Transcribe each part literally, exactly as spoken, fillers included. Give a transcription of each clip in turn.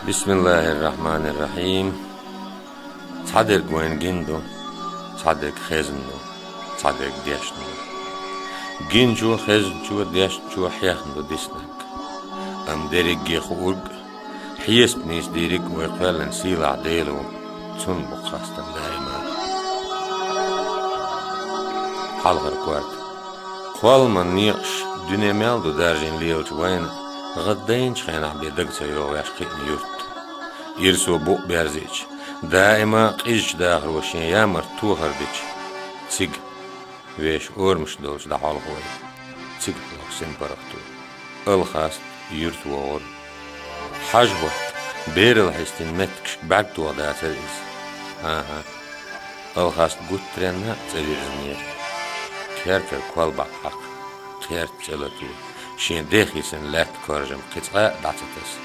Бисмиллахир-рахманир-рахим. Цхьадерг вайна гина ду, цхьадерг хезна ду, цхьадерг дешна ду. Гинчо, хезначо, дешначо хьехна ду диснарг. Амма дерриге хуург, хьесап нийса дийриг вай кхоьллина сийлахь Дела ву, цунна бу хастам даима. Хьалхара корта. Кхолламан некъаш, дуьне мел ду даржийна лелачу вайна, гӀаддайначу хенахь бен дага ца йогӀу ваьш кхиъна юрт. Ирсо букъ берзийча, даима къизачу дахаро шен ямарта тохар дича, цига, вешан орамаш долчу дӀахьолхой, цига хьалха синпаргӀато, Алхаст юрта вогӀура. Хьажа-хӀотта, берал хьистина меттигашка бӀаьрг тоха дацара иза. ХӀан-хӀа, Алхаст гуттаренна а цӀа вирзинера. Кертара кол бакъ хьакха, кхерта цӀе лато, шен дехийсина лаьтта коржам кхин цкъа а дӀа ца таса.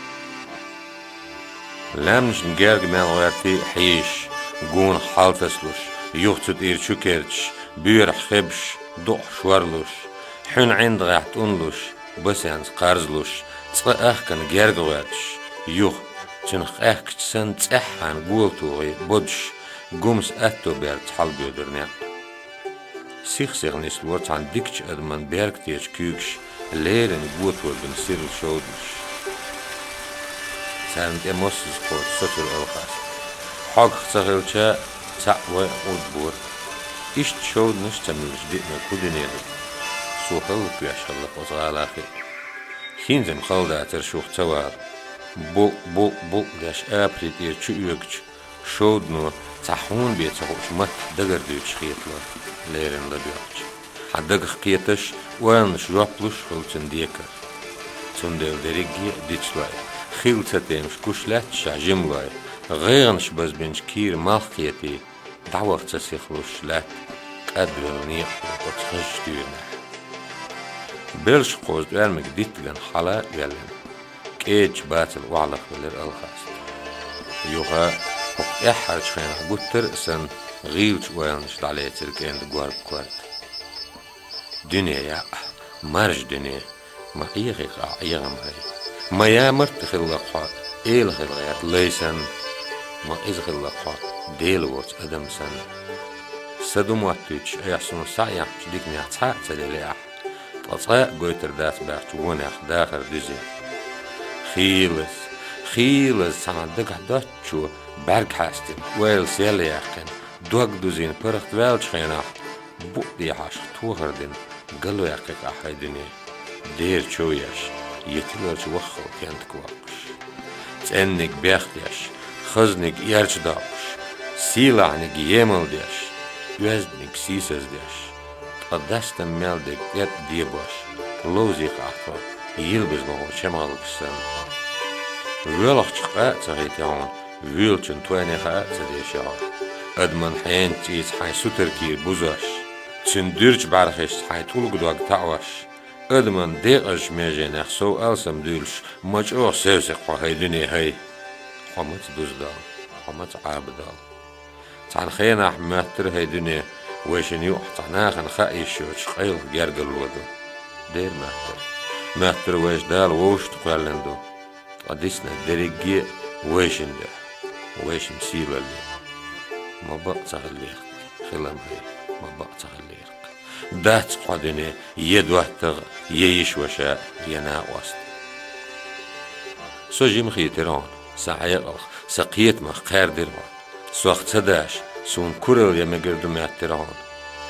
Лаьмнашна герга мел гӀоьртий а хьийзаш, гонах хьалтасалуш, юха цу тӀера чу керташ, боьрахь хебаш, дукъах шорлуш, хьуьнан ӀиндагӀехь тӀунлуш, басенца кхарзалуш, цкъа ахкана герга гӀоьрташ, юха, цуьнах къаьхкача санна, цӀеххьана гола тухий бодуш, гумса атто берца хьалабоьдура некъ. Сих-сиха нислора цхьана дикачу адаман беркатечу куьйгаш леррина готор бина сирла шовданаш. Царна тӀе моссаза кхочуш сацара Алхаст. Хьогах ца хилча, цхьаъ вай а къурд бора. Иштта шовданаш а ца муьлуш диънарг хӀун дуьне ду? Цо хӀаллаквеш хилла оцу гӀалахь а. ХӀинца-м хала дацара шух ца вала. Букъ, букъ, букъ деш, апари тӀера чу оьгучу шовдано цхьа хьуна бен ца хууш матта дагардуьйцуш хетало, леррина ладоьгӀча. Хьан дагах кхеташ, ойланаш жоп луш хуьлу цуьнан декара. Цундела дерриге а дицлой, хилла ца темаш гуш лаьтташ ша жималой, гӀайгӀанаш базбинчу кийра малх кхетий, дӀаваха ца сихалуш лаьтта кӀадвелла некъахула оцу хазачу туьйранехь. Белшах кхозу тӀоьрмиг диттиган хьала а оьллина, кӀедачу бацалла охьалахвелира Алхаст. Юха, хӀокху тӀаьххьарчу хенахь гуттар а санна, гӀийлачу ойланаш дӀалецира кӀентан горга корта. Дуьне якъ, маржа дуьне, ма Ӏехийкха ахь Ӏехам хӀай. Ма ямарта хилла-кх хьо, эла хила гӀерта лай санна. Ма иза хилла-кх хьо, Дела воцу адам санна. Сан ду моттуьйтуш айхьа суна схьаэхначу диканех цхьа а ца лели ахь. Ткъа цкъа а гойтур дац баьхча вонех дахар дуьзий. Хийлаза, хийлаза цхьана дагахь доцчо бӀаьрг хьаьстина, ойла сел яьккхина, дог дузийна паргӀатваьллачу хенахь, букъ дехьашха тохар дина, галваьккхи-кх ахь хӀай дуьне, дера чов еш, я тиларчу ваххал кентак воккхуш. ЦӀенниг бехк деш, хазниг эрча доккхуш, сийлахьниг емал деш, оьзданиг сийсаз деш, ткъа дастам мел дерг тӀе а дебош, ловзий-кх ахь тхо, йилбаза ма гӀо чамгӀалгаш санна. Воьлхачух къа а ца хийти хьуна, воьлучун тойне хаа а ца деши хьо. Адаман хьенан цӀийца хьайн сутара кийра бузош, цуьнан дуьрчу бӀаьрхишца хьайн тӀулга дог таӀош, адаман декъазчу меженех сов алсам дуьйлуш, ма чӀогӀа севсий-кх хьо, хӀай дуьне, хӀай. Хьо маца дуза дол, хьо маца Ӏаба дол. Цхьана хенахь моьттура, хӀай дуьне, вайшинна юкъахь цхьа нахана хаа йиш йоцуш къайлаха гергарло ду. Дера моьттура. Моьттура, вайша Дала вовшашна кхоьллина ду. Ткъа диснарг дерриге а вайшинна дуьхьа, вайшинна сийлалле. Ма бакъ ца хиллера-кх, хилам хӀай, ма бакъ ца хиллера-кх. Дац-кх хьо дуьне, я доттагӀа, я йиша-ваша, я накъост. Со жима хийтира хьуна, сан хьекъалх, сан кхетамах кхаьрдира хьо. Сох ца даш, суна куралла ян мегар ду моьттира хьуна.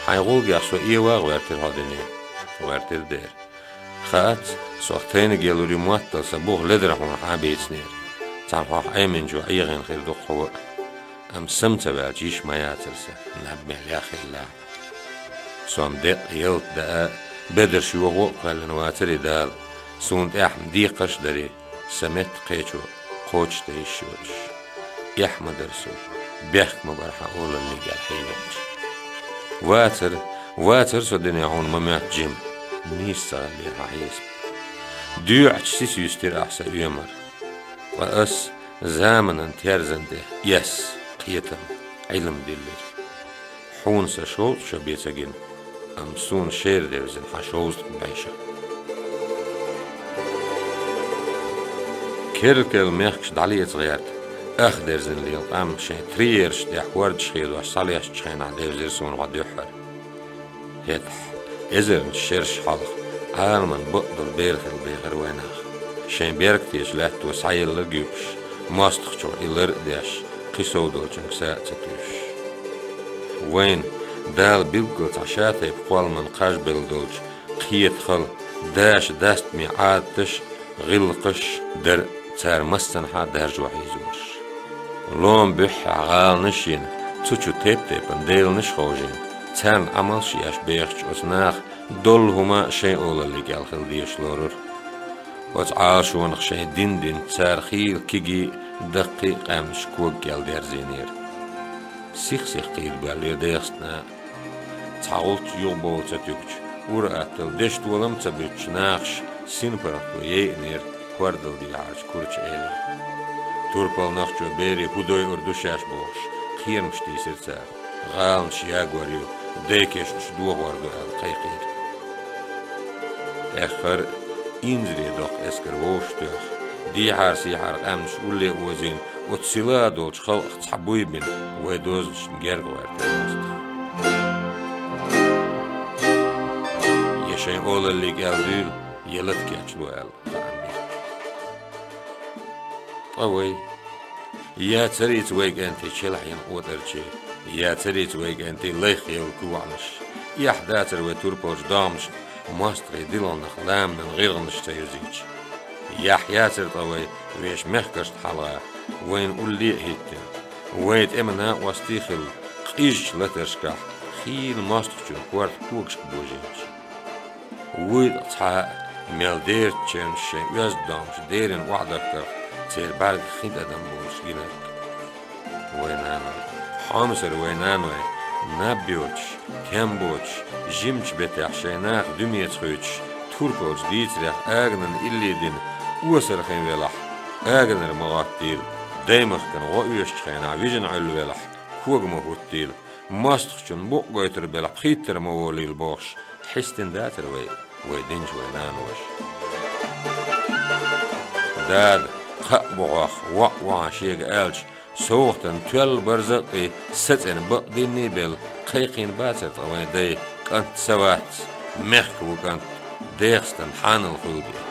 Хьайн гӀулгех со эвагӀа гӀоьртира хьо дуьне. ГӀоьртира дера. Хаац, сох тайниг ялур ю моттал сан бух ледара хьуна хьан а бийцинера. Цхьана хьох Ӏеминчо Ӏехийна хир ду-кх хьо а. Амма сама ца ваьлча йиш ма яцара сан, наб мел яхъелла. Со-м декъа ялта даа, бедарш йохо а кхоьллина вацарий Дала, суна тӀехь-м декхарш а дарий, сан метта кхечо кхочушдан йиш йоцуш. Эхь ма дара со, бехк ма бара хьан олаллига аьлла хьийзача. Вацара, вацара со дуьне хьуна ма моьтту жима, нийса ца хиллера хьан хьесап. ДоьӀучу сиса юьстира ахь сан оьмар. Ткъа ас заманан терзан тӀе эс, кхетам, Ӏилма диллира. Хьуна сан шовзткъа шо бен ца гина, амма суна шера девзина хьан шовзткъа бӀе шо. Беркал мехкаш дӀалеца гӀерта, ах дерзина лела къам шайн триераш тӀехь хӀордаш хедош схьалаьцначу хенахь девзира суна хьо дуьххьара. ХӀетахь эзарнаш шераш хьалха Ӏаламан бакъдолу бер хилла бехира вайнах. Шайн беркатечу лаьтто схьаелларг а юкъаш, мостагӀчух и лар а деш, кхин сов долчуьнга са а ца туьйсуш. Вайна Дала билггал цхьа шатайпа кхолламан кхаж белла долчу кхета хала, даша дастаме Ӏадаташ а, гӀиллакхаш а дара цара массанхьа даржо хьийзораш. Лома буьххьехь гӀаланаш а йина, цу чу тайп-тайпана деланаш а ховшийна, царна Ӏамалш а еш бехачу оцу наха доллу хӀума шайн олаллин кӀел хила дезаш лорура. Оцу Ӏалашонах шайн дин дина цара хийла кегий а, даккхий а къаьмнаш кога кӀел дерзийнера. Сих-сиха кхийда боьллера ДегӀастана. Цхьа гӀулч юхабовла ца туьгучу, ур-атталла дешдолам а ца буьтучу нахаша синпаргӀато яйъинера хӀордал дехьарчу курчу эле. Турпал нохчо берийн хӀун дойур ду шаьш бохуш, кхерамаш тийсира цара. ГӀаланаш ягор ю, дайн кешнаш дохор ду аьлла кхайкхийра. Эххар а инзаре доккху эскар вовшахтоьхна, дехьара-сехьара къаьмнаш улле а озийна, оцу сила долчу халкъах цхьа буй бина, вайн дозанашна герга гӀоьртира мостагӀа. Я шайн олаллин кӀел дуьйла, я лата кечло аьлла хаам бира. Ткъа вай? Яцарийца вай кӀентий челхьина къотӀарчий, яцарийца вай кӀентий лайх елла коьгӀанаш. Эхь дацара вай турпалчу догӀмашна мостагӀийн дилханах ламанан гӀиргӀанаш ца юзийча. Яхь яцара ткъа вай вешан мехкашна хьалха, вайна улле а хӀиттина, вайн тӀеман накъостий а хилла, къизачу латаршкахь хийла мостагӀчун корта когашка божийнача. Вуй ткъа цхьа а, мел дерриг чевнаш шайн оьзда догӀмаш деррина охьадахкарх, церан бӀаьргах хин тӀадам болуш гинарг. Вай наной, хьомсара вай наной, наб йоцуш, тем боцуш, жимачу бетехь шайн наха дуьмеца хуьйцуш, турпалчу дийцарех аганан илли дина, осархин велахь, аганара ма гӀоттийла, даймахкана гӀо оьшучу хенахь вижина Ӏуьллу велахь, кога ма хӀуттийла, мостагӀчун букъ гойтур белахь, пхийттара ма волийла бохуш, хьистина дацара вай, вай динчу вай наноша. Дада, кхаъ бу хьох, воӀ ву хьан шега аьлча, совгӀатан тоьлла барзакъий, сацӀена бакъдинний белла, кхайкхийна бацара ткъа вайн дай, кӀант са вац, мехка ву кӀант, ДегӀастан хьанал хуьлу де.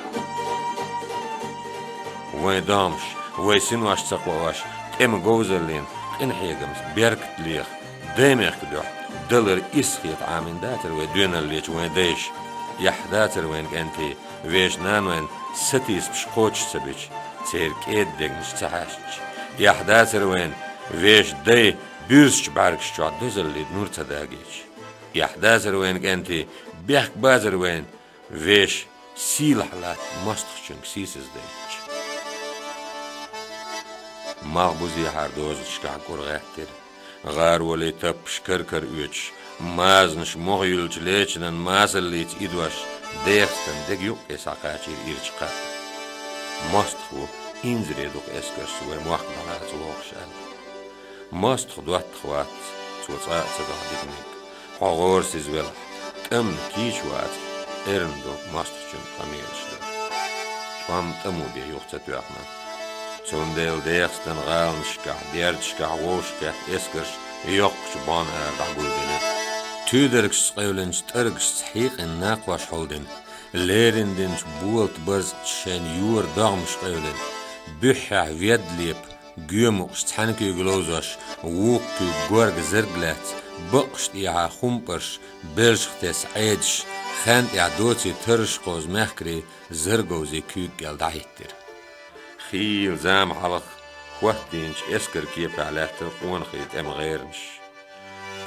Вайн догӀмаш, вай синош ца кхоош, тӀеман говзаллин къинхьегамца беркат леха, даймехкан дуьхьа далар исс хета Ӏамийна дацара вай доьналлечу вайн дайша. Эхь дацара вайн кӀентий, вешан нанойн сатийсамаш кхочуш ца бича, церан кӀеда дегнаш ца хьаьшча. Эхь дацара вайн, вешан дай буьрсачу бӀаьргаш чохь дозаллин нур ца дагийча. Эхь дацара вайн кӀентий, бехк бацара вайн, вешан сийлахь латта мостагӀчуьнга сийсаз дайтича. Малхбузехьара дозанашкахь кӀур гӀаьттира. ГӀароле таппаш кар-кара оьцуш, мазанаш мохь юьллучу лечанан масаллица идош, ДегӀастан дега юккъе схьакхачийра ирча кхаъ. МостагӀа ву, инзаре ду-кх эскаршца вай мохк дӀалаца вогӀуш аьлла. МостагӀа доттагӀа вац, цо цкъа а ца дохьу диканиг. Хьо гӀорасиза велахь, тӀамна кийча вацахь, эрна ду мостагӀчун къамелаш дар. ТӀом тӀамо бен юха ца тоьхна. Цундела ДегӀастан гӀаланашкахь, бердашкахь вовшахкхетта эскарш йоккхачу бӀонна ара дӀагулделира. Туьйдаргашца къевлинчу тӀаргашца хьийкъина накхош хьулдина, леррина динчу болат барзакъчу шайн йора догӀмаш къевлина, буьххьехь ведда лепа, гоьмукъаш цхьаьна куьйга ловзош, вукху куьйга горга зерг лаьцна, баккъаш тӀехьа хумпӀарш, белшах тесна Ӏедаш, хен тӀехь доций тарраш кхозу мехкарий зерговзий куьйга кӀел дӀахӀиттира. Хийла зама хьалха хӀоттийначу эскаран кепехь лаьттара къонахий тӀеман гӀеранаш.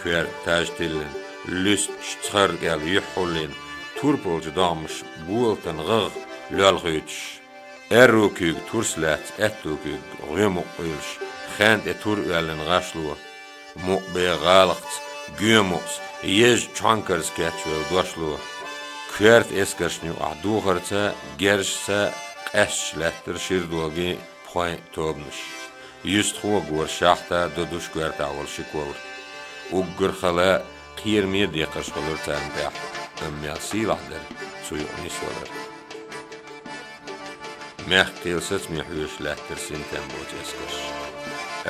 Коьрта таж тиллина, луьсташ цхарра кӀел юьхь хьуллийна, турпалчу догӀмаш болатан гӀагӀ лоьлхуьйтуш, аьрру куьйга турс лаьцна, аьтту куьйга гӀоьмукъ къуьйлуш, хен тӀе тур оьллина гӀашло, мукъа бен гӀалахца, гоьмукъца, езачу чхьонкарца кечвелла дошло, коьрта эскаршна юкъахь духарца, герзашца къаьсташ лаьттара ширдолгий, пхойн тобанаш. Юьстахо а гора шахьта, додуш коьртахь волу ши ковра. Уггар хала кхераме декхарш хуьлура царна тӀехь, амма мел сийлахь дара цу юкъа нисвалар. Мехкахой сацаме хьоьжуш лаьттара синтем боцу эскарш.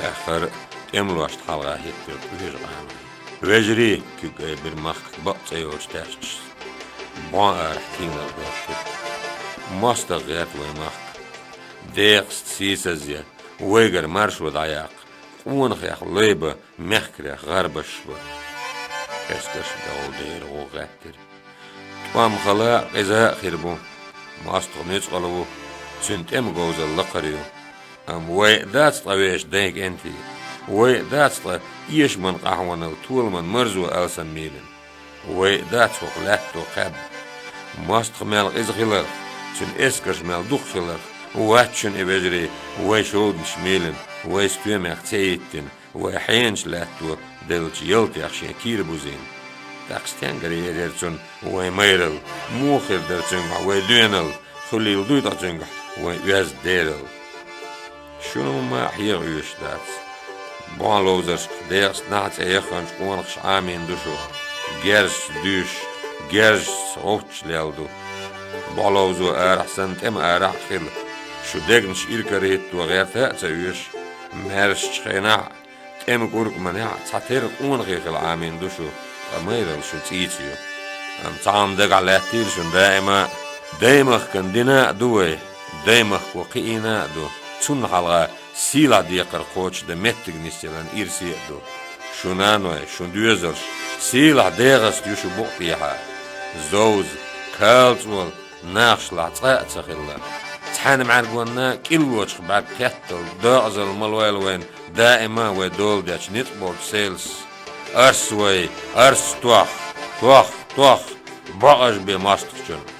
Аьххар тӀемалошна хьалха хӀиттира къоьжа къаной. Вежарий, куьг айбира махках бакъ цӀе йолчу таьшташца. БӀон арахь тийналла гӀерта. МостагӀа гӀерта вайн махка. ДегӀаста сийсазъе, вайгара маршо дӀаяккха, къонахех лай бан, мехкарех гӀарбаш бан. Эскарш дегӀу дера гӀо гӀеттира. ТӀом хала а, къиза а хир бу. МостагӀа нуьцкъала ву, цуьнан тӀеман говзалла лакхара ю. Амма вай а дац ткъа вешан дайн кӀентий. Вай а дац ткъа эшаман къахьоналла, толаман марзо алсам мийлина. Вай а дац хӀокху лаьтто кхаьбна. МостагӀа мел къиза хиларх, цуьнан эскарш мел дукха хиларх, вац шуна и, вежарий, вай шовданаш мийлина, вай стоьмех цӀе йиттина, вай хьенаш лаьтто деллачу ялтех шен кийра бузийна. ТӀаккха стенгара езара цунна вайн майралла, муха хир дара цуьнгахь вай доьналла, хуьлийла дуй ткъа цуьнгахь вайн оьзда дералла? Шуна хӀумма а хьеха оьшуш дац. БӀон ловзаршкахь дегӀаста нахьа цӀе яхханчу къонахаша Ӏамийна ду шу. Герзаца дуьйшуш, герзашца гӀовтташ лелла ду. БӀо ловзо арахь санна, тӀема арахь а хила, шу дегнаш иракарахӀитто гӀерта а ца оьшу, маьршачу хенахь а, тӀеман кӀуркӀаманехь а цхьатерра къонахий хила Ӏамийна ду шу, ткъа майралла шун цӀийца ю. Амма цхьа хӀума дагахь лаьттийла шуна даима а: даймахкана дина а ду вай, даймахко кхиийна а ду, цунна хьалха сийлахь декхар кхочушдан меттиг нисъялан ирсе а ду. Шун наной, шун доьзалш сийлахь дегӀаста ю шу букъа тӀехьа. Зовза, калцӀола, нахашлахь цкъа а ца хилла. Цхьана мӀаьргонна кӀиллочух бӀаьрг кхеттал, докъазалла ма лойла вайна даима а вай дола дечу ницкъ болчу селас. Арс вай, арс тох, тох, тох, бакъажа бен мостагӀчунна.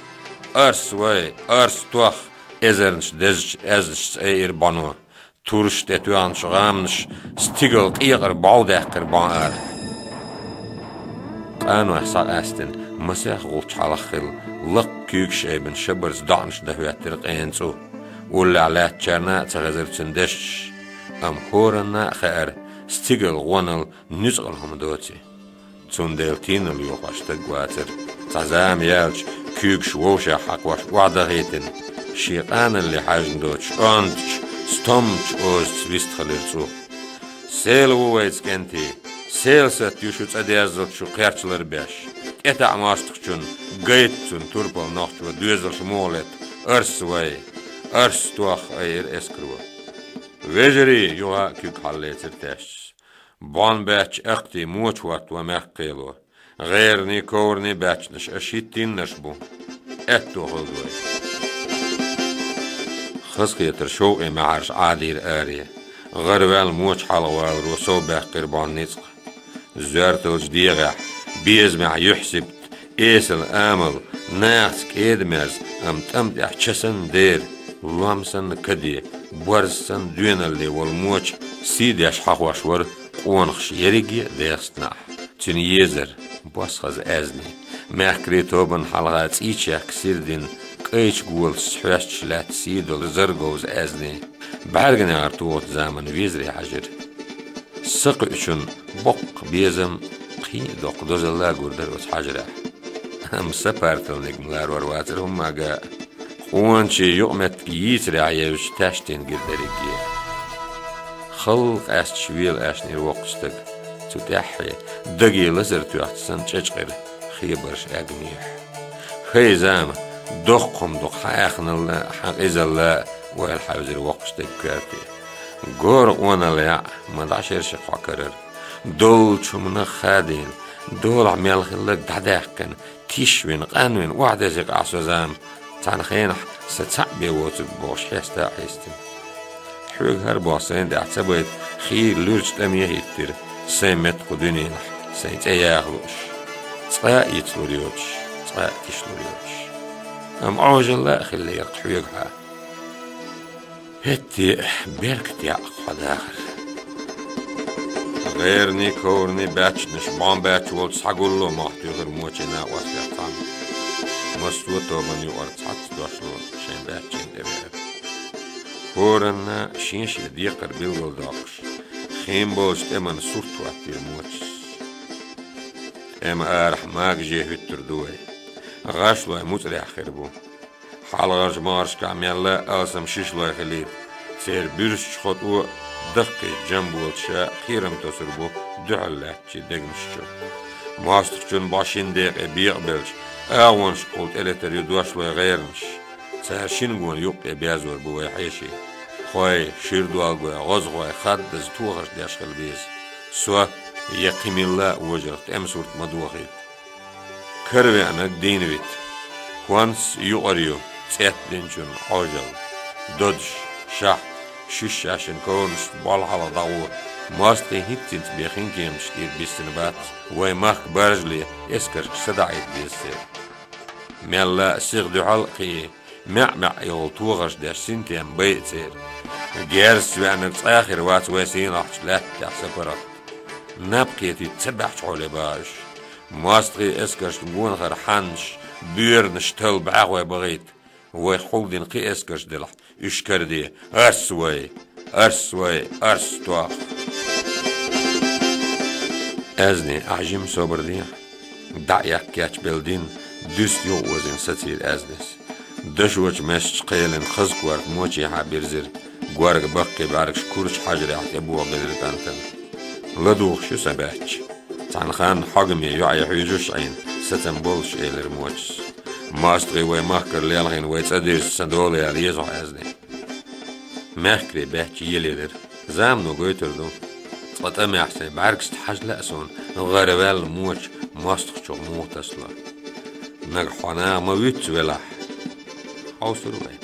Арс вай, арс тох, эзарнаш дезачу аьзнашца айира бӀоно. Тураш тӀе тоьхначу гӀаманаша стигала къекъар бӀов даьккхира бӀон арахь. Къанойх схьакъаьстина масех гӀулч хьалха хилла, лакха куьйгаш айбина шабарца доӀанаш дан хӀоьттира къена цӀу. Уллехь лаьттачарна а ца хезара цуьнан дешнаш, амма хӀоранна а хаьара, стигала гӀоналла нуьцкъала хӀума доций. Цундела тийналла йохош стаг вацара. Цхьа зама яьлча, куьйгаш вовшех хьакхош охьадахийтина, шен къаналле хьаьжна доцуш онтачу, стоммачу озаца вистхилира цӀу. Села ву вайца, кӀентий, села сатта ю шу цӀа деззалц шу кхерчалар беш. ТӀетаӀа мостагӀчунна, гайта цунна турпал нохчо доьзалш муха лета. Арс вай, арс тох, айира эскаро. Вежарий, юха а куьг хьаллецира тешчас. БӀон баьчча акхтий моча хӀотто мехкахело. ГӀераний, ковраний баьччанаш аша хӀиттийнарш бу. Аьтто хилда вай. Хазахетар шовкъе маьхьарш Ӏадийра аре. ГӀараваьлла моча хьалхаваларо сов баьккхира бӀон ницкъ. Зоьрталчу дегӀехь, безамехь юьхь-сибат, эсала амал, нахаца кӀеда-мерза, амма тӀам тӀехь ча санна дера, лом санна каде, борз санна доьналле волу моча сий деш хьахош вара къонахаш ерриге а дегӀастанахь. Цуьнан езар, бос хаза аьзнийн, мехкарийн тобанна хьалха цӀийчехка сирдина, кӀайчу голашца хьоьстуш лаьтта сий долу зарру говза аьзнийн, бӀаьрганегӀар тухучу заманан везаре хьаьжира. Са кхуьучун боккха безам, кхин а доккха дозалла а гур дара оцу хьажарехь. Амма са парталниг ма ларор вацара хӀумма а. Къоначийн юкъаметтиг йийцарехь евзачу таьштина гира дерриге. Халла къаьсташ вела аьшнера воккхачу стага. Цу тӀаьххье, даге лазар тоьхча санна, чӀечкъира хебарш эгнехь. ХӀей, зама, доккха хӀума ду-кх хьан аьхналла а, хьан къизалла а, ойла хьаьвзира воккхачу стеган коьрте. Гора къоналла яӀ, ма дӀашерши кхо карара. Доллучу хӀуманах хадийна, долахь мел хилларг дӀадаьккхина, тишвина, къанвина охьадеза-кх ахь со, зама, цхьана хенахь сан цхьаъ бен воцург бохуш хьеста а хьистина. Хьоьга хӀара боху сайна тӀехь ца байта хийра луьрачу тӀаме а хӀиттира, сайн метта кху дуьненахь сайн цӀе яха лууш. Цкъа а йицлур йоцуш, цкъа а тишлур йоцуш. Амма Ӏожалла а хиллера-кх хьоьгахьа. ХӀетте а беркате яӀ-кх хьо дахар. ГӀераний, ковраний баьччанаш бӀон баьчча волчу схьагулло мохь туьйхира мочийн накъостех цхьамма. Массо а тобанна юкъара цхьацца дошло шайн баьччина тӀевеара. ХӀоранна шен-шен декхар билгалдоккхуш, хин болчу тӀеман сурт хӀоттийра мочас. ТӀема арахь магаше хӀуьттур ду вай. ГӀашлой муцӀарехь хир бу. Хьалхарчу могӀаршкахь мелла а алсам шишлой хилийта, церан буьрсачу хотӀо даккхийчу жамболчаша кхерам тосур бу дуьхьал лаьттачийн дегнаш чу. МостагӀчун бӀо шина декъе бекъабелча, агӀонашкахула тӀелетар ю дошлой гӀеранаш. Цара шина гона юккъе безор бу вай хьеший. Хой, ширдолгой, гӀозгӀой хаддаза тохарш деш хила беза. Со я кхин милла а вожарх тӀеман сурт ма дохийта. Каравеанарг дийна вита. Хонс юкъара ю, цӀеттдинчун Ӏожалла. Додуш, шахьта, шуьш шаьшшинна коврашца болу хьалха дӀагӀо, мостагӀийн хӀинццалц бен хинкеманаш тӀера биссина бац, вай махка баржале эскаршка садаӀийта деза церан. Мелла а сиха дуьхьал а кхии, маьӀ-маьӀ йолу тохарш деш синтем байа церан. Герзаца веанарг цкъа а хир вац вай сийлахьчу лаьтта тӀехь сапаргӀат. Наб кхетийта ца баьхча хьоле баха уьш. МостагӀийн эскаршна гонахара хьаннаш, боьранаш талла бӀаьхой бахийта. Вайх хьулдина кхин эскарш делахь, уьш караде. Арс вай! Арс вай! Арс тох! Аьзне, ахь жима собар дехьа. ДӀа а эккхечбелла дин, дуьста юхаозийна сацийра Аьзнес. Дашочу маьжча кхелина хаза корта мочехьа бирзира, горга баккхий бӀаьргаш курчу хьажарехь тӀебохабелира кӀантана. ЛадугӀуш ю сан баьчча. Цхьана ханна хьогаме йоӀе хьуьжуш Ӏийна, сацам боллуш элира мочас. МостагӀий вай махкара лелхийна вай цӀа дирзича сан дола яла еза хьо, Аьзне. Мехкарий баьчча елаелира. Замано гойтур ду. Цкъа тӀамехь сайн бӀаьргашца хьажа лаьа суна, гӀараваьлла моча мостагӀчух муха тасало. Нагахь хьо наха ма вуьтцу велахь. Хьовсур вай.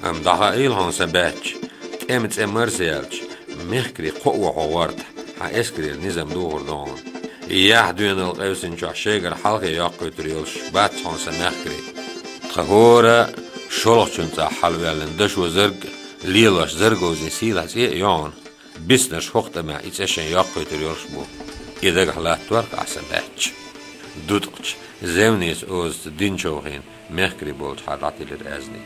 Амма дӀахаийла хьуна сан баьчча, тӀеман цӀе марса яьлча, мехкарий кхоа ву хьо гӀортахь, хьан эскарера низам духур ду хьуна. Яхь доьналла къевсина чохь шайгара хьалхе йоккхуьйтур йолуш бац хьуна сан мехкарий. Тхан хӀора шолгӀачун цӀахь хьалаваьллина дашо зарг а, лелош зарговзийн сийлахь цӀе а ю хьуна. Биснарш хӀокху тӀамехь и цӀе шайн йоккхуьйтур йолуш бу. И дагахь латторх ахь сан баьчча. Дуткъачу, зевнийн озаца дин човхийна, мехкарий болчухьа дӀатилира Аьзни.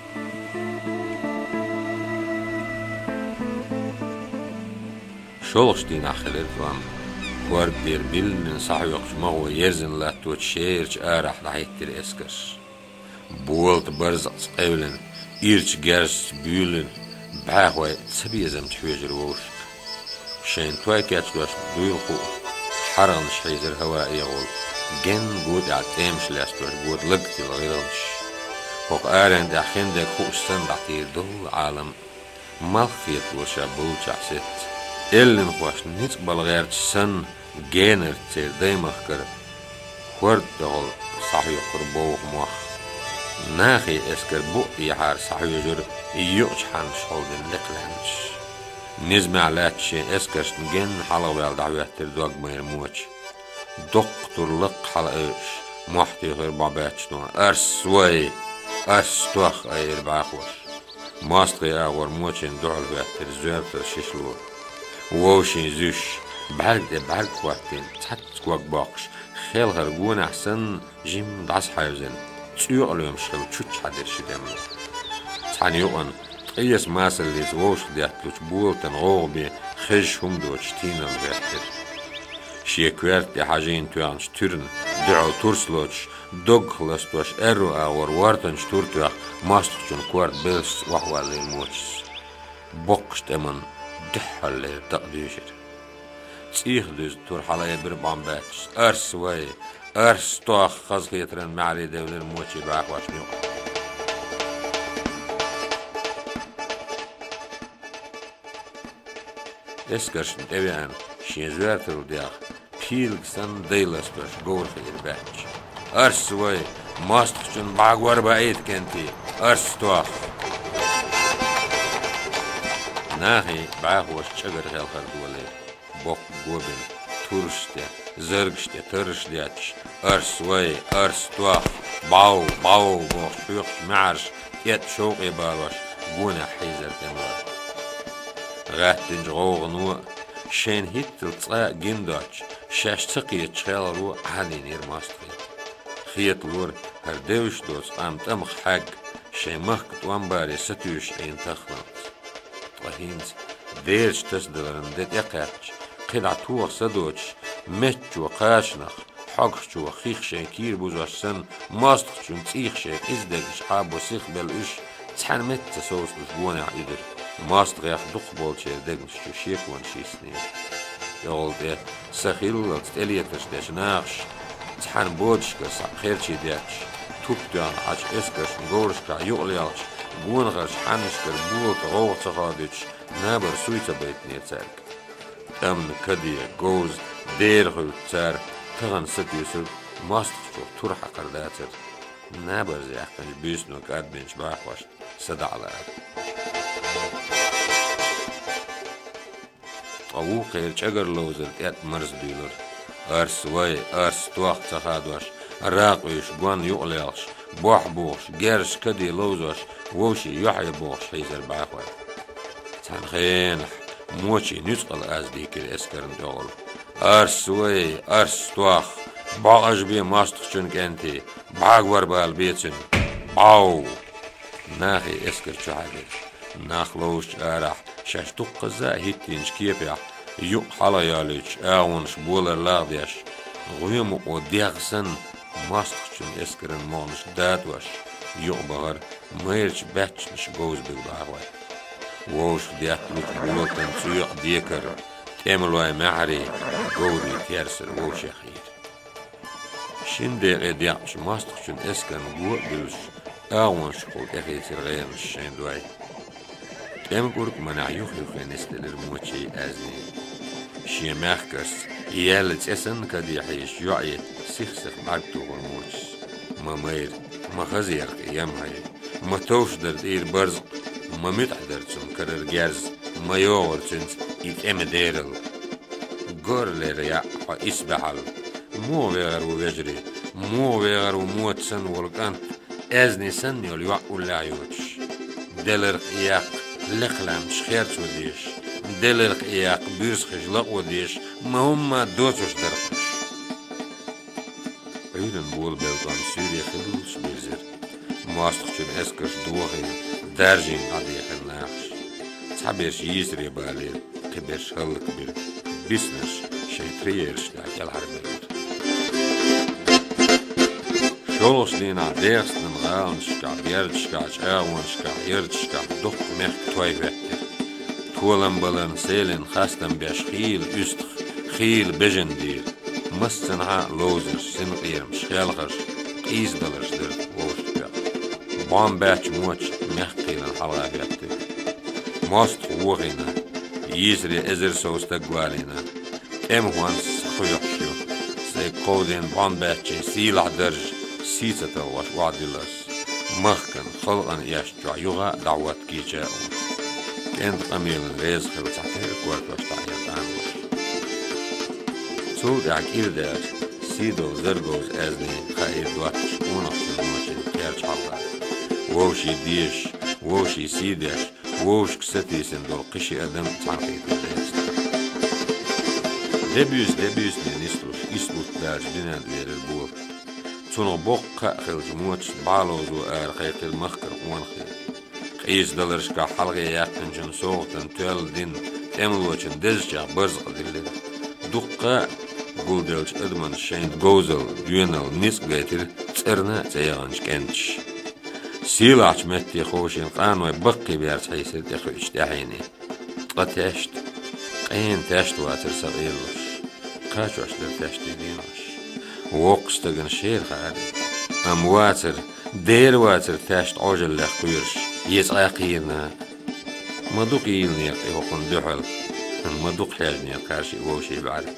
ШолгӀачу дийнахь хилира тӀом. ХӀорда дера биллина схьахьоькхучу магӀо ерзина латточу шерачу арахь дӀахӀиттира эскарш. Болат барзакъца къевлина, ирчу герзашца буьйлина, бӀаьхой ца безамца хьоьжура вовшашка. Шайна той кечдош дуйла хуу, хьаргӀанаш хьийзира хӀаваэ гӀуллакх, генна гу тӀехь тӀемаш лестош года лаг тилла гӀиргӀанаш. ХӀокху аренна тӀехь хиндерг хууш санна дӀатийра долу Ӏалам. Малх кхетало ша болчохь сецна. Эллинхошна ницкъ бала гӀерташ санна, генарца церан даймахкара хӀорда тӀехула схьахьоькхура бовха мох. Нахе эскар буъ тӀехьара схьахьоьжура юкъачу хьаннаш хьулдина лекха лаьмнаш. Низамехь лаьтташ шен эскаршна генна хьалхаваьлла дӀахӀоьттира дог майра моча. Доккха тур лакха хьала ойуш, мохь туьйхира бӀо баьччано: «Арс вай! Арс тох!» — айира бӀаьхоша. МостагӀийн агӀор мочина дуьхьал хӀоьттира зоьртал шишло. Вовшийн зуьйш, бӀаьрг тӀе бӀаьрг хӀоттийна, цхьацца ког боккхуш, хелхар гонахь санна, жимма дӀасахьаьвзина, цӀоькъалоьмаш хилла чучча хьаьдира ши демна. Цхьана юкъана, ткъеса масаллица вовшах детталучу болатан гӀовгӀа бен хезаш хӀума доцуш тийналла хӀоьттира. Шен коьрта тӀе хьажийна тоьхначу туьрна дуьхьал турс лоцуш, доггах ластош аьрру агӀор вортанчу тур тоьхна мостагӀчун корта белшашца охьаваллийра мочас. Боккхачу тӀеман дуьххьарлера дакъа дуьйжира. ЦӀийх дуьзна тур хьалаайбира бӀо баьччас: «Арс вай! Арс тох!» — хазахетаран маьхьарий девлира мочийн бӀаьхошна юкъахь. Эскаршна тӀевеана, шен зоьртал дегӀ, пийлаг санна дай ластош говр хиира баьчча: «Арс вай! МостагӀчун бӀаьрг вара баийта кентий! Арс тох!» Нахе бӀаьхоша чӀагар хелхар долийра. Боккха го бина, турсаш тӀе, заргаш тӀе тарраш детташ: «Арс вай! Арс тох! Бав! Бав!» — бохуш хьоькхучу маьхьарша тӀетӀа шовкъе балош гонехь хьийзара тӀемалой. ГӀаьттинчу гӀовгӀано а, шайна хӀитталц цкъа а гина доцуш, шаьш ца кхеташ хелхаро а Ӏадийнера мостагӀий. Хеталора, хӀара девзаш доцу къам тӀамах хьаьгна, шайн махка тӀом баре сатуьйсуш Ӏийна тахханалц. Ткъа хӀинца, дерачу тасадаларан де тӀекхаьчча, кхидӀа тоха са доцуш, меттачо кхачанах, хьогах чу хих шайн кийра бузош санна, мостагӀчун цӀийх шайн къиза дегаш Ӏабо сихбелла уьш, цхьана метта ца совцалуш гонехь уьдура. МостагӀех дукхахболчеран дегнаш чу шеконаш йиснера. ТӀехула тӀе са хиллалц тӀелетарш дечу нахаша, цхьана бодашкара схьа кхерчий детташ, туп тоьхна Ӏачу эскаршна говрашкахь юкъалелхаш, гонахарчу хьаннашкара болат гӀовгӀа ца хоадуьйтуш, набар суй ца байтинера цаьрга. ТӀамна каде, говза, дера хуьлучу цара тахана сатуьйсург мостагӀчух тур хьакхар дацара, набарза яьккхинчу буьйсано кӀадбинчу бахошна садаӀа лаара. Ткъа вукхеран чӀагар ловзар тӀетта марза дуьйлура. Арс вай, арс тох ца хадош, ракъуьйш, гонна юкъалелхаш, бохь бухуш, герзаш каде ловзош, вовшийн юьхье бохуш хьийзара бахой. Цхьана хенахь мочийн нуьцкъала аз дийкира эскарна тӀехула. Арс вай, арс тох, бӀо ажа бе мостагӀчун кӀентий, бӀагавар бала бе цуьнан. Бау! Нахе эскар чу хьаьдира. Нах ловзучу арахь шаьш дуккхазза а хӀиттийначу кепехь, юкъ хьалха йолуьйтуш, агӀонаш болар лагӀдеш, гӀоьмукъо дегӀ санна, мостагӀчун эскаран могӀанаш датӀош, юкъабахара майрачу баьччанаш говза билла бахой. Вовшах детталучу болатан цӀоькъа декара, тӀемалой маьхьарий, говрий терсар вовшех хьийра. Шина декъе декъчу мостагӀчун эскарна го а буьллуш, агӀонашкахула тӀехийцира гӀеранаш шайн дой. ТӀеман кӀург манехь юх-юххе нисделира мочийн аьзнийн. Шен мехкаршца яьлла цӀе санна каде хьийзачу йоӀе сих-сиха бӀаьрг тухура мочас. Ма майра, ма хаза яркъа ем хьай, ма товш дара тӀера барзакъ, ма муьтӀахь дара цунна карара герз, ма йогӀура цуьнца и тӀеман дерал. Горлера яӀ хьо исбаьхьал, муха вегӀар ву вежарий, муха вегӀар ву моца санна волу кӀант, аьзнийн санна йолу йоӀ уллехь йоцуш. Деларх и яккха лекха лаьмнаш херцо дезаш, деларх и яккха буьрса хиш лакъо дезаш, ма хӀумма доцуш дара уьш. Ӏуьйранна болабелла тӀом суьйре хиллалц бирзира. МостагӀчун эскарш дохийна, даржийна дӀадехира нахаша. Цхьаберш йийсаре балийра, кхиберш хӀаллакбира. Биснарш шайн триераш тӀехь кӀелхьарбевлира. ШолгӀачу дийнахь ДегӀастанан гӀаланашкахь, бердашкахь, чӀагӀонашкахь, ярташкахь дуккха мехкан той хӀоьттира. Толам баларна селин хастам беш хийла уьстагӀ, хийла бежан дийра. Массанхьа а ловзарш, синкъерамаш, хелхарш, къийсадаларш дара вовшахтоьхна. БӀом баьчча моча мехкан кхелана хьалха хӀоьттира. МостагӀ вохийна, йийсаре эзар сов стаг валийна. ТӀеман хӀонс схьакхоьхьуш ю. Сайга кховдийна бӀом баьччий сийлахь дарж сий ца талхош охьадуьллу ас. Махкан, халкъан эшна чохь юха а дӀахӀотта кийча а ву. КӀентан къамелана реза хилла цхьатерра кортош дӀахьера къаналуш. Цул тӀаьхьа кӀира даьлча, сий долу Зарговс аьзнийн хаийра доттагӀаш къонахчун мочийн кхерча хьалха. Вовшийн дезаш, вовшийн сий деш, вовшашка сатийсина долу кхин ши адам цхьаьнакхийтира ДегӀастана. Де буьйса, де буьйсане нислуш, исбутт даьлча дуьнен тӀе велира болат. Цунах боккха кхаъ хилча мочас бӀаьловзо ара кхайкхира махкара къонахий. Къийсадаларшкахь хьалхе яьккхинчун совгӀатан тоьлла дин тӀемалочун дезачех барзакъ диллира. Дуккха а гулделлачу адаман шайна говзалла, доьналла ницкъ гайтира цӀарна а ца яханчу кӀенташа. Сийлахьчу метте ховшийна къаной баккхийберца хьийсира тӀекхуьучу тӀаьхьенийн. Ткъа тешна, къена тешна вацара сакъералуш. Кхачош дара тешнийн денош. Воккхачу стагана шера хаьара. Амма вацара, дера вацара тешна Ӏожаллех кхоьруш, я цкъа а кхийрина. Ма дукха йийлинера и хӀокхунна дуьхьал, ма дукха хьежнера кхаьрший вовшийн бӀаьрг.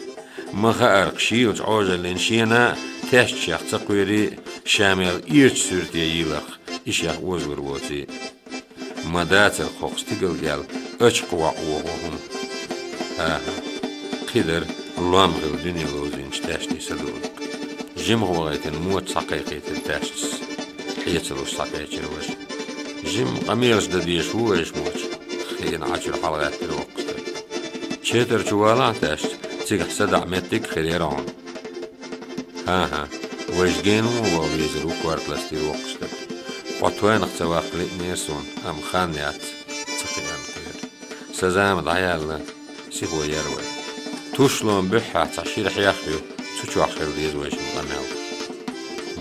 Ма хаьара-кх шийлачу Ӏожаллина шена а тешна шех ца кхоьрий а, ша мел ирчу суьрте йийларх и шех озалур воций а. Ма дацара-кх хӀокху стигалгел ачкх воӀ вохо хӀума. ХӀа-хӀа, кхидара лом хилла дуьне ловзийначу тешнийн садоӀург. Жимах вахийтина моча схьакхайкхийтира тешнас. Хьеца луш схьакхечира важа. Жимма къамелаш дан дезаш ву вайша моча? Хиъна Ӏачуьра хьалагӀаьттира воккха стаг. Четар чу валахь тешна, цигахь садаӀа меттиг а хир яра хьуна. ХӀан-хӀа, вайша гена вон ваха везар ву, корта ластийра воккха стаг. Хьо тойнах ца ваккха лиънера суна, амма хан яц, ца кхиарна кхоьру. Сан зама дӀаяьлла, сихо яра вай. Тушлон буьххьехь цхьа шира хьех ю, Цу чохь хила деза вайшин къамел.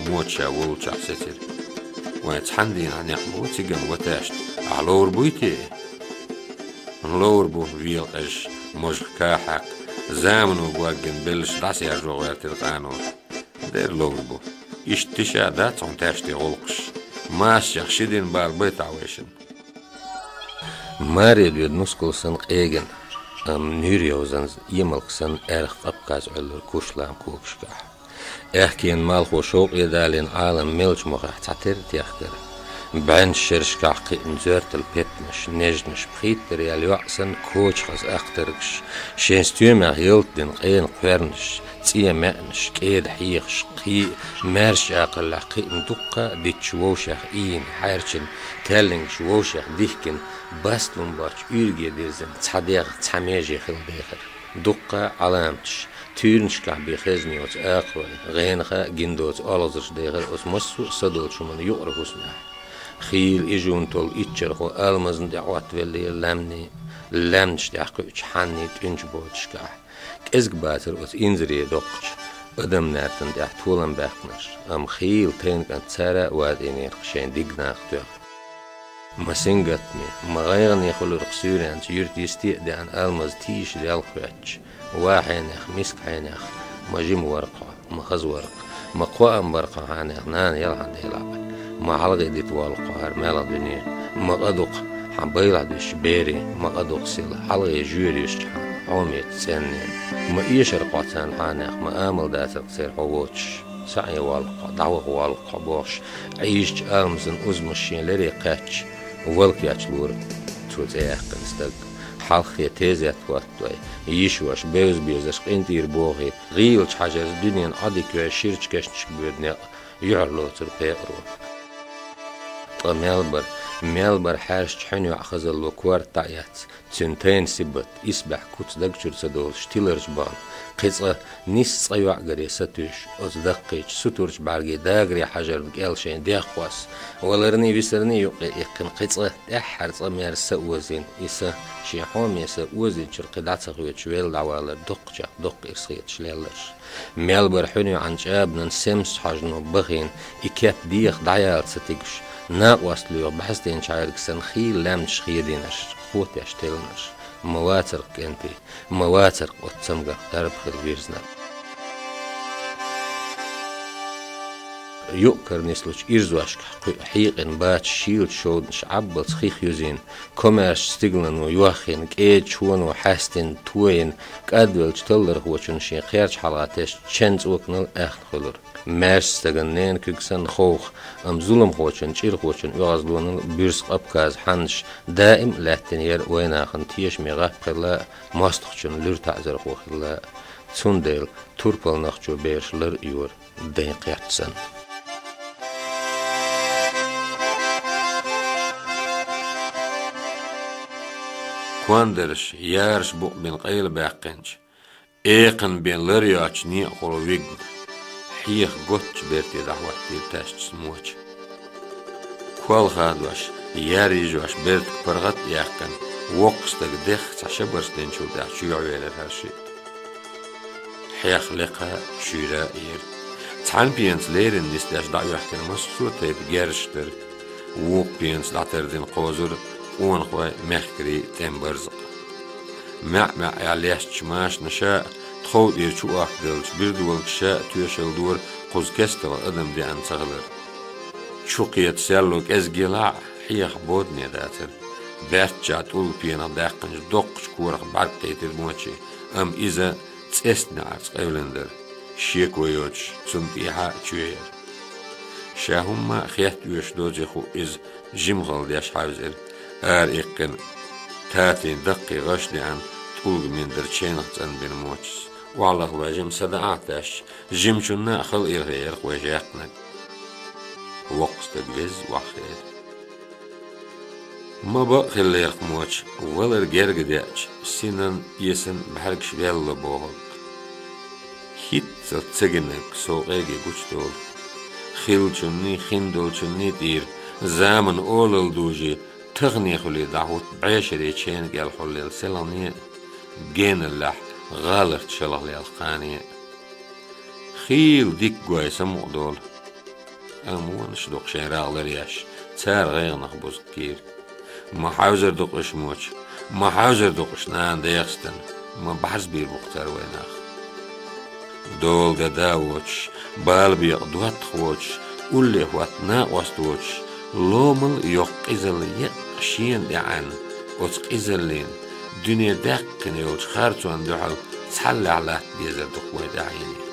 Моча ша волчохь сецира. Вайн цхьана дийнахь некъ ма ву циган ваташна. Ахьа ловр буй те? Ловр бу, велакъежаш, можах кахьаккха, замано боггина беллаш дӀасаяржо гӀоьртира къано. Дера ловр бу. Иштта тиша а дац хьуна теште гӀуллакхаш. Масех ши дин бала байтахь вайшин. Маре доьду мускал санна къегина, амма нуьйр йовзанза, емалх санна аьрха Къапказ Ӏуьллура куш-лам когашкахь. Аьхкенан малхо шовкъе далийна Ӏалам мелча мохехь цхьатерра техкара. БӀеннаш шерашкахь кхиъна зоьртал петтанаш, нежнаш, пхийттара яьлла йоӀ санна кочахаза ахтаргаш, шен стоьмех ялта дина къена кхоьрнаш, цӀен маьӀнаш, кӀеда хьехаш, кхин а маьрша чӀакхаллехь кхиъна дуккха а дитташ вовшех ийна, хьаьрчина, таьллингаш вовшех дихкина, баста лун боцчу уьйрге дирзина цхьа дегӀ, цхьа меже хила дехар. Дуккха а Ӏаламаташ, туьйранашкахь бен хезна йоцу акхарой, гӀенаха а гина доцу олхазарш дехар оцу массо а са долчу хӀуманна юкъара хӀусамехь. Хийла ижуна толу иччархо алмазна тӀе Ӏоттавеллера лаьмнийн, лаьмнаш тӀехь кхуьучу хьанний тӀуьнчу бодашкахь. КӀезиг бацара оцу инзаре доккхучу адам-наьртан тӀехь толам баьккхинарш, амма хийла тайна кӀант цара а вазийнера шайн диг накха тоьхна. Ма сингаттаме, ма гӀайгӀане хуьлург суьйренца юьрта йисте а деана, алмаз тийша лелха хоьттуш, ва хьенех, миска хьенех, ма жима вара-кх хьо, ма хаза вара-кх, ма кхоам бара-кх хьо хьенех, нана яла хьан Делахь, ма хьалхе дита воллу-кх хьо хӀара маьлхан дуьне, ма къа ду-кх хьан байлахь дуьсучу берийн, ма къа ду-кх сила, хьалхе жоьра юьсучу хьан хьомечу цӀеннен, ма эшар-кх хьо царна хьенех, ма амал дацар-кх церан хьо воцуш. Са Ӏен воллу-кх хьо, дӀаваха воллу-кх хьо бохуш, Ӏийжачу алмазан узамаш шен лере кхаьчча, вала кечлора цо цӀе яьккхина стаг. Хьалххе тезет хӀоттадой, йиш-ваша, бевза-безарш къинтӀера бохий, гӀийлачу хьажарца дуьненан Ӏодика йой ширачу кешнашка боьду некъ юьхьарлоцура пекъаро. Ткъа мел бара, мел бара хьаьрсачу хьуьнан йоӀ хазалло корта дӀа а эцна, цуьнан тайна сибат, исбаьхьа куц даг чуьра ца долуш, тиларчу бахана, кхин цкъа, нийсса цкъа йоӀ гаре сатуьйсуш, оцу даккхийчу сутарчу бӀаьргийн дагаре хьажарна кӀел шайн дегӀ кхосса, валарний, висарний юккъе иккхина, кхин цкъа, тӀаьххьара цкъа мерза са озийна, и са, шен хьоме са озийначуьра кхин дӀа ца хоьтуш велла дӀавалар доккхачех доккха ирс хеташ лелларш. Мел бара хьуьнан йоӀан чӀабанан семсачу хьожано бахийна, и кеп деха дӀаяла ца тигаш, накъост лоьху бӀаьстенчу хьаьрга санна хийла лаьмнаш хедийнарш, хотеш теллинарш, ма вацар-кх кӀентий, ма вацар-кх оцу цамгарх дарба хила вирзинарг. Юкъ кара нислучу ирзошкахь кхуьу хьийкъина бацаш шийлачу шовданаш Ӏаббалц хих юзийна, комаьршачу стиглано йоххийна, кӀеда чоно хьаьстина, тойина, кӀадвеллачу таллархочун шен кхерча хьалха тесча чен цӀоканал аьхна хуьлура. Маьршачу стагана ненан куьг санна ховха, амма зуламхочун, чӀирхочун оьгӀазлонал буьрса Къапказан хьаннаш даим а лаьттина яра вайнахана тешаме гӀап хилла а, мостагӀчун луьра таӀзархо хилла а. Цундела турпал нохчо бераш лар а йора, дайн кхетта санна. Кондарш, яраш букъ бина къайлабаьккхинчу, экханбен лар йоцучу некъахула вигна, хьеха готтачу берте дӀахӀоттийра ташча смоча. Кол хадош, яр йижош бертах паргӀат а яьккхина, воккха стаг дехха цхьа шабарш динчул тӀаьхьа чоьхьавелира хӀара шиъ. Хьех лекха а, чуьйра а ера. Цхьана пенца леррина нисдеш дӀаоьхкина массо а тайпа герзаш дара. Вукху пенца дӀатардина кхозура къонахой, мехкарий, тӀеман барзакъ. МаьӀ-маьӀӀехь лестачу машинаша а, тхов тӀера чу оттаделлачу бирдолгиша а тоьшалла дора кхуза кестта адам деана ца хилар. Чу кхета серло кӀезиг елахь а, хьеха бодане дацара. Баьрчча тӀулга пенах даьккхинчу доккхачу корах бӀаьрг кхийтира мочи, амма иза цӀестан неӀарца къевлина дара. Шеко йоцуш, цунна тӀехьа а чоь яра. Ша хӀумма а хетта оьшуш доций хууш, иза жимхалла деш хьаьвзира. Ара иккхина, татийна даккхий гӀаш деана, тӀулга миндар ченах цӀанбина мочас. Охьалахлой жима садаӀа а тешча, жимачунна а хала ирхъе яра-кх вай жаьккхинарг. Воккха стаг веза охьахиира. Ма бакъ хиллера-кх моча, валар герга деача, синан, эсан бӀаьргаш велла бохург. ХӀинццалц ца гинарг сов къеге гучудолу. Хиллачунний, хиндолчунний тӀера, заманан олалла дужий, тахане хуьлий дӀахӀутту бӀешерийн ченан кӀел хьуллелла селхане а, геналлехь гӀаларчу шалха лелха кхане а. Хийла дика гой самукъадолу. Амма вонаш дукха шайн рагӀ ларъеш, цара гӀайгӀанах буза кийра. Ма хьаьвзар ду-кх уьш, моча, ма хьаьвзар ду-кх уьш нана дехастана, ма бӀарзбийр бу-кх цара вай нах. Дола де да воцуш, бала бекъа доттагӀа воцуш, улле хӀотта накъост воцуш, ломал а йоккха къизалла еккъа шена тӀеӀаьнна, оцу къизаллина, дуьне даьккхина йолчу харцонна дуьхьал цхьаллехь латта дезар ду-кх вай тӀаьхьене.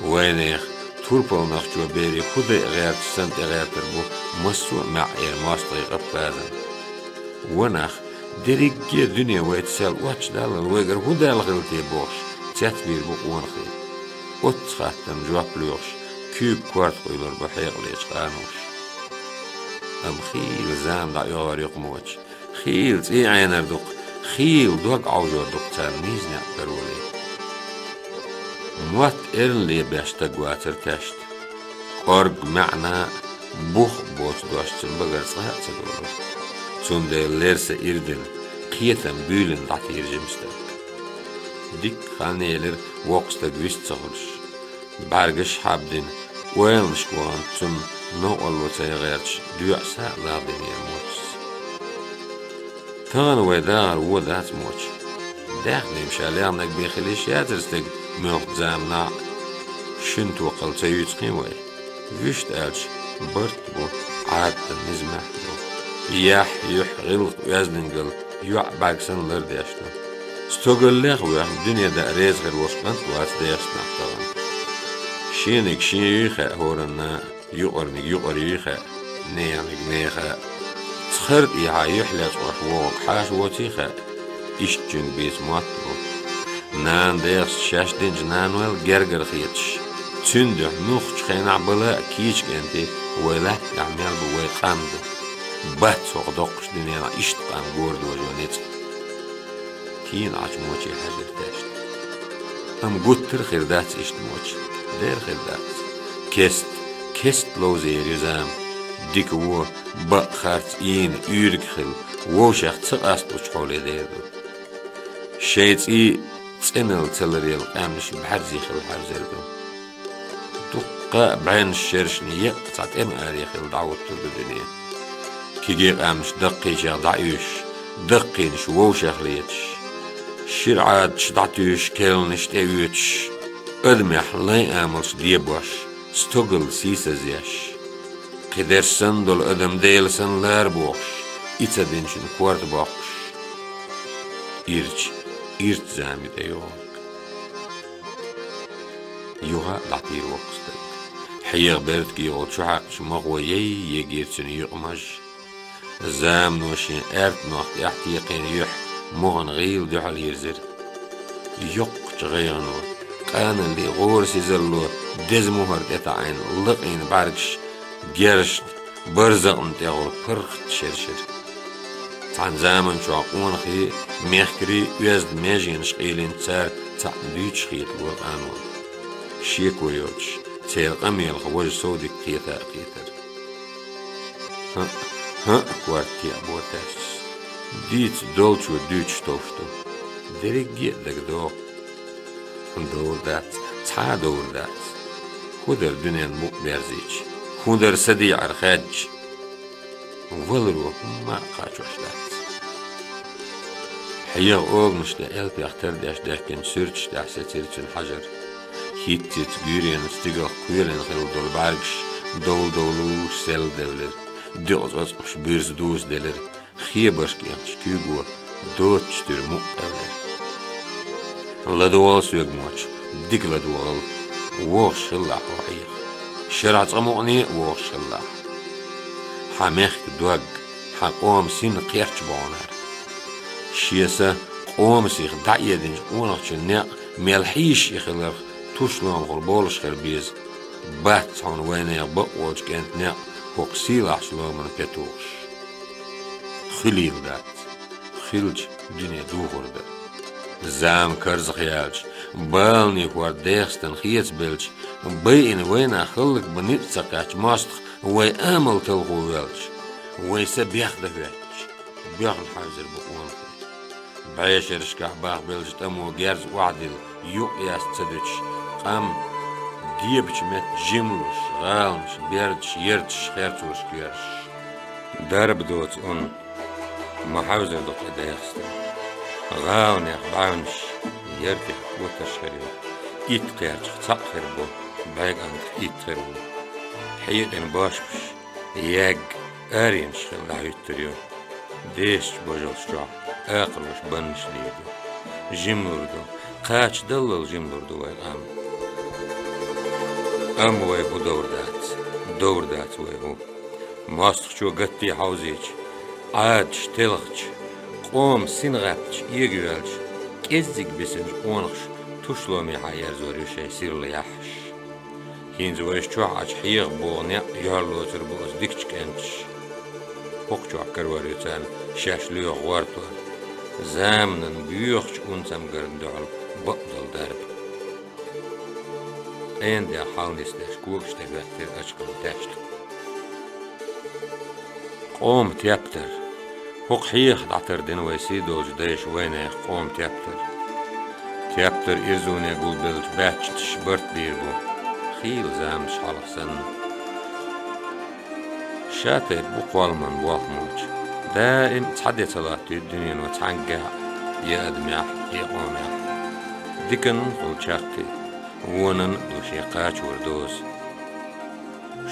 Вайнех турпалнахчо бере хӀу дайа гӀерташ санна тӀегӀертар бу массо а маьӀӀера мостагӀий Къапказан. Ва нах, дерриге а дуьне вайца сел оццу даллал вайгара хӀу даьлла хилла те бохуш, цецбийр бу къонахий. Оццу хаттарна жоп лоьхуш, куьйга корта къуьйлур бу хьекъалечу къаноша. Амма хийла зама дӀаоьгӀур ю-кх, моча, хийла цӀий Ӏенар ду-кх, хийла дог Ӏовжор ду-кх царна нийса некъ кароле. Мотт эрна лебеш стаг вацара тешна. КӀорга маьӀна а, бух а боцу дош цуьнан багара цкъа а ца долура. Цундела лерса ирдина, кхетам буьйлина дӀатийра жима стаг. Дикка хан елира воккха стаг вист ца хуьлуш. БӀаьргаш а хьабдина, ойланашка вахана цунна новкъарло ца ян гӀерташ, доьӀа са а ладийнера мочас. Тахана вай дахар вон дац, моча. Даьхнийн ша лехнарг бен хила йиш яцара стеган муьлхха заманахь а. Шина токхалла ца юьйцу кхин вай. Вуьшта аьлча, барт а бу, Ӏадатан низамехь а бу. Яхь, юьхь, гӀиллакх, оьздангалла йоӀ бӀаьрг санна лардеш ду. Стогаллех а воьхна, дуьне даа реза хир волуш кӀант а вац дехаш нах тахана. Шениг шен юй хаьа хӀоранна, юкъарниг юкъара юй хаьа, неханиг нехан а. Цхьара тӀехьа юьхь лечкъош вогӀург хьаша воций хаьа, иштта чуьнга бийца мотт а бу. Нана дехаш шаьш динчу нанойла гергара хеташ, цуьнан дуьхьа муьлххачу хенахь бала а кийча кӀентий вай лаьтта тӀехь мел бу вай къам ду. Бац хӀокху доккхачу дуьненахь иштта къам гора дожо ницкъ. Кийна Ӏачу моче хьаьжира тешна. Амма гуттар а хир дац иштта, моча, дера хир дац. Кест, кест ловзийр ю зама. Дика вон, бакъ харц ийна, уьйриг хила, вовшех ца къасталучу хьоле дер ду. Шайн цӀий цӀеналла ца ларъелла къаьмнаш бӀаьрзе хила хьаьвзар ду. Дуккха а бӀеннаш шершна еккъа цхьа тӀеман аре хила дӀахӀуттур ду дуьне. Кегий къаьмнаш даккхийчех дӀаоьшуш, даккхийнаш вовшех леташ, шира Ӏадаташ дӀатуьйсуш, керланаш тӀеоьцуш, адамехь лайн амалш дебош, стогалла сийсазъеш. Кхидерш санна долу адам Дела санна лара бохуш, и ца динчун корта боккхуш. Ирча, ирча зама ю тӀейогӀург. Юха а дӀатийра воккха стаг. Хьеха бертиг йолчу хьаькхачу махо яй егира цуьнан юкъамаж. Замано шен аьртанох тӀехь текхийна юьхь мохана гӀийла дуьхьал йирзира. Йоккхачу гӀайгӀано, къаналлий гӀорасизалло деза мухӀар тӀетаӀийна лакъийна бӀаьргаш герзашна, барзакъна тӀегӀур паргӀат шершира. Цхьана заманчохь къонахий, мехкарий оьзда меженаш къийлинчу цара цхьаъ дуьйцуш хеталора къанонна. Шеко йоцуш, церан къамелах важа сов дика кхета а кхетара. ХӀаъ, хӀаъ, корта теӀа бо тешнаш. Дийца долчо дуьйцуш товш ду. Дерриге а дагадогӀу. Довр дац, цхьа а довр дац. ХӀун дара дуьненна мукъ берзийча? ХӀун дара са декъар хаьдча? Валаро хӀумма а кхачош дац. Хьеха оганаш тӀе элпех тардеш даьхкинчу суьрташ тӀехь сецира цуьнан хьажар. ХӀиттица гуьйренан стигалх кхоьлина хилла долу бӀаьргаш довла-довлуш селла девлира, декъаза оцкъуш буьрса дуза делира, хебарш кӀенташ куьйго доцучу туьра мукъ къевлира. ЛадогӀал соьга, моча, дика ладогӀал, вогӀуш хилалахь хьо хьеха. Шарахь цкъа мукъане а вогӀуш хилалахь. Хьан мехкан дог, хьан къоман син кхерч богӀунара. Шен са къоман сих дӀаэдинчу къонахчун некъ мел хьийзаш и хиларх туш ломахула болуш хир беза. Бац хьуна вайнехан бакъволчу кӀентан некъ хӀокху сийлахьчу ломан петухуш. Хуьлийла дац. Хилча, дуьне духур дара. Зама карзахъяьлча, баланийн хӀорд дехастан хецабелча, байина вайнах хӀаллакбан ницкъ ца кхаьчча мостагӀа вай амал талхо воьлча, вай са бех дан хӀоьттича, боьхна хьаьвзар бу къонахий. БӀешерашкахь бахбелча тӀамо герз охьадилла, юкъ яста ца дуьтуш, къам дебачу метта жимлуш, гӀаланаш, бердаш, ярташ, херцораш кхоьруш. Дарба доцу ун, ма хьовзар ду кхин дехастан. ГӀаланех бӀаьвнаш, яртех котарш хир ю. Итт кхерчах цхьаъ хир бу, бӀе кӀантах итт хир ву. Хьекъина бошмаш, ягга, аренаш хилла дӀахӀуьттур ю. Дешачу божалш чохь акхарош баннаш дийр ду. Жимлур ду, кхача даллал жимлур ду вай къам. Амма вай хӀу довр дац, довр дац вай хӀу. МостагӀчо гатте хьовзийча, Ӏадаташ телхча, къоман син гӀаьттича эгайоьлча, кӀеззиг бисинчу къонахаша туш ломе хьаерзор ю шайн сирла яххьаш. ХӀинца вайша чохь Ӏачу хьеха богӀу некъ йоьллоцур бу оцу дикачу кӀенташа. ХӀокху чохь карор ю царна шаьш лоьху гӀортор. Заманан боьхачу унцамгарна дуьхьал бакъдолу дарба. Къена дегӀ хьалнисдеш когаш тӀе хӀоьттира ачкхана тешна. Къоман тептар. ХӀокху хьеха дӀатардина вай сий долчу дайша вайнехан къоман тептар. Тептар ирзоне гулбеллачу баьччаташ барт бийр бу, хийла заманаш хьалха санна. Ша тайпа бу кхолламан болх молчу. Даим цхьа де ца латтийта дуьнено цхьаьнггахь а, я адамехь, я къомехь. Диканна хуьлу чаккхе, вонанна а ду шен кхачор доза.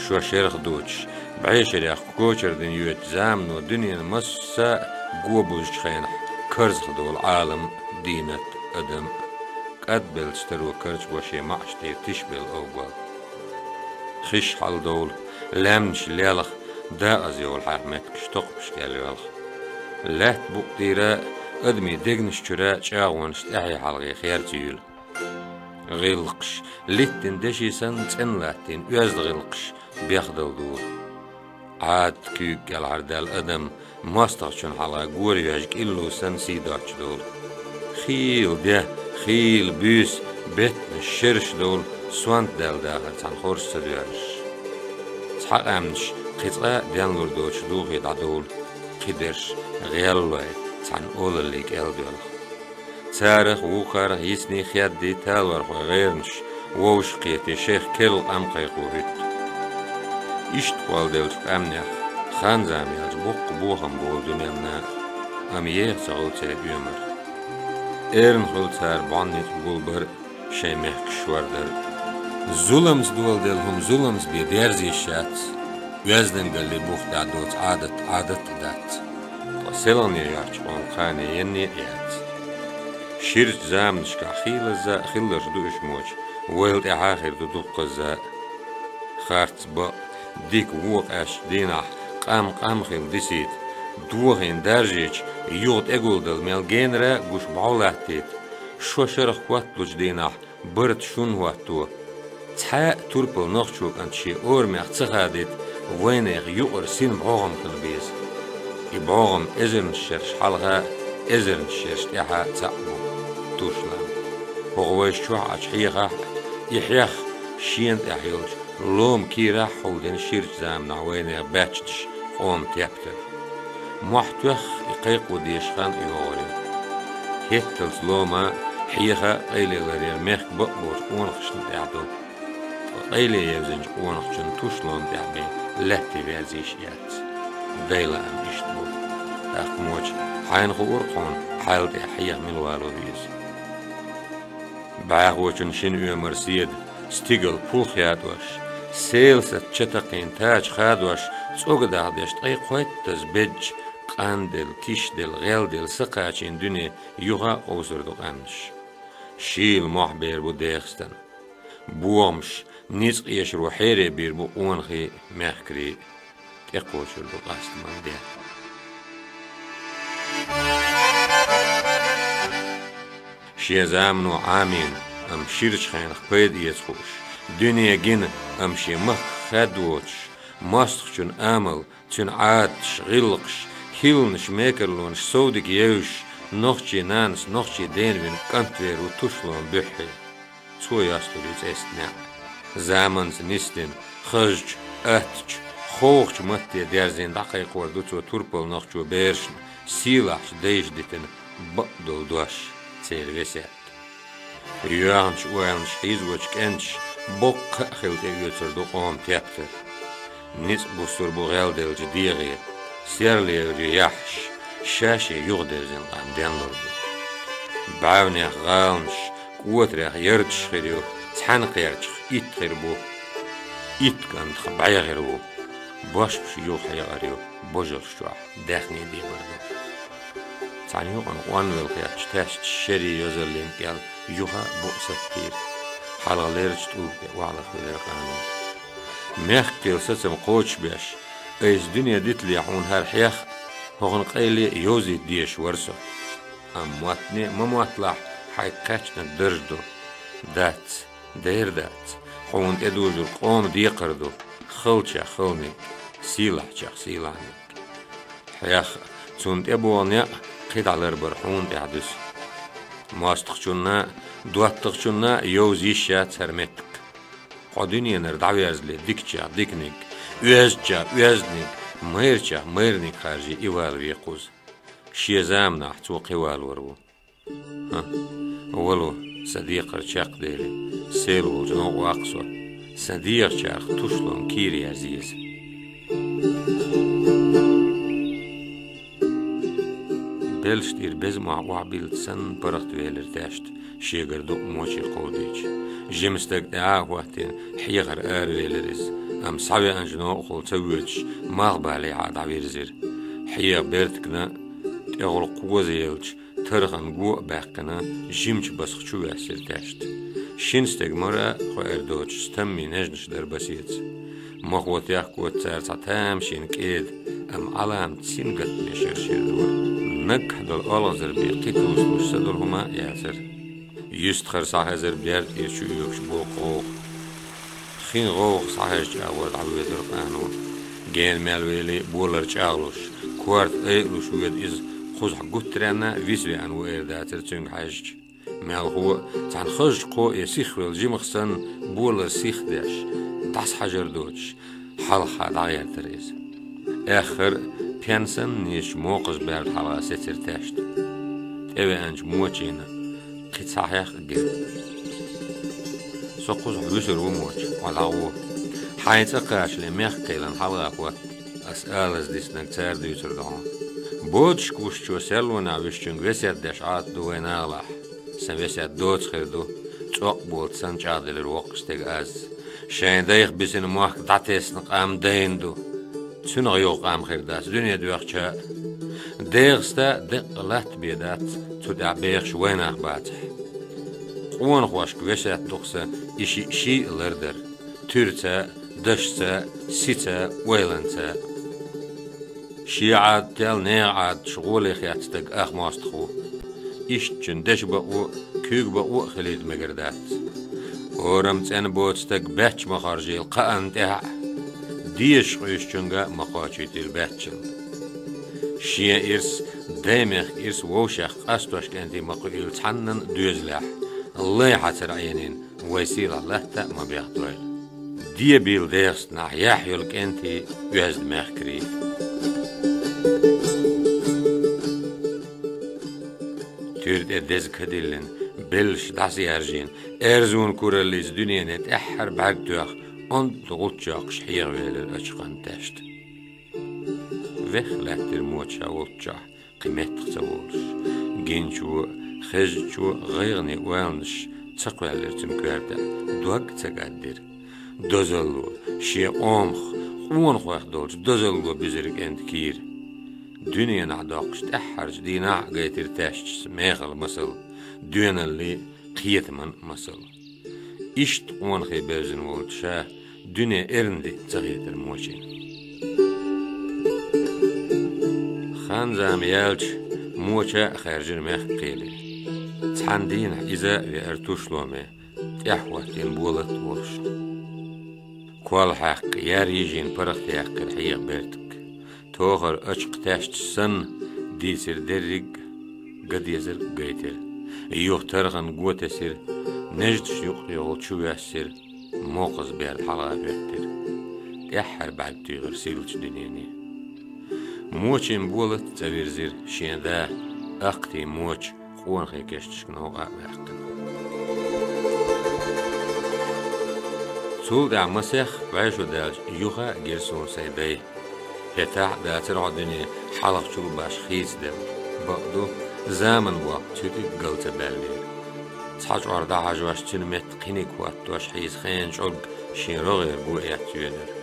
Шо шерх доцуш, бӀешерех кочар дина йоьдучу замано дуьненан масса а го бузучу хенахь карзахдолу Ӏалам а, дийнат а, адам а, кӀадбеллачу таро карчо шен маӀаш тӀера тишбелла овгал. Хиш хьаладовла, лаьмнаш лелха, дакъаза йовла хьаьрха меттигаш токхамаш кӀел йоьлху. Лаьтта букъ тӀера а, адамийн дегнаш чуьра а чӀагӀонаш тӀаьхье хьалхе херца юьйлу. ГӀиллакхаш, литтина деши санна цӀена латтийна оьзда гӀиллакхаш бехдала дуьйлу. Ӏадат куьйга кӀелхьардаьлла адам мостагӀчунна хьалха гора йоьжна кӀиллу санна сий доцуш долу. Хийла де, хийла буьйса, беттанаш, шераш долу сонта даьлла дахар цхьана хорша ца доьрзуш. Цхьа къаьмнаш кхин цкъа а денлур доцуш духий дӀадовлу, кхидерш гӀеллой цхьана олаллий кӀел доьлху. Царах, вукхарах йисний хеддий талорхойн гӀеранаш, вовшах кхетий шайх керла къам кхайкхо хӀуьтту. Иштта кхолладеллачу къаьмнех хан-зама яьлча боккха бохам болу дуьненна, амма еха ца гӀо церан оьмар. Эрна хуьлу цара бӀонницкъ гулбар а, шайн мехкаш шордар а. Зуламца доладелла хӀума зуламца бен дерзийш яц, оьздангаллин бух тӀехь доцу Ӏадат Ӏадат а дац. Ткъа селхане йоьхчу къоман кхане енне а яц. Ширачу заманашкахь хийлазза а хилларш ду уьш моча, вайла тӀаьхьа а хир ду дуккхазза а. Харц, бакъ, дика, вон къаьстачу дийнахь къам къам хилла дисийта, дохийна даржийча, юха тӀегулдала мел генара а гуш бӀов латтийта, шо шарах хӀотталучу дийнахь барт шун хӀотто. Цхьа а турпал нохчо кӀант шен орамех ца хадийта, вайнехан юкъара син бӀогӀам хила беза. И бӀогӀам эзарнаш шерш хьалха а, эзарнаш шерш тӀаьхьа а цхьаъ бу, туш лам. ХӀокху вайша чохь Ӏачу хьехахь а, и хьех шена тӀехь йолчу лома кийрахь а хьулдина ширачу заманахь вайнехан баьччаташ, къоман тептар. Мохь тоьхна и кхайкхо дезаш хан а йогӀур ю. ХӀетталц лома, хьеха а къайле ларъяр мехкан бакъболчу къонахашна тӀехь ду. Ткъа къайле евзинчу къонахчун туш лома тӀехь бен лаьтте верзийш а яц. Дай лаам иштта бу. ТӀаккха моча, хьайна хуур-кх хьуна, хьайл тӀехь хьеха мила вало веза. БӀаьхочун шина оьмар седа, стигала пулх ятӀош, селсат чатакхийна тача хадош, цӀога дахдеш ткъе кхойттаза беджа, къанделла, кишделла, гӀелделла са кхачийна дуьне юха а къовсур ду къаьмнаш. Шийла мохь бер бу дехастан. БогӀамаш ницкъ эшаро хьере бийр бу къонахий а, мехкарий а. ТӀекхочур ду къастаман де. Шен замано Ӏамийна, амма ширачу хенах пайда эца хууш, дуьне гина, амма шен махках хаьдда воцуш, мостагӀчун амал, цуьнан Ӏадаташ, гӀиллакхаш, хӀилланаш, мекарлонаш совдика евзаш, нохчийн нанас нохчийн дена вина кӀант вер ву туш лома буьххье. Цо йостур ю цӀестан неӀ. Заманца нисдина, хазачу, аттачу, ховхачу матте дерзийна дӀакхайкхор ду цо турпал нохчо берашна, сийлахьчу дайша дитина бакъдолу дош, церан весет. Йоьхначу ойланаш хьийзочу кӀенташа Боккха а хила тӀеоьцур ду къоман тептар. Ницкъ буссур бу гӀелделлачу дегӀе, серлера ю яххьаш, шаьшшиъ юхадерзина къам денлур ду. БӀаьвнех гӀаланаш, кӀотарех ярташ хир ю, цхьаьна кхерчах итт хир бу. Итт кӀантах бӀе хир ву. Бошхаш юхахьекъар ю, божалш чохь даьхни дебар ду. Цхьана юкъана къонвелла хетачу тешначу шерийн йозаллин кӀел юха а букъ саттийра. Хьалха леррачу тӀулга тӀе охьалахвелира къано. Мехкан сацам кхочушбеш, айса дуьне дитале хьуна хӀара хьех а, хӀокхуьнан къайле а йовзийта дезаш вара со. Амма моттане а ма мотталахь, хьайга кхаьчнарг дарж ду. Дац, дера дац, хьуна тӀедужург къоман декхар ду, халчех халниг, сийлахьчех сийлахьниг. Хьех а, цунна тӀебогӀу некъ а кхидӀа ларбар хьуна тӀехь ду-кх. МостагӀчунна а, доттагӀчунна а йовза йиш яц хӀара меттиг. Хьо дуьненара дӀаверзале дикачех диканиг, оьздачех оьзданиг, майрачех майраниг харжий и вала ве кхуза. Шен заманахь цо кхиавалор ву. ХӀа, вало, сан декхар чекхдели, сел волчу новкъа ваккха со, сан дегӀачарах тушлонан кийра язъе иза. Белшаш тӀера беза мохь охьабиллина санна паргӀатвелира тешна, шегара дукъ моче кховдийча. Жима стаг тӀе Ӏа а хӀоттийна, хьехара аравелира иза, амма схьавеанчу новкъахула ца воьдуш, малхбалехьа дӀавирзира. Хьеха бертигна, тӀехула кхоза елча, тархана го а баьккхина, жимачу басах чувоьссира тешна. Шина стеган мара а хоьуьйтуш доцуш, стаммий нежнаш дара басеца. Махо техкаво цара цхьа тамашийна кӀеда, амма Ӏаламат сингаттаме шершира дора. Наггахь долу олхазар бен кхин тосалуш са долу хӀума а яцара. Юьстахара схьахезара берда тӀера чу оьхуш боккха гӀовгӀа. Хин гӀовгӀа схьахезча агӀор дӀавоьдура къано. Гена мел вели болар чӀагӀлуш, корта айалуш воьду иза, кхузахь гуттаренна а виса веана ву эр дацара цуьнга хьаьжча. Мелхо а, цхьана хазачу кхоо а сихвелла жимах санна, болар сихдеш, дӀасахьажар доцуш, хьалха дӀагӀертара иза. Аьххар а, пен санна нисчу мокхаза берда хьалха сецира тешна. ТӀевеанчу мочина кхин цхьа хьех а гира. Со кхузахь вуьсур ву, моча, хьо дӀагӀо. Хьайн цӀа кхачале мехкан кхелана хьалха хӀотта, ас алаза диснарг цара дуьйцур ду хьуна. Боцуш кхуччо серлонехь вуьсучуьнга весет деш Ӏадат ду вайн агӀалахь. Сан весет доцу хир ду, цӀокъ болчу санна чӀагӀделира воккхачу стеган аз. Шайн дайх бисина мохк дӀатесна къам дайна ду. Цуьнах йогӀу къам хир дац дуьне доьхча а. ДегӀаста деккъа латта бен дац, цу тӀехь бехаш вайнах бацахь. Къонахошка весет ду-кх сан и шиъ ший а лардар, туьрца а, дашца а, сица а, ойланца а. Шен Ӏадател нехан Ӏадаташ гӀоле хетта стаг ах мостагӀа ву. Ишттачун дешан бакъо а, куьйган бакъо а хилийта мегар дац. Орам цӀена боцу стаг баьчча ма хоржийла кхаанна тӀехь а, дезаш къуьйсучуьнга а ма кхочуьйтийла баьччалла. Шен ирс, даймехкан ирс вовшех къастош кӀентий ма кхуьийла цхьаннан а доьзалехь, лай хьацар Ӏенийна, вай сийлахь латта а ма бехдойла. Дебийла дегӀастанахь яхь йолу кӀентий, оьзда мехкарий. Туьра тӀе деза кадиллина, беллаш дӀасаяржийна, аьрзун кураллица дуьнене тӀаьххьара бӀаьрг тоьхна, онда гӀулч йоккхуш хьехавелира ачу хан тешна. Вех лаьттира моча ша волччохь, кхин меттах ца волуш. Гиначо, хезначо гӀайгӀане ойланаш ца кхоьллира цуьнан коьртехь, дог ца гӀаьддира. Дозалло, шен къомах, къонахойх долчу дозалло буьзира кӀентан кийра. Дуьненахь доккхуш тӀаьххьарчу дийнахь а гайтира тешначо мехала масал, доьналлин, кхетаман масал. Иштта къонахий бевзина волчу ша дуьне эрна диъ ца хетара мочина. Хан-зама яьлча, моча а хаьржира мехкан кхеле. Цхьана дийнахь иза а веара тушломе, тӀаьхьахӀоттийна болат а волуш. Колхьаьккха яр йижийна паргӀатъяьккхира хьеха бертиг. Тохара ачкх тешча санна, дийцира дерриг а, ган дезарг а гайтира. Юха тархана го тесира, неждаш юккъе йолу чу воьссира, мокхаза берда хьалха хӀоьттира. ТӀаьххьара бӀаьрг туьйхира сийлачу дуьнене. Мочийн болат а цӀа вирзира шен да, акхтий моча, къонахий кешнашка новкъа а ваьккхина. Цул тӀаьхьа масех вӀашагӀдаьлча юха а гира суна сайн дай. ХӀетахь а дацара хьо дуьне хьалхачул башха хийцаделла. Бакъду, заман боккха цуьтиг гал ца баьллера. Цхьа чкъор дӀахьажош, цуьнан метта кхиниг хӀоттош хьийза хенан чӀог шен рогӀера го эцна йоьдура.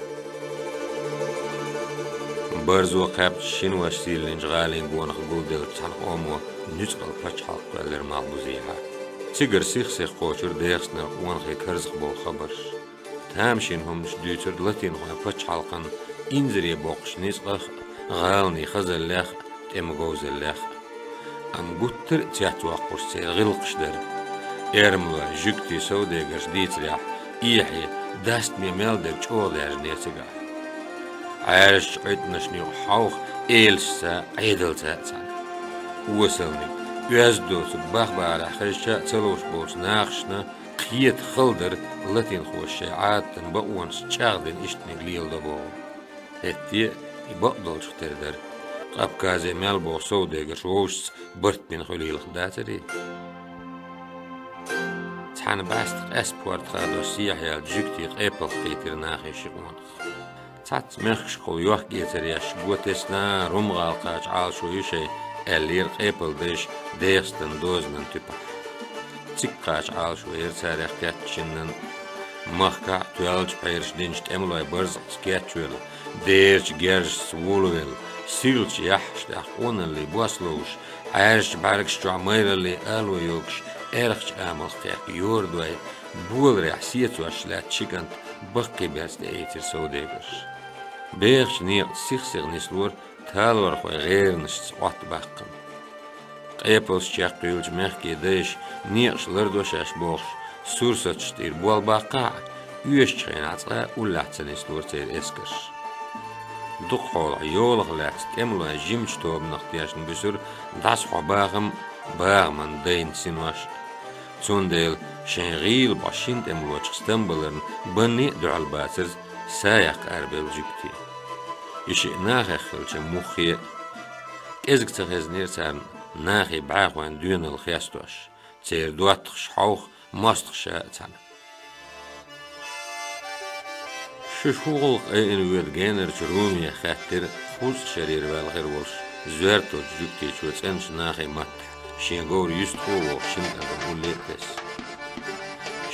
Барзо кхаьбча, шина ваша сийлаллинчу гӀалин гонах гулделлачу цхьана къомо нуьцкъала пачхьалкх кхоьллира Малхбузехьа. Цигара сих-сиха кхочура ДегӀастанара къонахий карзахбовла хабарш. Тамашийна хӀуманаш дуьйцура латинхойн пачхьалкхан инзаре боккхучу ницкъах а, гӀаланийн хазаллех а, тӀеман говзаллех а. Амма гуттар а цецвоккхуш церан гӀиллакхаш дара. Эрмалой, жуьгтий, совдегарш дийцарехь, эхье, дастаме мел дерг чӀогӀа даьржинера цигахь. Ӏаьржачу Ӏуьттанашна юкъа хьовха элашца, Ӏедалца а цхьаьна. Осалниг, оьзда доцург бах-бахарехь хезча а ца ловш болчу нахашна кхета хала дара латинхоша шайн Ӏадатан бакъонашца чӀагӀдина ишттаниг леладо бохург. ХӀетте а и бакъдолчух тера дара. Къапказе мел боху совдегарш вовшашца барт бина хуьлийла дацарий? Цхьана бӀаьста къаьста порта хадош сехьаяьллачу жуьгтийн къепалх кхийтира нахе ши къонах. Цхьацца мехкашкахула йохк-эцар еш, го тесна, Рум-гӀала кхача Ӏалашо ю шайн, аьллера къепалан дайша ДегӀастанан дозанан туьпахь. Цига кхача Ӏалашо яра царех кечйинарг. Махкахь а тоьллачу пхьераш динчу тӀемалойн барзакъца кечвелла, дерачу герзашца вулавелла, сирлачу яххьаш тӀехь къоналлин бос ловш, Ӏаьржачу бӀаьргаш чохь майраллин ало йогуш, аьрхачу амалх кхехка йорадой, боларехь сецош лаьтта ши кӀант баккхий берца тӀеийцира совдегарш. Бехачу некъаца сих-сиха нислора талорхойн гӀеранашца Ӏоттабаккхам. Къепалш чекхйоьллачу мехкийн дайша некъаш лардо шаьш бохуш, сурсаташ тӀера болх баккхахь а, оьшучу хенахь цкъа а уллехь ца нислора церан эскарш. Дукхахьолахь йолах лаьцна тӀемалойн жимачу тобанах тешна буьсура дӀасахьо бахам а, бахаман дайн синош а. Цундела шайн гӀийла бӀо шина тӀемалочух стамбаларна банне а дуьхьал бацара са яккха арабевлла жуьгтий. И шиъ нахах хилча муххе а, кӀезиг ца хезнера царна нахе бӀаьхойн доьналла хестош, церан доттагӀаш хьовха, мостагӀаша а цхьаьна. Шу хӀун гӀуллакх айина воьду генарчу Руме, хаьттира кхузткъа шарера ваьлла хир волуш, зоьрталчу жуьгтичо цӀеначу нахе маттахь, шен говр юьстахо а вохуш, шина кӀантана улле а тесна.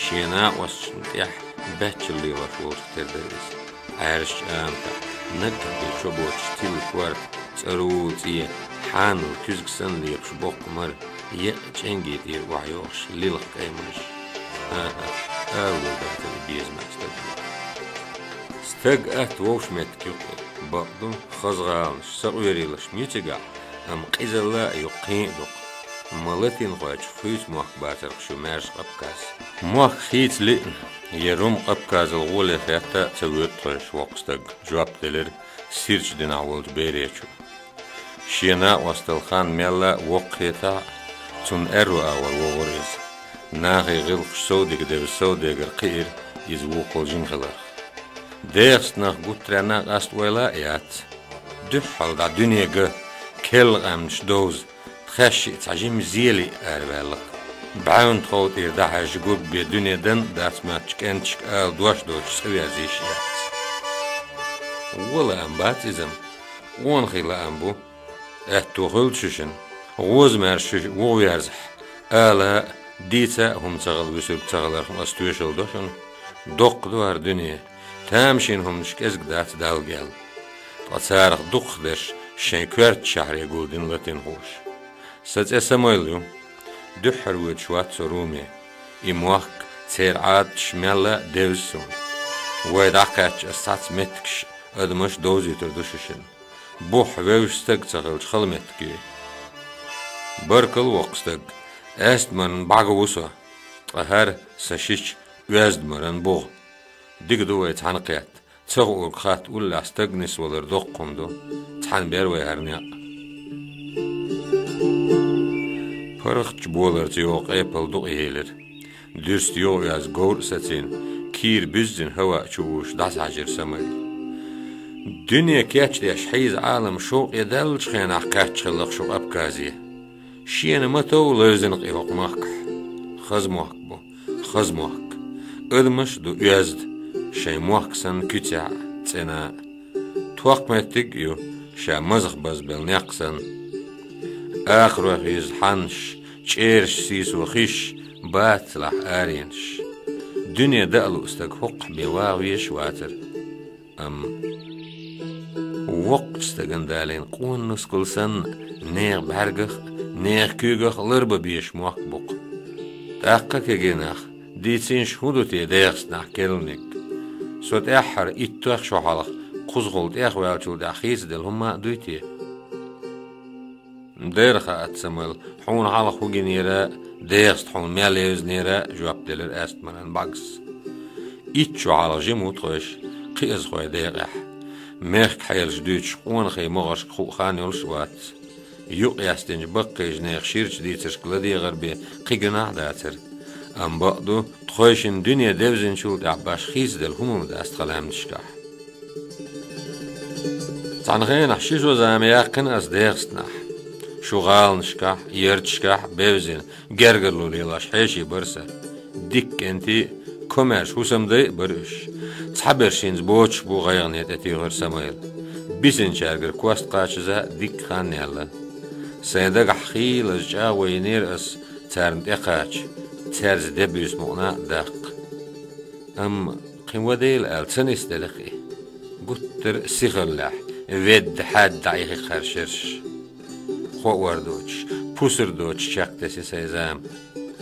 Шен накъосташна тӀехь баьччалла лелош волчух тера дара иза. Ӏаьржачу аматахь, наггахь бен чо боцуш тилла корта, цӀарула цӀе, хьанал куьзга санна лепаш боккха мара, еккъа чӀенги тӀера охьайохуш лилха кӀай маж. ХӀан-хӀа, ала лур дацара и безаман стаг. Стаг атта вовшах меттиг ю-кх и, бакъду, хаза гӀаланаш, сакъоьрилаш ма ю цигахь, амма къизалла а ю-кх, кхин а ду-кх. Ма латинхойчух хуьйцу мохк бацара-кх шу, маьрша Къапказ. Мохк хийца лиъна, я Рум-Къапказал гӀоле хетта а ца воьду тхойша, воккха стаг, жоп делира сирачу динахь волчу беречо. Шен накъостал хан мелла а воккха хетахь а, цунна аьрру агӀор вогӀура иза. Нахе гӀиллакхаш совдига девза совдегар кхиира иза вукхул жима хиларх. ДегӀастанах гуттаренна а къаста ойла а яц. Дуьххьал дӀа дуьне ган, керла къаьмнаш довза, тхаьш шиъ цхьа жима зен лиъ араваьлла-кх. БӀаьвнан тхов тӀера дӀахьаьжча гург бен дуьне дан а дац моьттучу кӀенташка ала дош доцуш цӀа верза йиш яц. Вон лаам бац иза-м, къонахий лаам бу. Аьтто хуьлда шу шуна, гӀоза-маьрша шу вуха верзахь, ала а, дийца а хӀума ца хилла вуьсург ца хиларх ма ас тоьшалла до шуна. Доккха ду хӀара дуьне, тамашийна хӀуманаш кӀезиг дац Далла гел. Ткъа царах дукхахдерш шайн коьртачу шахьаре гулдина латинхоша. Сан цӀе Самайл ю. Дуьххьара воьдуш вац со Руме. И мохк, церан Ӏадаташ мелла а девза суна. Вай дӀакхаьчча, ас цхьацца меттигаш, адамаш довзуьйтур ду шу шуна. Бух вевзаш стаг ца хилча, хала меттиг ю и. Баркалла, воккха стаг, аьстамаран бӀаьго ву со, ткъа хӀара сан шича оьзда маран бугӀа. Дика ду вай цхьаьна кхетта, ца хуург хатта уллехь стаг нисвалар доккха хӀума ду, цхьаьна бер вай хӀара некъ. ПаргӀатчу боларца йогӀу къепал дукъаелира. Дуьрста йогӀу йоьзна говр а сацийна, кийра буьззина хӀаваъ чу вуш дӀасахьаьжира Самайл. Дуьне кечдеш хьийза Ӏалам шовкъе даьллачу хенахь кхаьчча хилла-кх шу Къапказе. Шена ма тов левзина-кх и хӀокху махкахь. Хаза мохк бу, хаза мохк. Адамаш а ду оьзда, шайн мохк санна куьцехь цӀена. Тхох моьттиг а ю, ша мазах базбелла некх санна. Ахарой хьийза хьаннаш, чӀераш сийсо хиш, бацалахь аренаш. Дуьне даа луъу стаг хӀокхахь бен вагӀа везаш а вацара. Амма воккхачу стагана далийна къона нускал санна, нехан бӀаьргах а, нехан куьйгах а ларбан безаш мохк бу-кх. ТӀаккха, кегий нах, дийцийша, хӀун ду те дехастанахь керланиг? Со тӀаьххьара иттех шо хьалха кхузахула тӀехваьллачул тӀаьхьа хийцаделла хӀума а дуй те? Дера хаьа, Самайл, хьуна хьалха хӀун гинера, дехаста хьуна мел евзинера, жоп делира Астамаран бӀаьргас. Итт шо хьалха жима ву тхойша кхиазхойн декъехь. Мехкан хьелаш дуьйцуш, къонахий могӀаршка хуу хан йолуш а вац. Юкъ яьстинчу баккхийчу нехан ширачу дийцаршка ладегӀар бен кхин гуьнахь а дацара. Амма бакъ ду, тхойшинна дуьне девзинчул тӀаьхьа башха хийцаделла хӀума ма дац тхан лаьмнашкахь. Цхьана хенахь ши шо зама яьккхина ас дехастанахь. Шу гӀаланашкахь, ярташкахь а бевзина, гергарло лелош хьеший бара сан. Дика кӀентий а, комаьрша хӀусамдай а бара уьш. Цхьаберш хӀинца боцуш бу, гӀайгӀане тӀетуьйхира Самайл. Бисинчаьргара кост кхачаза дикка хан яьлла. Сайн дагахь хийлаза чӀагӀо йинера ас царна тӀекхача, цаьрца де буьйса мукъана а даккха. Амма кхин ван дела аьлла ца нисделира-кх и. Гуттара а сихаллехь, ведда, хьаьдда дӀаихира хӀара шераш. Хоар доцуш, пусар доцуш чекхдесира сайн зама.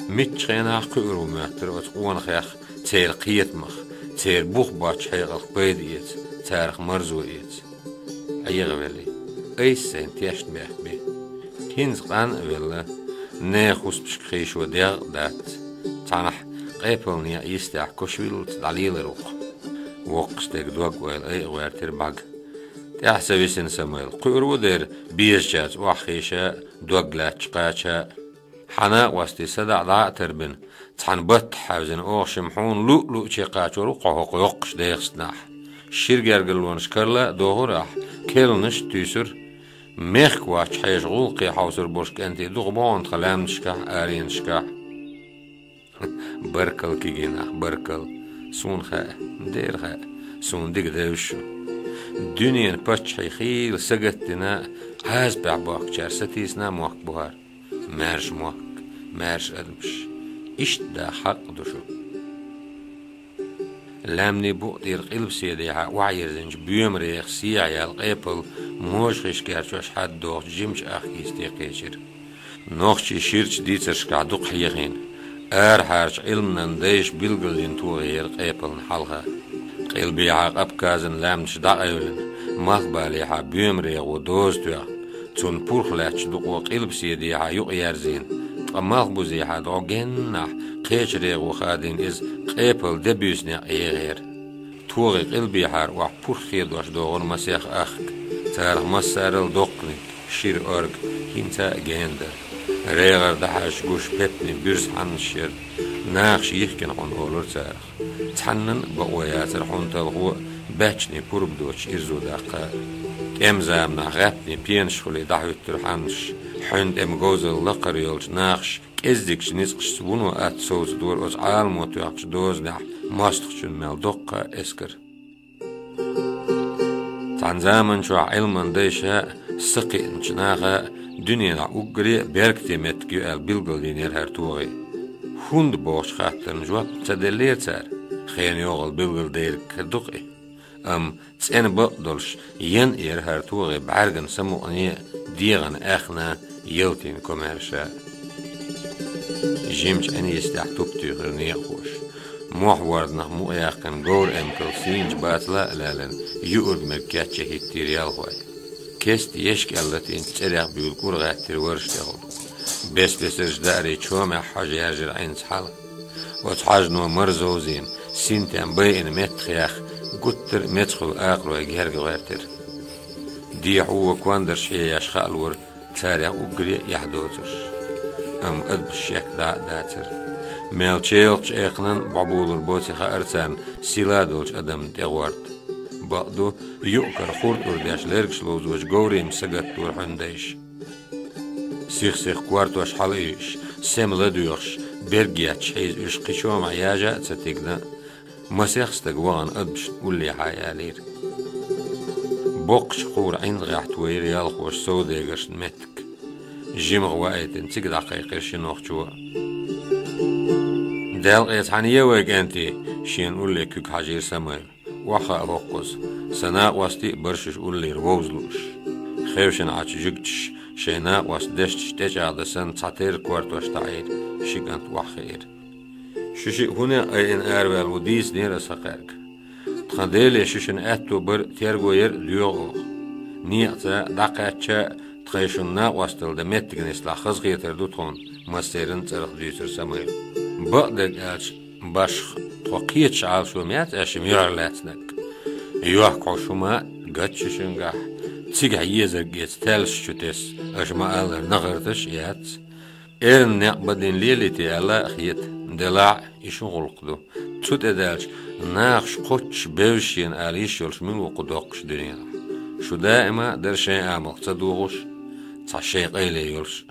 Муьлххачу хенахь кхуьур ву моьттура оцу къонахех, церан кхетамах, церан бух боцчу хьекъалх пайда эца, царах марзо эца. ӀегӀавелла, айса сайна тешна бехк бен. ХӀинца къан а велла, нехан хӀусамашка хийшо дегӀ а дац. Цхьанхьа къепалан некъ йистехь кошвиллалц дӀалелар ву-кх. Воккхачу стеган дог-ойла айа гӀоьртира бӀаьрга. ТӀаьхьа ца висина Самайл, кхуьур ву дера безачаьрца охьахийша а, дог лаьтташ кхача а. Хьан накъостий садаӀа дӀа а тарбина, цхьана баттахь хьаьвзина оха шимма хьуна луъ-луъчу кхачор ву-кх хьо хӀокху йоккхачу дехастанахь. Шира гергарлонаш карла а дохура ахь, керланаш а туьйсура. Мехкан вачча хьешан гӀуллакхе хьовсур болуш кӀентий ду-кх бохьана тхан лаьмнашкахь а, аренашкахь а. Баркалла, кегий нах, баркалла. Суна хаьа, дера хаьа, суна дика девза шу. Дуьненан паччахьий хийла сагатдина а, Ӏазапехь бохкучара сатийсина а мохк бу хӀара. Маьрша мохк, маьрша адамаш. Иштта даха хьакъ ду шу. Лаьмнийн букъа тӀера къилбаседехьа охьаерзинчу боьмарехан сехьаяьлла къепал можахийша герчош хьаддохучу жимачу ахка йисте кхечира. Нохчийн ширачу дийцаршкахь дукха хьехийна, арахьарчу Ӏилманан дайша билгалдина тогӀи яра къепална хьалха. Къилбехьа Къапказан лаьмнаш дӀакъевлина, малхбалехьа боьмарегӀо доза тоьхна, цунна пурх лаьтташ дукъо къилбаседехьа юкъаерзийна, ткъа малхбузехьа дӀо геннахь кхечу регӀо хадийна иза къепал де буьйсанехь егӀера. ТогӀи къилбехьара охьа пурх хедош догӀура масех ахка. Царах массарал доккханиг, шира орга, хӀинца а гена дара. РегӀар дӀахьаьжча гуш пепни буьрса хьаннаш яра, нахаша йихкина хьуна олура царах. Цхьаннан а бакъо яцара хьуна талхо а, баьччанийн пурба доцуш ирзо даккха а. ТӀеман заманахь гӀаьттанийн пенаш хуьлий дӀахӀуьттура хьаннаш, хьуьнан тӀеман говзалла лакхара йолчу нахаша кӀеззигчу ницкъашца вуно атта совцадора оцу Ӏаламо тоьхначу дозанехь мостагӀчун мел доккха а эскар. Цхьана заманчохь Ӏилманан дайша а, са кхиъначу наха а дуьненахь уггаре а беркате меттиг ю аьлла билгалдийнера хӀара тогӀи. ХӀунда бохучу хаттарна жоп ца деллера цара, хенан йогӀал билгалдайриг хир ду-кх и. Амма цӀена бакъ долуш, ян а яра хӀара тогӀи бӀаьргана самукъане а, дегӀана аьхна а, ялтина комаьрша а. Жимачу Ӏинийсехь туп туьйхира некъахоша. Мохь ворданах мукъаяьккхина говр-эмкал сийначу бацала а лаьллина, юург мега кечъян хӀиттийра ялхой. Кеста ешкӀаьлла латийначу цӀерех буьйлу кӀур гӀаьттира варш тӀехула. Бес-бесарчу даарийн чомехь хьажа яьржира Ӏинца хьала. Оцу хьажано мара зовзийна, синтем байина меттахъяьхна, гуттар а меца хуьлу акхарой герга гӀоьртира. Дехьо а кондарш хьееш хаалора царех уггаре а эхь доцурш. Амма адамаш шек дӀа а дацара. Мел чӀегӀлачу экханан бӀобулур боций хаьара царна сила долчу адамна тӀегӀорта. Бакъду, юкъ-кара хуртӀур деш лергаш ловзочу говрийн сагатдора хьуьнан дайша. Сих-сиха кортош хьала а юьйш, сема ладоьгӀуш, берг етташ хьийза уьш кхин чомахь яжа а ца тигна, Масех стаг вахана адамашна уллехьа ялийра. Боккхачу кхура ӀиндагӀехь тойира ялхоша совдегаршна меттиг. Жимах ваийтина цига дӀакхайкхира ши нохчо. «Делкъе цхьаьна е вай, кӀентий?» — шена улле куьг хьажийра Самайла. Охьахаа хӀокхуза. Сан накъостий а бара шуьша уллера вовза лууш. Хевшина Ӏачу жуьгташа шайн накъост дешнаш тӀечӀагӀдан санна цхьатерра кортош таӀийра, ши кӀант охьахиира. Шуьшиъ хӀун некъ айина араваьлла ву дийцинера аса хьакхаьрга. Тхан Деле шуьшинна аьтто бар а, терго яр а доьху оха. Некъаца дӀакхаьчча а, тхайн шуна накъосталла дан меттиг нислахь, хазахетар ду тхуна, массеран а цӀарах дуьйцура Самайла. Бакъдерг аьлча, башха, тхо кхеташ Ӏалашо ма яц аьшшимма юьхьарлаьцнарг. Йохка хьо шума а, гатча шуьнгахь, цигахь езарг эца таьллаш чу тесса, аша ма-аллара нахарташ а яц. Эрна некъ бан дина лелийта аьлла а хета, делахь а, и шун гӀуллакх ду. Цу тӀе даьлча, нахаша кхоччуш бевза шена ала йиш йолуш мила ву кху доккхачу дуьненахь? Шу даима а дара шайн амалх ца дохуш, цхьа шайн къайле йолуш.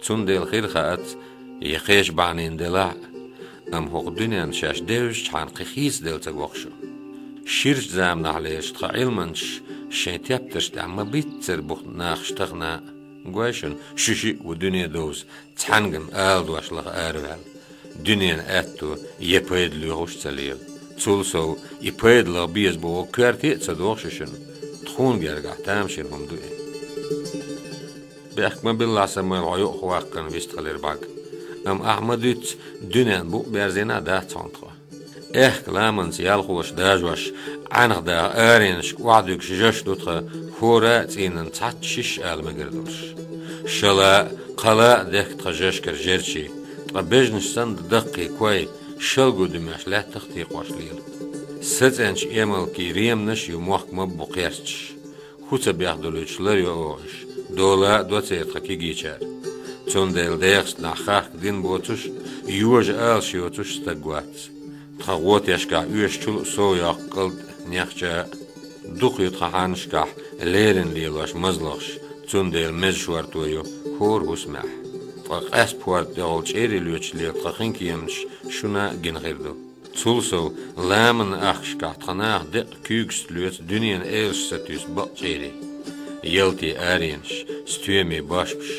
Цундела хир хаац, я кхечу бахьанина делахь а, амма хӀокху дуьненна шаьш девзачхьана кхин хийцаделла ца го шу. Ширачу заманахьлерчу тхан Ӏилманчаша шайн тептарш тӀехь ма-биццара буху нахаша тахана а. Гой шуна, шуьшиъ а ву дуьне довза, цхьаьнгга-м ала дош лаха араваьлла. Дуьненан аьтто я пайда лоьхуш а ца лела. Цул сов, и пайда лаха беза бохург коьрте а ца доху шуьшинна. Тхуна гергахь тамашийна хӀума ду и. Бехк ма биллахь, Самайла, хьо юкъахваккхарна вистхилира бӀаьрг. Амма ахь ма-дуьйццу, дуьненна букъ берзийна а дац хьуна тхо. Аьхка ламанца ялхоша дажош, Ӏаьнах даха аренашка охьадуьгуш жаш ду тхан, хӀора а цӀийнан цхьацца шишша ала мегар долуш. Шала а, кхала а дехка тхан жашкара жерчий, ткъа бежнаш санна даккхий кой, шалгу дуьмеш лаьттах а текхош лела. СацӀенчу эмалкийн реманаш а ю, мохк ма-бу кхерчаш. ХӀу ца бехдолуьйтуш лар йо оха уьш, дола а до церан тхан кегийчара. Цундела дехаца нах хахка дин боцуш а, йожа алаш йоцуш а стаг вац. Тхан гӀотешкахь оьшучул а сов йоккху кӀалд а, нехча а. Дукха ю тхан хьаннашкахь леррина лелош мазлахаш, цундела меза шорто ю хӀора хӀусамехь. Ткъа къаьста пхьорда тӀехула чӀерий лоьцуш лела тхан хинкеманаш шуна а гина хир ду. Цул сов, ламанан ахкашкахь тхан наха деккъа куьйгашца лоьцу дуьненан элаш сатуьйсу бакъ чӀерий. Ялтин аренаш, стоьмийн бошмаш,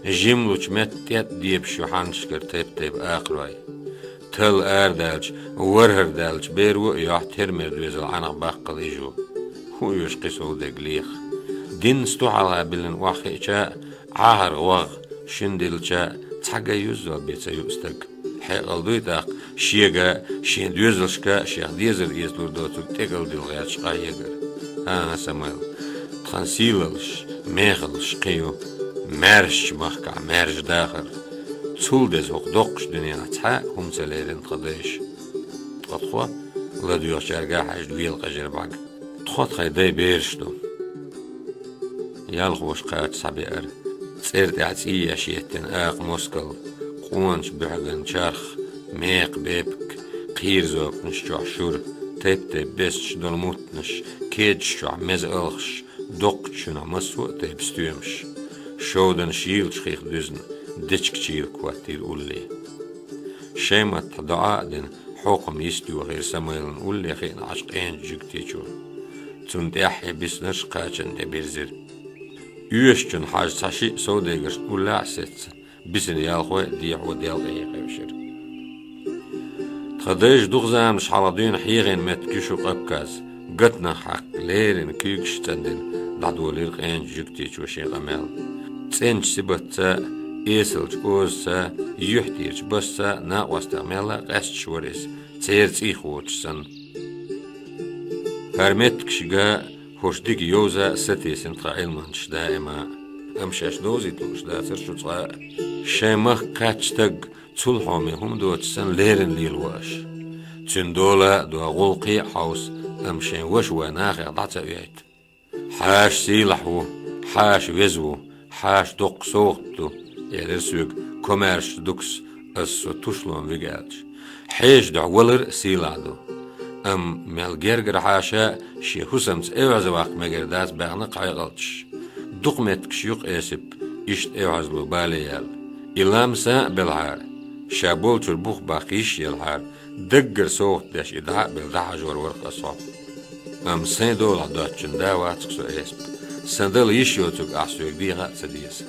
жимлучу метта тӀе а дебаш ю хьаннашкара тайп-тайпа акхарой. Талла арадаьлча, вархӀар даьллачу беро а йохьу тера-мера доьзал Ӏаьнах баккхал ижу. ХӀун оьшу кхин сов дерг леха? Динна сту хьалха биллина охьахиъча а, Ӏахарх вагӀа, шина диллича а, цхьа ган юззал бен ца юу стаг. Хьекъал дуй тӀаккха, шега а, шен доьзалшка а шех дезар эцалур доцург тӀекӀалдилла гӀерташ къахьегар? ХӀан-хӀа, Самайла, тхан сийлаллаш, мехаллаш кхин ю, маьршачу махкахь маьрша дахар. Цул деза хӀокху доккхачу дуьненахь цхьа а хӀума ца лерина тхан дайша. Ткъа тхо, ладоьгӀучаьрга а хьаьжна, вела къежира бӀаьрг. Тхо тхайн дайн бераш ду. Ялхоша кхача схьабеара. ЦӀера тӀехь цӀий еш еттина акха москал, къоначу буьхьиган чарх, мекха бепиг, кхийра зорбанаш чохь шура, тайп-тайпа бесаш долу муттанаш, кедаш чохь меза алхаш, доккхачу шуьнах массо а тайпа стоьмаш. Шовданаш йийлачу хих дуьзна, дечиг чийла хӀоттийра улле. Шайн маттахь доӀа а дина, хьокхам йистйохийра Самайлан улле хиъна Ӏачу къеначу жуьгтичо. Цунна тӀаьххье биснарш а кхачанна тӀебирзира. Оьшучунна хьажа цхьа шиъ совдегаршна уллехь а сецна, бисина ялхой а, дехьо а делкъе хевшира. Тхан дайша дукха заманаш хьалха дуьйна хьехийна меттиг ю шу Къапказ, гатанах хьаькхна леррина куьйгаш а цӀандина, дӀадолийра къеначу жуьгтичо шен къамел. ЦӀеначу сибатца а, эсалчу озаца а, юьхь-тӀерачу басца а накъостех мелла а къаьсташ вара иза, церан цӀийх воцуш санна. ХӀара меттигаш ган, хӀорш дика йовза а сатийсина тхан Ӏилманчаш даима а. Амма шаьш довзийта лууш дацара шу цкъа а. Шайн махка кхаьчча стаг, цул хьоме хӀума доцуш санна, леррина лелаво аша. Цуьнан дола а до, гӀуллакхе а хьовса, амма шайн ваша вай нахех дӀа ца оьйту. Хьаша сийлахь ву, хьаша веза ву, хьаша доккха совгӀат ду, элира соьга комаьршачу дукас, ас со туш лома вига аьлча. Хьешан дуьхьа валар а сийлахь ду. Амма мел гергара хьаша шен хӀусамца эвхьаза ваккха мегар дац баьхна кхьекъалчаш. Дукха меттигаш ю-кх Эсипа иштта эвхьазло бале яьлла. И лам сан а белахьара, ша болчуьра бух баккха йиш а елахьара, Даггара совгӀат деш и дӀа а белла дӀахьажор вара-кх ас хьо. Амма сайн долахь доцчун да вац-кх со, Эспа. Сан дала йиш йоцург ахь соьга деха а ца деза.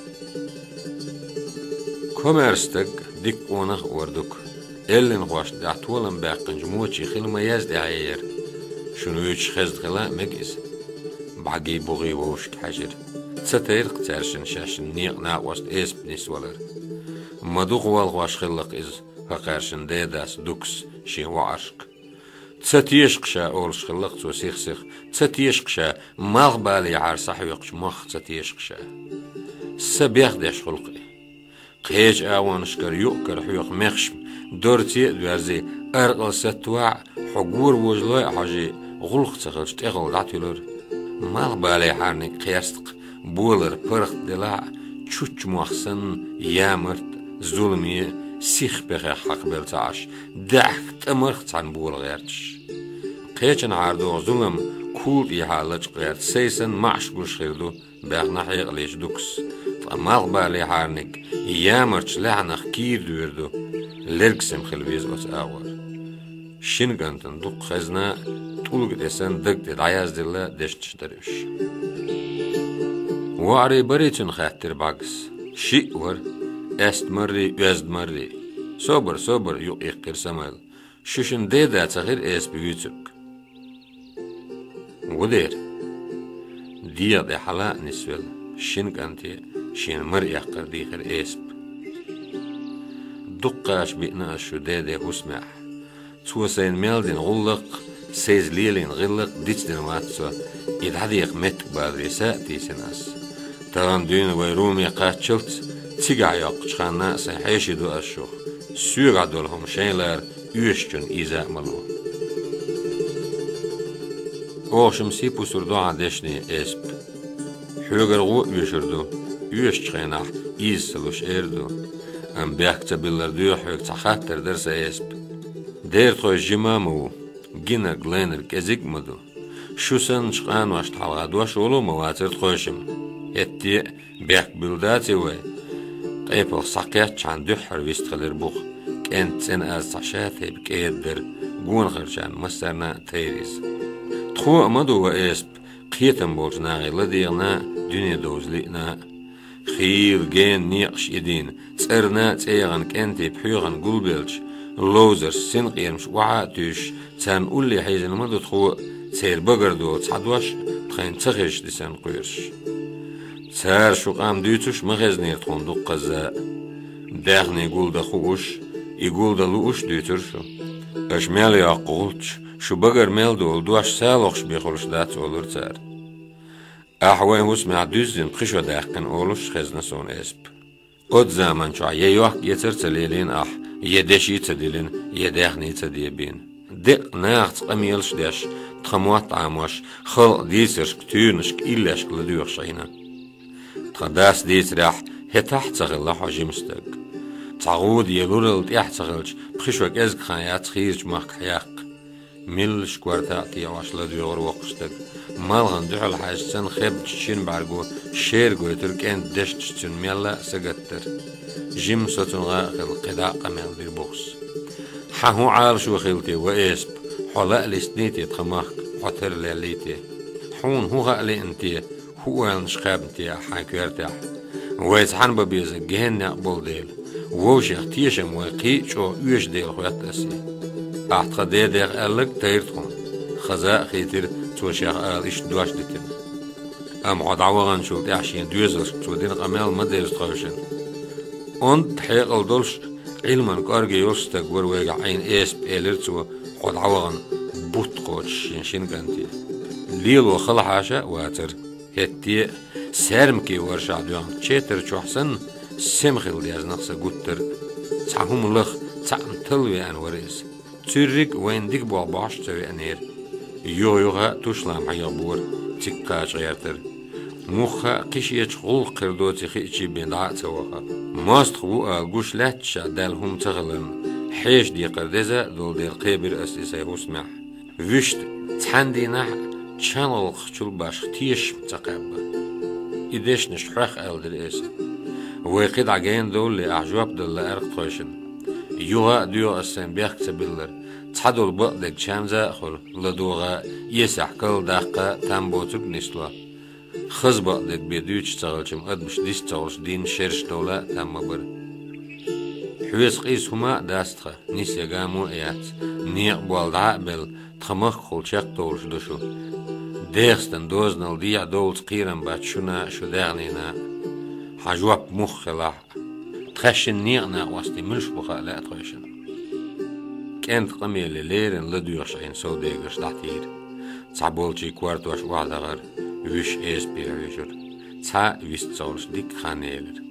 Комаьрша стаг дика къонах а вар ду-кх. Эллинхошна тӀехь толам баьккхинчу мочийн хила ма еза тӀаьхье яра. Шуна вуьйцуш хезна хила а мега иза. БӀаьгий-бугӀий вовшашка хьаьжира. Ца тайра-кх цаьршинна шаьшшинна некъан накъост Эспа нисвалар. Ма дукха волхош хилла-кх иза, хӀокхаьршинна дедас Дукас шен воӀаршка. Ца теша-кх ша, олуш хилла-кх цо сих-сиха, ца теша-кх ша, малхбалехьара схьахьоькхучу мохх ца теша-кх ша. Са бехдеш хуьлу-кх и. Кхечу агӀонашкара юкъ-кара хьоьху мехаш дорце а доьрзий, аркъал саттавахь а, хьо гора вожалой а хьожий, гӀуллакх ца хилча, тӀехула дӀатуьлура. Малхбалехьарниг кхерста-кх, болар паргӀат делахь а, чучча мох санна, ямарт а, зуламе а, сих пехех хьакхабелла ца Ӏаш, даьхка тӀамах цхьаьна бола гӀерташ. Кхечанхьара догӀу зулам кула тӀехьа лачкъа гӀерта, сай санна маӀаш гуш хир ду, баьхна хьекъалечу Дукас, ткъа малхбалехьарниг ямарчу лаьхьанах кийра доьр ду, лерг сема хила веза оцу агӀор. Шина кӀантана дуккха хезна, тӀулга тӀе санна даг тӀе дӀаяздина дешнаш дара уьш. ВоӀарий барий цуьнан, хаьттира бӀаьгас. Шиъ вара, аьстамаррий, оьздамаррий. Собар, собар, юкъ йиккхира Самайл. Шу шуна деда ца хир Эспа вуьйцург? Ву дера. ДегӀа тӀе хьала а нисвелла, шина кӀанте шена мара эккхар дийхира Эспа. Дуккха аш биъна ас шу деде хӀусамехь. Цо сайна мел дина гӀуллакх, сайца лелийна гӀиллакх дицдина вац со, и дӀадеха меттиг баларе са а тийсина ас. Тахана дуьйна вай Руме кхаччалц, цигахь йоккхучу ханна а сайн хьеший ду ас шух, соьгахь долу хӀума шайн лара оьшучунна ийза а ма ло. Оха шуьма сий пусур ду хьан дешне, Эспа. Хьоьгара гӀо а оьшур ду, оьшучу хенахь ийза ца луш эр ду. Амма бехк ца биллар доьху хьоьга цхьа хаттар дара сан, Эспа. Дера тхойша жима а ма ву, гинарг, лайнарг кӀезиг а ма ду. Шу санначу къаношна хьалха дош волу а ма вацара тхойшимма. ХӀетте а бехк буьллу даций вай? Къепалх схьакхеттачхьана дуьххьара вистхилира буха, кӀентан цӀена аз цхьа ша тайпа кӀеда дара, гонахарчарна массарна а тайра иза. Тхо а ма ду, ва Эспа, кхетам болчу нахе ладегӀана а, дуьне довза лиъна а. Хийла генан некъаш идийна, цӀарна а цӀе яхана кӀентий пхьоьхана гулбелча, ловзарш, синкъерамаш охьа а туьйсуш, царна улле хьийзина ма ду тхо а, церан багара долу цхьа дош а тхайна ца хезаш дисина кхоьруш. Цара шу къам дуьйцуш ма хезнера тхуна дуккхазза а. Даьхний гулдан хууш, и гулдан лууш а дуьйцура шу. Аша мел йоккху гӀулч, шу багара мел долу дош салохуш бен хуьлуш дац, олура цара. Ахьа вайн хӀусамехь дуьззина пхи шо даьккхина олуш хезна суна, Эспа. Оцу заманчохь я йохк-эцар а ца лелийна ахь, я деши ца дилина, я даьхни ца дебийна. Декъа нахаца къамелаш а деш, тхан мотт Ӏамош, халкъан дийцаршка, туьйранашка, иллешка ладоьгӀуш Ӏийна. Тхан дас дийцарехь, хӀетахь а ца хилла хьо жима стаг. Цхьа гӀуда я луралла тӀехь ца хилча, пхи шо кӀезиг хан яц хийрачу махкахь яккха. Миллаш корта а теӀош ладоьгӀура воккхачу стага. Малхана дуьхьал хьаьжча санна хебначу шина бӀаьрго шера гойтура кӀентан дешнаш, цуьнан мелла а сагатдара. Жима со цунах а хилла, кхидӀа а къамел дира бохуш. Хьан хӀун Ӏалашо хилла те, ва Эспа? Хьо лаа листиний те тхан махка, хьо тарлеллий те? Хьуна хӀун хаа лиъна те? ХӀун ойланаш кхаьбна те ахь хьайн коьртехь? Вай цхьаьна бан беза генна некъ болу дела, вовшех тешам вай кхин а чӀогӀа оьшу дела хоьтту ас и. Ахь тхан дедех аьлларг тайра тхуна. Хаза а хийтира, цо шех ала иштта дош дитина. Амма хьо дӀаваханчул тӀаьхьа шен доьзалшка цо дина къамел ма деза тхойшинна. Онда хьекъал долуш а, Ӏилман кӀорге йолуш а стаг вара вайгахь Ӏийна Эспа, элира цо, хьо дӀавахана бутт кхочуш шен шина кӀанте. Лело хала хьаша а вацара. ХӀетте а, саьрмикийн варшахь доьгӀна четар чохь санна, сема хила дезна-кх сан гуттар а. Цхьа хӀума лаха, цхьаъна талла веана вара иза. Цуьрриг а вайна дика болх бохьуш а ца веанера. Юха-юха а туш лам хьехабора, цига кхача гӀертара. Мухха а кхин шечех гӀуллакх хир доций хиъчий бен дӀа а ца ваха. МостагӀ ву ала гуш лаьтташехь даьлла хӀума ца хиларна, хьеша декхар деза а долу дела кхебира ас и сайн хӀусамехь. Вуьшта цхьана дийнахь а чангӀалгӀачул башха тешаш ца кхаьбба. И дешнаш хьох аьлла дира эса. Вай кхидӀа гена довлале, ахь жоп дала лаьара-кх тхойшинна. Юха а доьху ас сайн бехк ца биллар. Цхьадолу бакъдерг чамза а хуьлу, ладогӀа а, эсехь калдаккха а там боцург нисло. Хаза бакъдерг бен дуьйцуш ца хилча-м, адамаш дис ца хуьлуш дийна шераш довла а там ма бара. Хьоьца къийса хӀума а дац тхан, нисъе гамо а яц, некъа болла дӀа а белла, тхан махкахула чекхдовлуш ду шу. ДегӀастан дозанал дехьа довлаца кхерам бац шуна а, шун даьхнина а. Хьан жоп муха хилахь а. Тхаьшшинна некъа накъостий муьлш бу хаа лаьа тхойшинна. КӀентан къамеле леррина ладоьгӀуш Ӏийна совдегарш дӀатийра. Цхьаболчийн кортош охьадахара, вуьш эспе хьоьжура. Цхьа а вист ца хуьлуш дикка хан елира.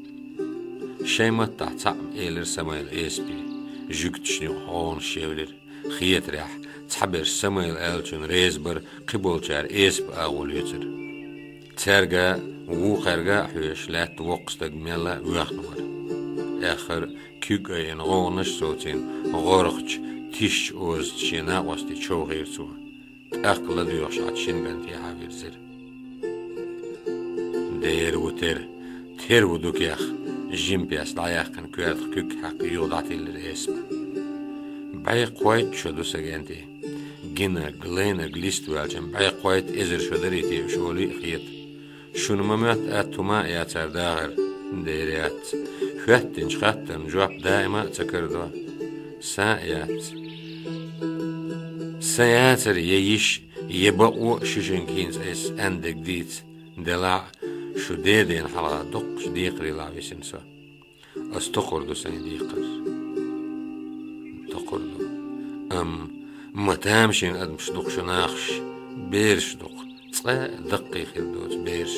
Шайн маттахь цхьаъ ма элира Самайла эспе, жуьгташна юкъахь гӀовгӀанаш евлира. Хетарехь, цхьаберш Самайла аьллачунна реза бара, кхиболчара эспан агӀо лоьцура. Цаьрга а, вукхаьрга а хьоьжуш лаьтта воккха стаг мелла а воьхна вара. Эххар а, куьг айина, гӀовгӀанаш а совцийна, гӀоргӀачу, тишачу озаца шен накъостий човхийра цо. ТӀаккха ладоьгӀуш Ӏачу шина кӀанте хьавирзира. Дера ву тера, тера ву дукех, жимпес дӀаяьккхина коьртах куьг хьаькхна юха дӀатиллира эспа. БӀе кхойтта шо ду сан кӀентий. Гинарг, лайнарг листа ваьлча-м, бӀе кхойтта эзар шо дарий те уьш олий а хета. Шуна ма моьтту атта хӀума а яцара дахар, дера яц. ХӀоьттинчу хаттарна жоп даима а ца карадо. Сан а яц. Сан яцара я йиш, я бакъо а шу шинга хӀинца айса аьнна дерг дийца, делахь а, шу дедена хьалха доккхачу декхарийлахь висина со. Ас токхур ду сайн декхар. Токхур ду. Амма ма тамашийна адамаш ду-кх шу нахаш, бераш ду-кх, цкъа а даккхий хир доцу бераш.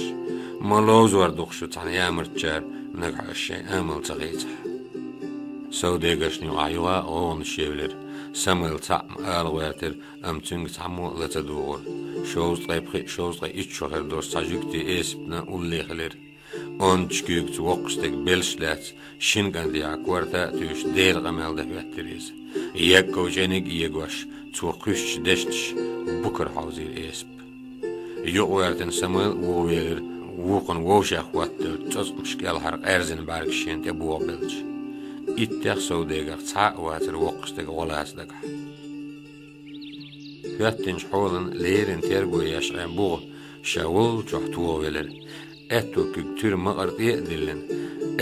Ма ловзор ду-кх шу цхьана ямартчара, нагахь аш шайн амал ца хийцахь. Совдегаршна юкъахь юха а гӀовгӀанаш евлира. Самайла цхьаъ ма ала гӀоьртира, амма цуьнга цхьаммо а ла ца дугӀура. Шовзткъе пхиъ, шовзткъе итт шо хир долуш цхьа жуьгти эспана улле хилира. Онда чу куьйгаца воккхачу стеган белш лаьцна, шина кӀантехьа корта а туьйсуш, Делан къамел дан хӀоьттира иза. Еггов чӀениг а егош, цо кхуьссучу дешнаш букара хьовзийра эспа. Юкъавоьртина Самайла а вуха велира, вукхунна вовшех хӀоттаделлачу цӀоцкъамаш кӀелхьара къаьрзина бӀаьргаш шена тӀе бохабелча. Иттех совдегарх цхьа а вацара воккхачу стеган гӀо лаца дагахь. ХӀоьттинчу хьолан леррина терго еш Ӏен бугӀа ша воллучохь тохавелира. Аьтту куьг туьра макъара тӀе а диллина,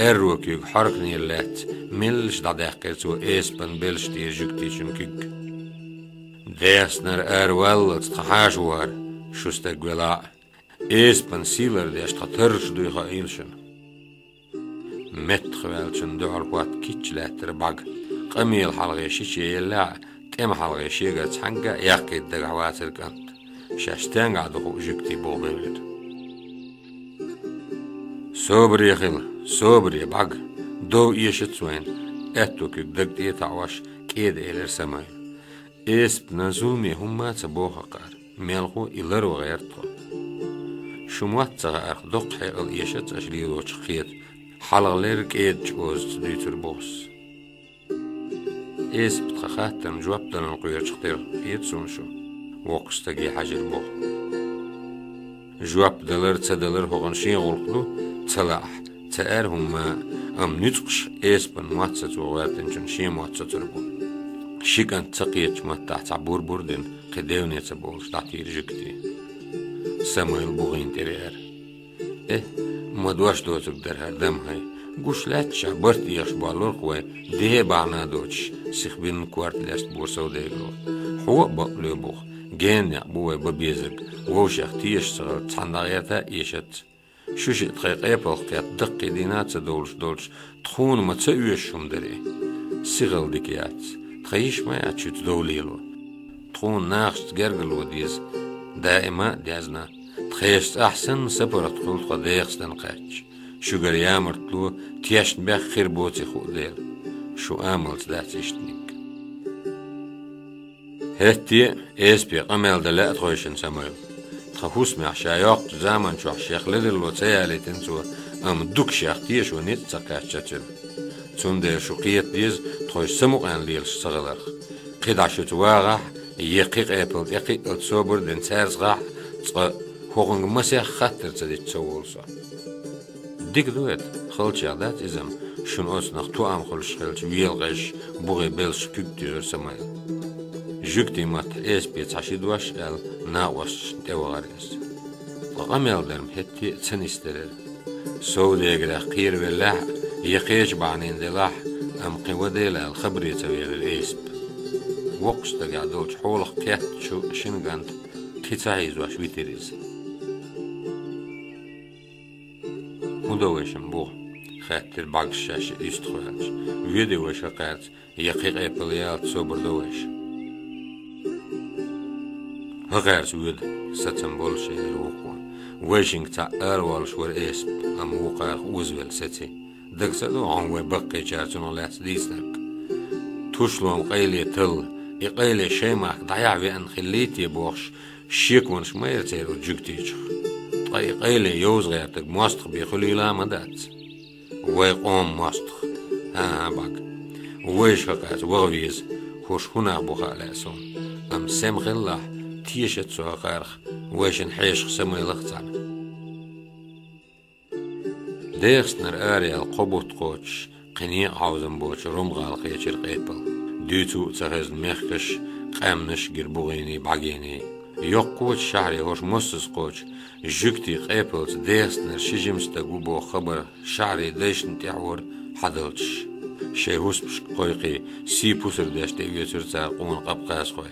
аьрру куьг хьорканера лаьцна, меллаша дӀадаьккхира цо эспан белш тӀера жуьгтичун куьг. Дехснара ара валлалц тхан хьаша ву хӀара, шу стаг велахь а. Эспан сий лардеш тхан тарраш дуй хаийла шуна. Меттах ваьллачун дуьхьал хӀотта кийча лаьттара бӀаьга. Къамела хьалхе шиче еллехь а, тӀема хьалхе шегара цхьаьнгга а яккхийта дагахь вацара кӀант. Шаьш стенгахь ду хуу жуьгти бохабевлира. Собаре хила, собаре бӀаьга, дов эшац вайна, аьтту куьг даг тӀе а таӀош, кӀеда элира Самайла. Эспана зуламе хӀумма а ца боху-кх ара, мелхо и ларва гӀерта тхо. Шу мотт ца хаарх доккха хьекъал эшац аша лелочух кхета, хьалхалера кӀедачу озаца дуьйцура бохус. Эспа тхан хаттарна жоп даларна кхоьручух тера хета суна шу, воккхачу стаге хьаьжира боху. Жоп далар а, ца далар а хӀокхуьнан шен гӀуллакх ду, ца лаахь, ца аьлла хӀумма а, амма нуьцкъаша эспан мотт сацо гӀоьртинчун шен мотт соцур бу. Ши кӀант ца кхетачу маттахь цхьа бур-бур дина, кхин девне ца бовлуш дӀатийра жуьгти. Самайла бугӀийна тӀера яра. Э, ма дош доцург дара хӀара дам хӀай. Гуш лаьтташ а барт ехаш боллурх вай, дехьа бахьана доцуш, сиха бинна корта лестабора совдегаро. Хьо а бакълоь бу-кх, генна некъ бу вай бан безарг, вовшех теша ца хилча, цхьанна дӀагӀерта а эшац. Шу шиъ тхайн къепалх кхетта даккхий дийна а ца довлуш долчу тхуна ма ца оьшуш хӀума дара и. Сихалла дика яц, тхан йиш ма яц шуьца дов лело. Тхуна нахашца гергарло деза, даима а дезна. Тхешца ахь санна сапаргӀат хуьлу тхо дехастан кхаьчча. Шуьгара ямартло, тешнабехк хир боций хуу дела. Шун амалца дац иштаниг. ХӀетте а эспе къамел дан лаьа тхойшинна Самайла. Тхан хӀусамехь ша йоккхачу заман чохь шех ледарло ца ялийтина цо, амма дукха шех тешо ницкъ ца кхаьчча цуьнан. Цундела шу кхета деза тхойша самукъаьнна лелаш ца хиларх. КхидӀа шуьца вагӀахь, я кхин къепал тӀекхиъалц собар а дина цаьрзахахь, цкъа хӀокхуьнга масех хаттар ца дича ца волу со. Дика ду хӀета, халчех дац иза-м, шуна оцунах тоам хуьлуш хилча велакъежаш бугӀий белшах куьг туьйхира Самайла. Жуьгтийн маттахь Эсапе цхьа ши дош аьлла, накъосташна тӀевахара иза. Ткъа къамел дар-м хӀетте а ца нисдарара. Совдегарехь кхеравеллехь а, я кхечу бахьанина делахь а, амма кхин ван дела аьлла, хабаре ца велира Эсап. Воккхачу стагехь долчу хьолах кхеттачу шина кӀанта кхин ца хьийзош витира иза. «ХӀун до вайшимма боху?» — хаьттира бӀаьргаш шаьш юьстахваьлча. «Воьдий вайша кхаьрца, я кхин къепал ялта собар до вайша?» «ХӀан, кхаьрца воьду», — сацам болуш элира вукхо. «Вайшинга цхьаъ ала воллуш вара Эсап, амма вукхарах озавелла саци. Дага ца до хьуна вай баккхийчара цунах лаьцна дийцинарг? Тушло-м къайле талла, и къайле шайн махка дӀаяхьа веана хиллий те бохуш, шеконаш ма яра церан оцу жуьгтичух. Ткъа и къайле йовза гӀертарг мостагӀ бен хуьлийла а ма дац. Вай къоман мостагӀ. ХӀан-хӀа, бӀаьрг. Вайша кхаьрца ваха веза, хӀорш хӀун нах бу хаа лаьа суна. Амма сема хилалахь, теша цо хӀокхарах, вайшинна хьешах самайлах цхьаьна». ДегӀастанара араяьлла кхо бутт кхочуш, кхин некъа хьовзам боцуш Рум-гӀала кхечира къепал. Дуьйцу а ца хезна мехкаш а, къаьмнаш а гира бугӀенний, бӀаьгенний. Йоккхачу шахьаре хӀорш массаза кхочу жуьгтийн къепалца ДегӀастанара ши жима стаг ву боху хабар шахьарийн дайшна тӀаьхьора хьадалчаш. Шайн хӀусамашка кхойкхий, сий-пусар деш тӀеоьцура цара къона къапкъазхой.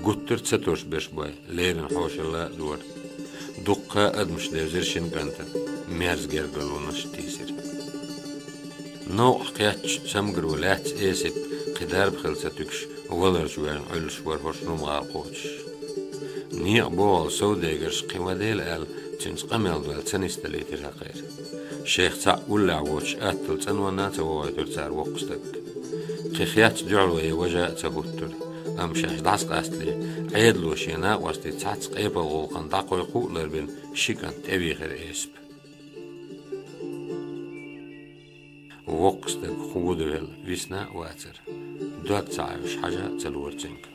Гуттар а ца тосуш берш бой, леррина хьошалла а дора. Дуккха а адамаш девзира шина кӀантана, мерза гергарлонаш а тийсира. Новкъахь кхеттачу цамгаро лаьцна Эсап, кхин дарба хила ца туьгуш, валарчу воьжна Ӏуьллуш вара хӀорш Рум-гӀала кхочуш. Некъа богӀал совдегарш кхин ван дела аьлла, цуьнца къамел дойла ца нисдалийтира хӀокхеран. Шайх цхьаъ уллехь воцуш атталла цӀанонна а ца вохуьйтура цара воккха стаг. Кхин хецна дуьхьал ван важа а ца хӀуттура, амма шаьш дӀасакъастале, Ӏедало шен накъостий цхьацца къепалан гӀуллакхана дӀакхойкху а ларбина, ши кӀант тӀевийхира Эсап. Воккха стаг кху гу ду велла висна а вацара. Дог ца Ӏаьвша хьажа а ца лора цуьнга.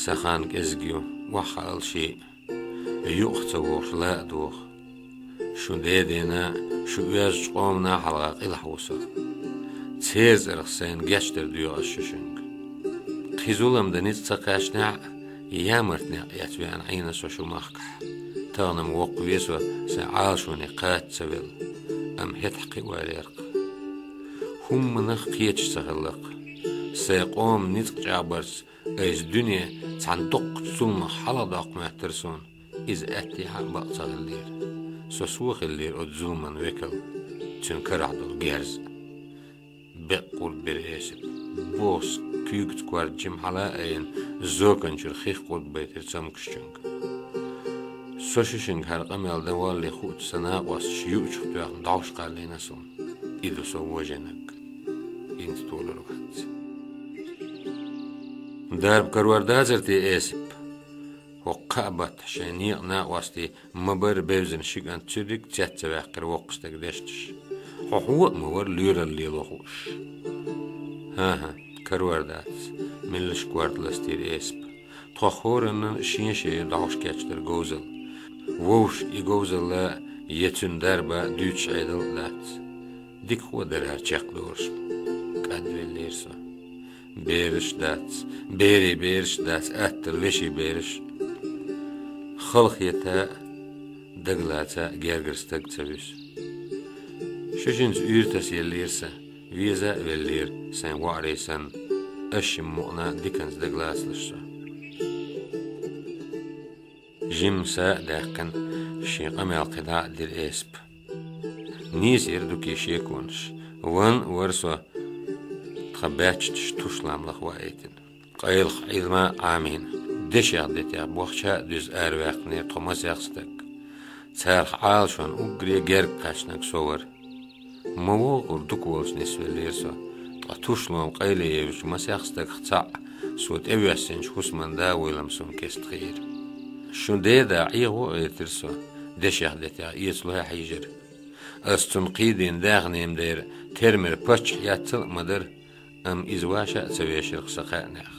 Сан хан кӀезиг ю, охьахаал шиъ, юкъах ца вогӀуш ла а догӀу. Шун дедина, шу оьзучу къомана хьалха къилахь ву со. Церан цӀарах сайна гечдар доьху ас шу шуьнга. Кхин зулам дан ницкъ ца кхаьчнехь а, ямарт некъ эцна веана Ӏийна со шу махкахь. Тахана-м воккхаве со, сайн Ӏалашоне кхача ца велла, амма хӀетахь кхин ойла яр-кх. ХӀуманах кхеташ ца хилла-кх. Сайн къоман ницкъ чӀагӀбарца айса дуьне цхьана доккхачу зуламах хьалхадоккху моьттура суна. Иза аьттехьа а бакъ ца хиллера. Со со хиллера оцу зуламан векал, цуьнан карахь долу герз. Бекъа къурд бира Эсап. Бохус куьйгаца корта жима хьала а айина, зоканчуьра хих къурд байтира цомгушчуьнга. Со шу шинга хӀара къамел дан воллий хуучу сан накъосташ юучух тоьхна дӀовш кхаллийна суна. И ду со вожийнарг. ХӀинца толур вац. Дарба карор дацара те, Эсап? ХӀокху кхаа баттахь шайн некъан накъостий ма-барра бевзина ши кӀант цуьдиг цец ца ваьккхира воккха стеган дешнаш. Хьо хьо а ма вара лоьралла лело хууш. ХӀан-хӀа, карор дац, меллаш а корта ластийра Эсап. Тхох хӀораннан шен-шен ю дӀовш кечдар говзалла. Вовшашка и говзалла я цуьнан дарба дуьйцуш Ӏедал а дац. Дика хӀун дара хӀара чекхдолуш? КӀадвеллера со. Бераш а дац, берийн бераш а дац, аттала вешин бераш а. Халахета а, дагалаца а гергара стаг ца вуьсу. Шу шинца уьйр тасаеллера сан, веза а веллера, сайн воӀарий санна, аш шимма мукъана диканца дагалацалаш со. Жимма са а даьккхина, шен къамел кхидӀа а дира Эсап. Нийса яра дукий шеконаш. Ван а вара со, тхан баьччаташ туш лам лаха ваийтина. Къайлаха Ӏилма а Ӏамийна, дешех-детех бохча а дуьзна араваьккхинера тхо масех стаг. Царах Ӏалашонан уггаре герга кхаьчнарг со вара. Ма вогӀур дукха волуш нисвеллера со, ткъа тушло-м къайле евзачу масех стагах цхьаъ, со тӀевоьссинчу хӀусаман да вуйла-м суна кестта хиира. Шун деда Ӏехо а гӀиртира со, дешех-детех эцалуш а хьийжира. Ас цунна кхийдина даьхни-м дера, термира паччахь эцал а ма дара, амма иза ваша а ца вешира-кх сан кхаьънех.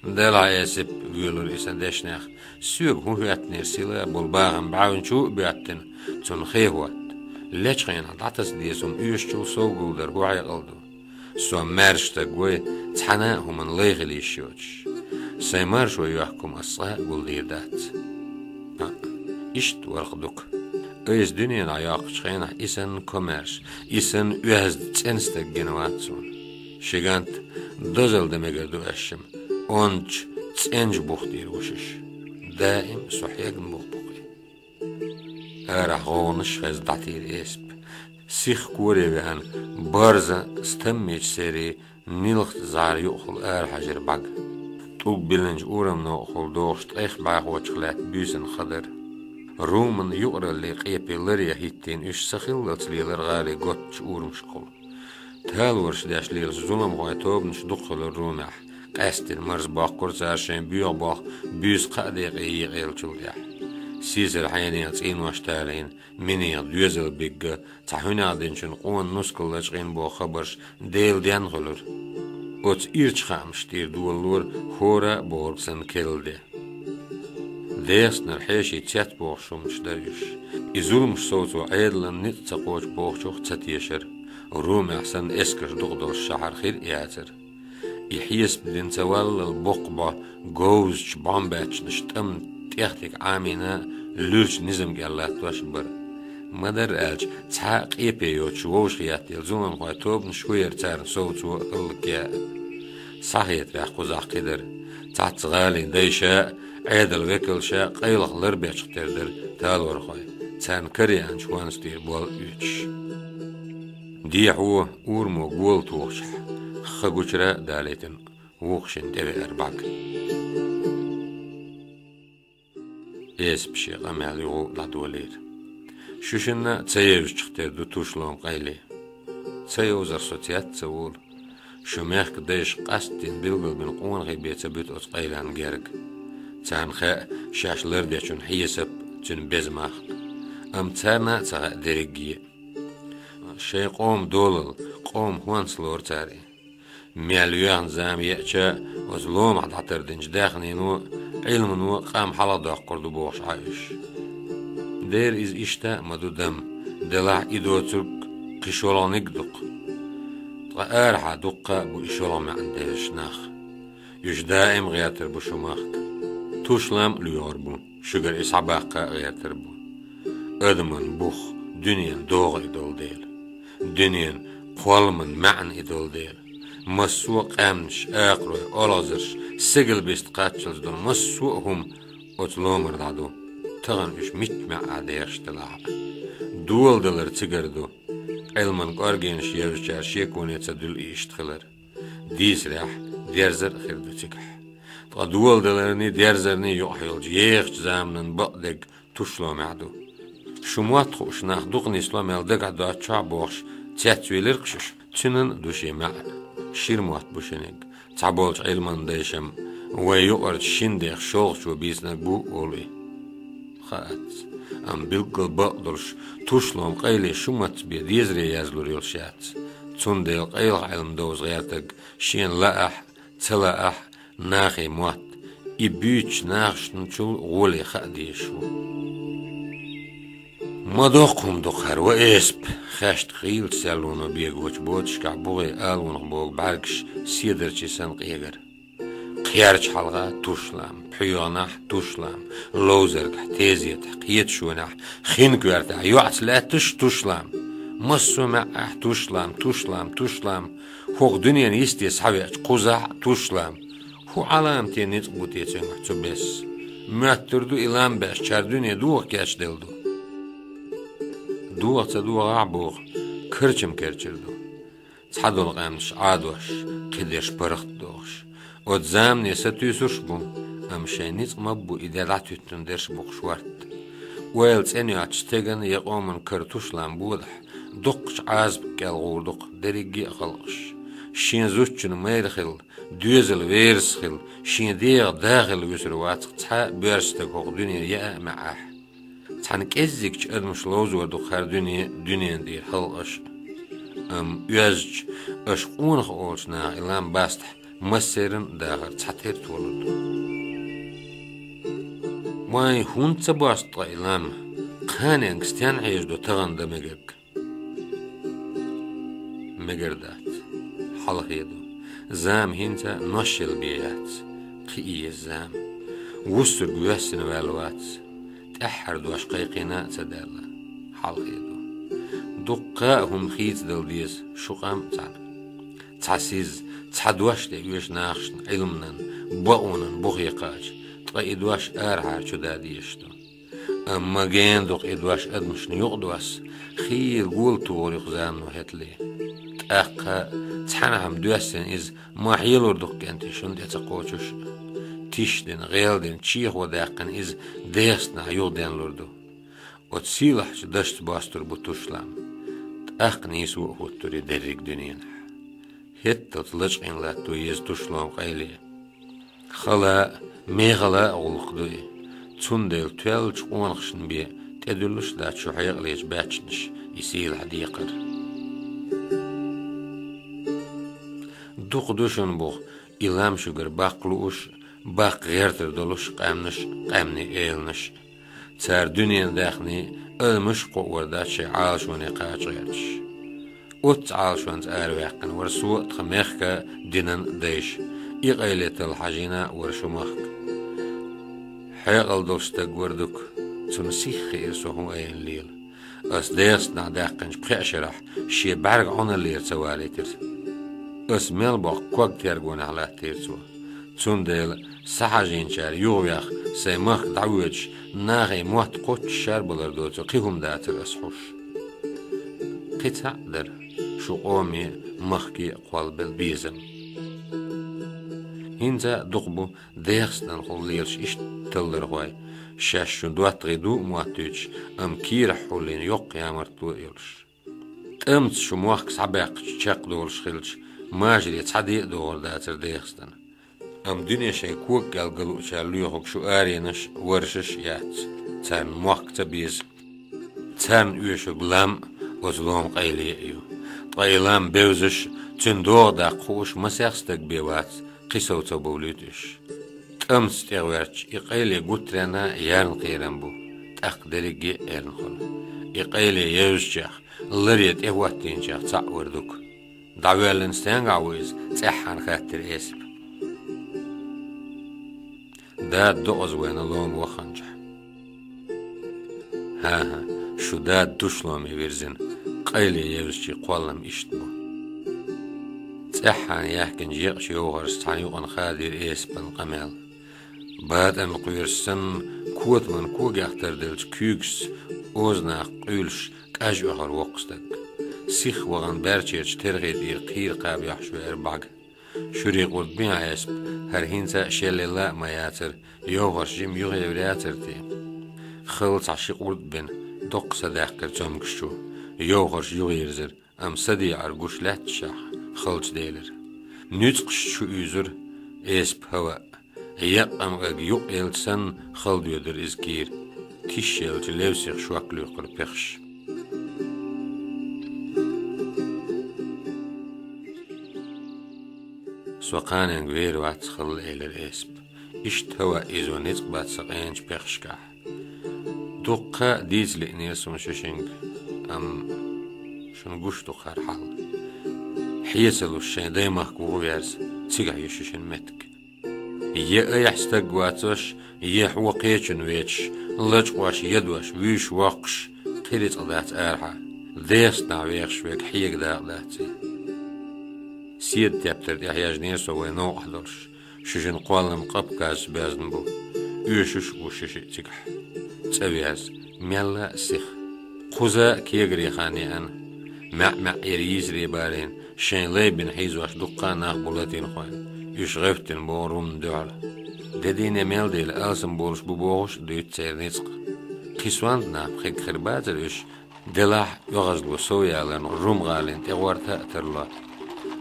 Делахь, Эсап, воьлура и сан дешнех, соьга хӀун хӀоьттинера сила болу бахам бӀаьвначу а боьттина, цунна хе хӀотта. Лечу хенахь дӀатаса деза хӀума оьшучул сов гулдар хӀун хьекъал ду? Со маьрша стаг вой, цхьана а хӀуманна лай хила йиш йоцуш. Сайн маршо йохку хӀума ас цкъа а гулдийр дац. А, иштта вара-кх дукха. Айса дуьненахь йоккхучу хенахь и санна комаьрша, и санна оьзда цӀена стаг гина вац суна. Ши гӀанта дозалла дан мегар ду аьшшимма, онча цӀеначу бух тӀера ву шуьша. Даим со хьегна бух бу-кх и. Арахь гӀовгӀанаш хезна дӀатийра Эсп. Сиха коре веана, барзан стаммечу серий нилхца зӀара юкъахула арахьажира бӀаьрг. ТӀулг биллинчу урамна юкъахула догӀуш ткъех бӀаьхочух лаьтта буьйсанна ха дара. Руман юкъараллин къепе ларъян хӀиттийна уьш сахиллалц лелара гӀалин готтачу урамашкахула. Талораш деш лелаш зуламхойн тобанаш дукха хилира Румехь. Къаьсттина марзбоккхура цара шайн боьха болх буьйса кхаа декъе екъаеллачул тӀаьхьа. Сийсара хьенехан цӀийнош талийна, минехан доьзал бигна, цхьа хӀуьнех динчун къона нускал лачкъийна боху хабарш Делан денна хуьлура. Оцу ирчу хаамашна тӀера долалора хӀора а бохург санна керла де. Дехаснара хьеший цецбохуш хӀуманаш дара уьш. И зуламаш совцо Ӏедална ницкъ ца кхочу бохучух ца тешара. Румехь санна эскарш дукха долуш шахьар хир а яцара. И хьесап дина ца валлал боккха бӀо говзачу бомбаьччанаш тӀамна тӀехтиг Ӏамийна луьрачу низам кӀел латтош а бара. Ма-дарра аьлча, цхьа а къепе йоцуш вовшахъеттаелла зуламхойн тобанаш хӀун яра царна совцо а, хӀаллакъяа а. Схьахетарехь кхузахь кхидара. Цхьацца гӀалин дайша а, Ӏедалан векалша а къайлаха ларбечух тера дара талорхой. Царна караяьллачу хӀонца тӀера болх оьцуш. Дехьо урамо гола тухучохь, ха гучара а далийтина, вукху шина тӀевеара бӀаьрг. Эсап шен къамел юха а дӀадолийра. Шу шинна а ца евзачух тера ду туш лома къайле. Ца йовзар со цец ца волу. Шу мехкан дайша къастийна билгалбина къонахий бен ца буьту оцу къайлан герга. Царна хаьа шаьш лардечун хьесап а, цуьнан беза мах а. Амма царна а ца хаьа дерриге а. Шайн къоман долалла, къоман хӀонс лору цара и. Мел йоьхна зама еача, оцу ломахь дӀатардинчу даьхнино а, Ӏилмано а къам хьалхадоккхур ду бохуш Ӏа уьш. Дера иза иштта а ма ду дама, делахь и доцург кхин шолгӀаниг а ду-кх. Ткъа арахьа дуккха а бу и шолгӀа маьӀна дезаш нах. Уьш даим гӀертар бу шу махка. Туш лам а лоьхур бу, шуьгара и схьабаккха а гӀертар бу. Адаман бух, дуьненан догӀа и долу дела. Дуьненан кхолламан маьӀна и долу дела. Массо а къаьмнаш, акхарой, олхазарш, сегал биста кхаччалц долу массо а хӀума оцу ломара дӀаду, тахана уьш мичча маьӀӀа дехаш делахь а. Доладалар цигара ду, Ӏилман кӀоргенаш евзачара шеконе ца дуьллу и иштта хилар. Дийцарехь, дерзар а хир ду цигахь. Ткъа доладаларний, дерзарний юкъахь йолчу ехачу заманан бакъдерг туш ломехь ду. Шу мотт хууш нах дукха нисло мел дагахь доцчохь бохуш, цецвелира-кх шуьша. Цуьнан а ду шен маьӀ, шира мотт бу шиниг. Цхьаболчу Ӏилман дайшам вайн юкъарчу шина дех шолгӀачо бийцинарг бу олу и. Хаац, амма билггал бакъдолуш, туш лома къайле шу мацца бен дезаре язлур йолуш яц. Цундела къайлаха Ӏилма довза гӀертарг шена лаахь а, ца лаахь а, нахе мотт, и буьйцучу нахашначул гӀоле хаа дезаш ву. Ма доккха хӀума ду-кх хӀара, ва Эсап, хешна гӀийлачу серлоно бегочу боцашкахь бугӀе алонах богу бӀаьргаш седарчий санна къегара. Кхерча хьалха туш лам, пхьоьгӀанахь туш лам, ловзаргахь, тезетахь, кхеташонехь, хин коьртехь, йоӀца лаьтташ туш лам. Массо а маьӀӀехь туш лам, туш лам, туш лам. ХӀокху дуьненан йисте схьавеача кхузахь а туш лам. ХӀун Ӏаламате ницкъ бу те цуьнгахь цу бесса? Моьттур ду и лам беш, чара дуьне дохо кечделла ду. Дохо ца дохахь а боху, карчам керчар ду. Цхьадолу къаьмнаш Ӏадош, кхидерш паргӀатдохуш. Оцу замане сатуьйсурш а бу, амма шайн ницкъ ма-бу и де дӀатуьттун дерш бу-кх шортта. Ойла цӀена йоцчу стеган я къоман кара туш лам бодахь, дуккхачу Ӏазап кӀел гӀур ду-кх дерриге а халкъаш. Шен зудчун майра хилла, доьзал верас хилла, шен дегӀан да хилла вуьсур вац-кх цхьа а боьрша стаг хӀокху дуьне яа а маьӀӀехь. Цхьана кӀеззигчу адамаш ловзор ду-кх хӀара дуьне дуьненан тӀера халкъаш а. Амма оьзча, аша къонах олучу наха и лам бастахь, массеран а дахар цхьатерра толур ду. Вайн хӀунда ца босту ткъа и лам? Кханенга стенна хьежадо тахана дан мегарг? Мегар дац. хьалхе ду. Зама хӀинца ношел бе яц, кхиъе еза зама. Вуссург воьссина ваьлла вац, тӀаьххьара дош кхайкхийна а ца даьлла, хьалхе ду. Дуккха а хӀума хийцадала деза шу къам а цхьаьна. Цхьа сиз, цхьа дош тӀе оьшу нахашна Ӏилманан, бакъонан бухе кхаьча, ткъа и дош арахьара чу да дезаш ду. Амма гена дукха и дош адамашна юкъадоссу, хийра гултухур ю-кх зама хӀеттале. ТӀаккха цхьаьнахьа-м доьссина иза ма хьелур ду-кх кӀентий шуна тӀе ца кхочуш а. Тиша дина, гӀел дина, чехо даьккхина иза ДегӀастанахьа юхаденлур ду. Оцу сийлахьчу дашца бостур бу туш лам. ТӀаккха нийсо а хӀуттур ю дерриг дуьненахь. ХӀетталц лачкъийна латто еза туш лома къайле. Хала а, мехала а гӀуллакх ду и. Цундела тоьллачу къонахашна бен тӀедуьллуш а дац шу хьекъалечу баьччанаш и сийлахь декхар. Дукха ду шуна боху и лам шуьгара баккха лууш а, баккха гӀертар долуш а къаьмнаш а, къаьмнийн эланаш а. Цара дуьненан даьхний адамаш а кхуьур дац шайн Ӏалашоне кхача гӀерташ. Оццу Ӏалашонца араваьккхина вара со а, тхан мехкан а, динан а дайша. И къайле талла хьажийна а вара шу махка. Хьекъал долуш стаг вара Дукха, цунна сиха хиира со хӀун айина лела. Ас ДегӀастанахь даьккхинчу пхеа шарахь шен бӀаьрга Ӏуналлера ца валийтира. Ас мел боккху ког-тергонехь латтийра цо. Цундела схьахьажийначара юхавеха сайн махка дӀавоьдуш, нахе мотт кхоччуш шарбалар доцу кхин хӀума дацара ас хьуш. Кхин цхьаъ дара шу къоме а, махке а кхоллабелла безам. ХӀинца а дукха бу ДегӀастаналхула лелаш иштта таллархой, шаьш шун доттагӀий ду а моттуьйтуш, амма кийрахь хьуллийна йоккха ямартло а йолуш. ТӀамца шу мохк схьабаьккхича чекхдолуш хилча, мажаре цхьа де а догӀур дацара ДегӀастана. Амма дуьне шайн кога кӀел ган луучара лоьхург шу аренаш а, варшаш а яц, царна мохк ца беза. Царна оьшург лам а, оцу лома къайле а ю. Ткъа и лам бевзаш а, цуьнан догӀа даккха хууш масех стаг бен вац, кхин сов ца бовлуьйту уьш. ТӀамца тӀегӀоьртича, и къайле гуттаренна а ярна кхерам бу, тӀаккха дерриге а эрна хуьлу. И къайле евзачех, ларе тӀехӀоттийначех цхьаъ вара Дукха. ДӀавоьллина стенгахь ву иза? — цӀеххьана хаьттира Эсапа. Дада докъаза вайна лома ваханчохь. ХӀан-хӀа, шу дада туш ломе вирзина, къайле евзачийн кхоллам иштта бу. ЦӀеххьана яьхкинчу екъачу йовхаршца цхьана юкъана хадийра Эсапан къамел. БатӀана кхоьруш санна, котаман когех тарделлачу куьйгашца озанах къуьйлуш кӀаж оьхура воккха стаг. Сиха вахана баьрчерачу терхи тӀера кхийра кхаба йохьуш веара бӀаьрг. Шуьрий къурд бина Эсапа, хӀара хӀинца а шелъелла а ма яцара, йовхарш жима юхаевр яцара те? Хала цхьа ши къурд бина, доккха садаьккхира цомгаш чу, йовхарш юхайирзира, амма садеӀар гуш лаьтташехь, халчу делира. Нуьцкъаш чу уьйзура Эсапа хӀаваъ, екъа къамаг юкъ елча санна, хала доьдура иза кийра, тишъеллачу левсех шок луьккхура пехаш. Со кханенга вер вац хала, — элира Эсапа. Иштта хӀаваъ изо ницкъ бац сан къеначу пехашкахь. Дуккха а дийца лиънера суна шу шинга, амма шуна гуш ду-кх хӀара хьал. Хье ца луш шайн даймахка вуха верза, цигахь ю шу шина меттиг. Я айхьа стаг вацош, я хьо кхечун вечаш, лачкъош, ядош, вуьйш, воккхуш, кхин рицкъ дац арахьа. ДегӀастанахь вехаш верг хьега дакъа дац и. Седа тептар тӀехь яжнера со вайн новкъахь долуш. Шу шина кхоллам Къапказца боьзна бу. Оьшуш а ву шу шиъ цигахь. ЦӀа верза, мелла а сиха. Кхуза кегаре хан еана. МаьӀ-маьӀӀера йийсаре барийна, шайн лай бина хьийзош дуккха а нах бу латинхойн. Уьш гӀевттина богӀу румна дуьхьал. Де дийне мел дийла алсам болуш бу бохуш а дуьйцу церан ницкъ. Кхин сонта нах пхиъ хир бацара уьш, делахь а оьгӀазло сов яларна рум-гӀалин тӀегӀорта а тарло.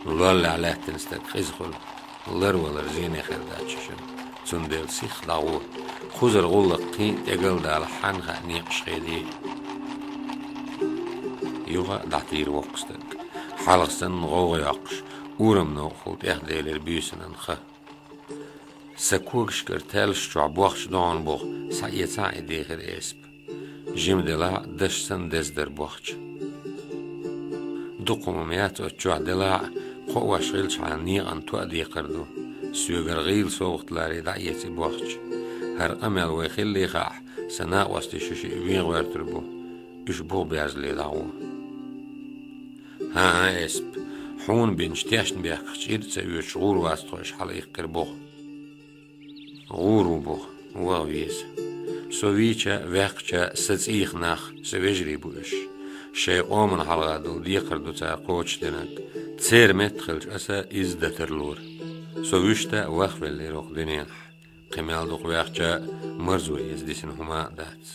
Лоллехь лаьттина стаг къиза хуьлу. Ларвалар зене хир дац шу шуна. Цундела сиха дӀагӀо. Кхузара гӀуллакх кхин а тӀегала дала хьанна хаьа некъаш хедий. Юха а дӀатийра воккха стаг. Хьалха санна гӀовгӀа йоккхуш, урам новкъахула тӀехделира буьйсанан ха. Сан когашкара таьллаш чохь бохча догӀана боху схьаэцахьа и дехира Эсапа. Жима делахь а, даш санна деза дара бохча. Дукха хӀума-м яц оцу чохь делахь а, Кхоош хилчхьана некъан тоъал декхар ду. Соьгара гӀийла совгӀат ларе дӀаэца и бохча. ХӀара къамел вай хиллий хаахь, сан накъостий шу шиъ вен гӀоьртур бу. Уьш бугӀа берзале дӀагӀо. ХӀан-хӀа, Эсп, хьуна бинчу тешнабехках чӀир а ца оьцуш гӀур вац тхо уьш хьалаиккхира бугӀа. ГӀур ву бугӀа, ваха веза. Со вийча а, ваьккхича а сан цӀийх нах, сан вежарий бу уьш. Шайн къоман хьалха долу декхар ду цара кхочушдинарг. Церан метта хилча аса иза дан тарлора. Со вуьшта а вахвеллера хӀокху дуьненахь. Кхин мел дукха ваьхча а, марзо еза дисина хӀума а дац.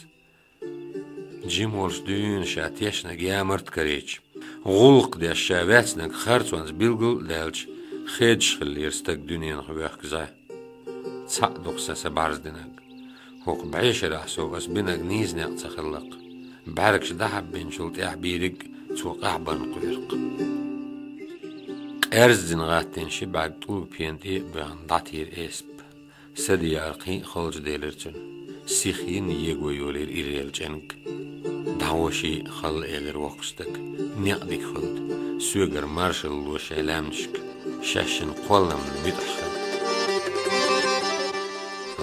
Жима волуш дуьйна ша тешнарг ямарта карийча, гӀуллакх деш ша ваьцнарг харцонца билгал а даьлча, хедаш хиллера стаг дуьненах воьхкиза. Цхьаъ ду-кх сан са бӀарздинарг. ХӀокху бӀешарахь сов ас бинарг нийса некъ ца хилла-кх. БӀаьргаш дӀахьаббинчул тӀаьхьа бийриг а цо къахьбарна кхоьру-кх. Къаьрздина гӀаттийна ши бӀаьрг тӀулга пена тӀе а боьхна дӀатийра Эсп. Са дегӀара кхин а халчу делира цуьнан. Сих йина его йолийра иррел чӀенг. ДӀагӀо ший а, халла, элира воккха стаг. Некъ дика хуьлда. Соьгара маршалла ло шайн лаьмнашка. Шаьшшинна кхолламна муьтӀахь хила.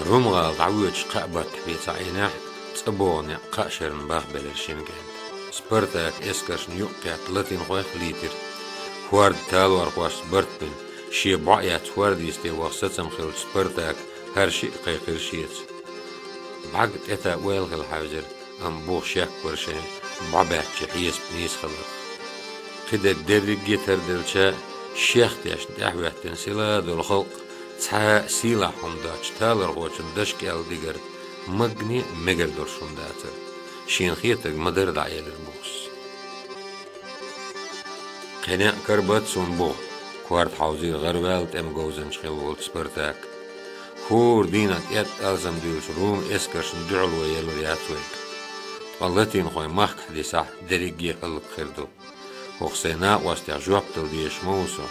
Рум-гӀала дӀавоьдуш кхаа баттахь бен ца Ӏийнехь, цӀа богӀу некъ кхаа шарна бахбелира шина кӀентан. Спартак эскаршна юкъ кхетта латинхойх а лийтира. ХӀорда талорхошца барт бина, шен бӀо а эцна хӀорда йисте ваха сацам хиллачу Спартака хӀара шиъ кхайкхира шеца. БӀаьрг тӀетаӀа ойла хила хьаьвзира, амма бугӀа шек вара шайн бӀо баьчча хьесап нийса хиларх. Кхидерг дерриге а тарделча, шех тешна тӀаьхьахӀоьттина сила долу халкъ цхьа а сийлахь хӀума доцучу талорхочун дашка аьлла дигара магане а мегар долуш хӀума дацара. Шена хетарг ма-дарра дӀаэлира бугӀас. Кхин некъ карабац суна бугӀа, корта хьовзийра гӀараваьлла тӀеман говзанча хилла волчу Спартака. ХӀора дийнахь тӀетта алсам дуьйлуш Руман эскаршна дуьхьало елур яц вайга. Ткъа латинхой махкахь дисахь, дерриге а хӀаллакьхир ду. ХӀокху сайн накъостех жоп дала дезаш ма ву со.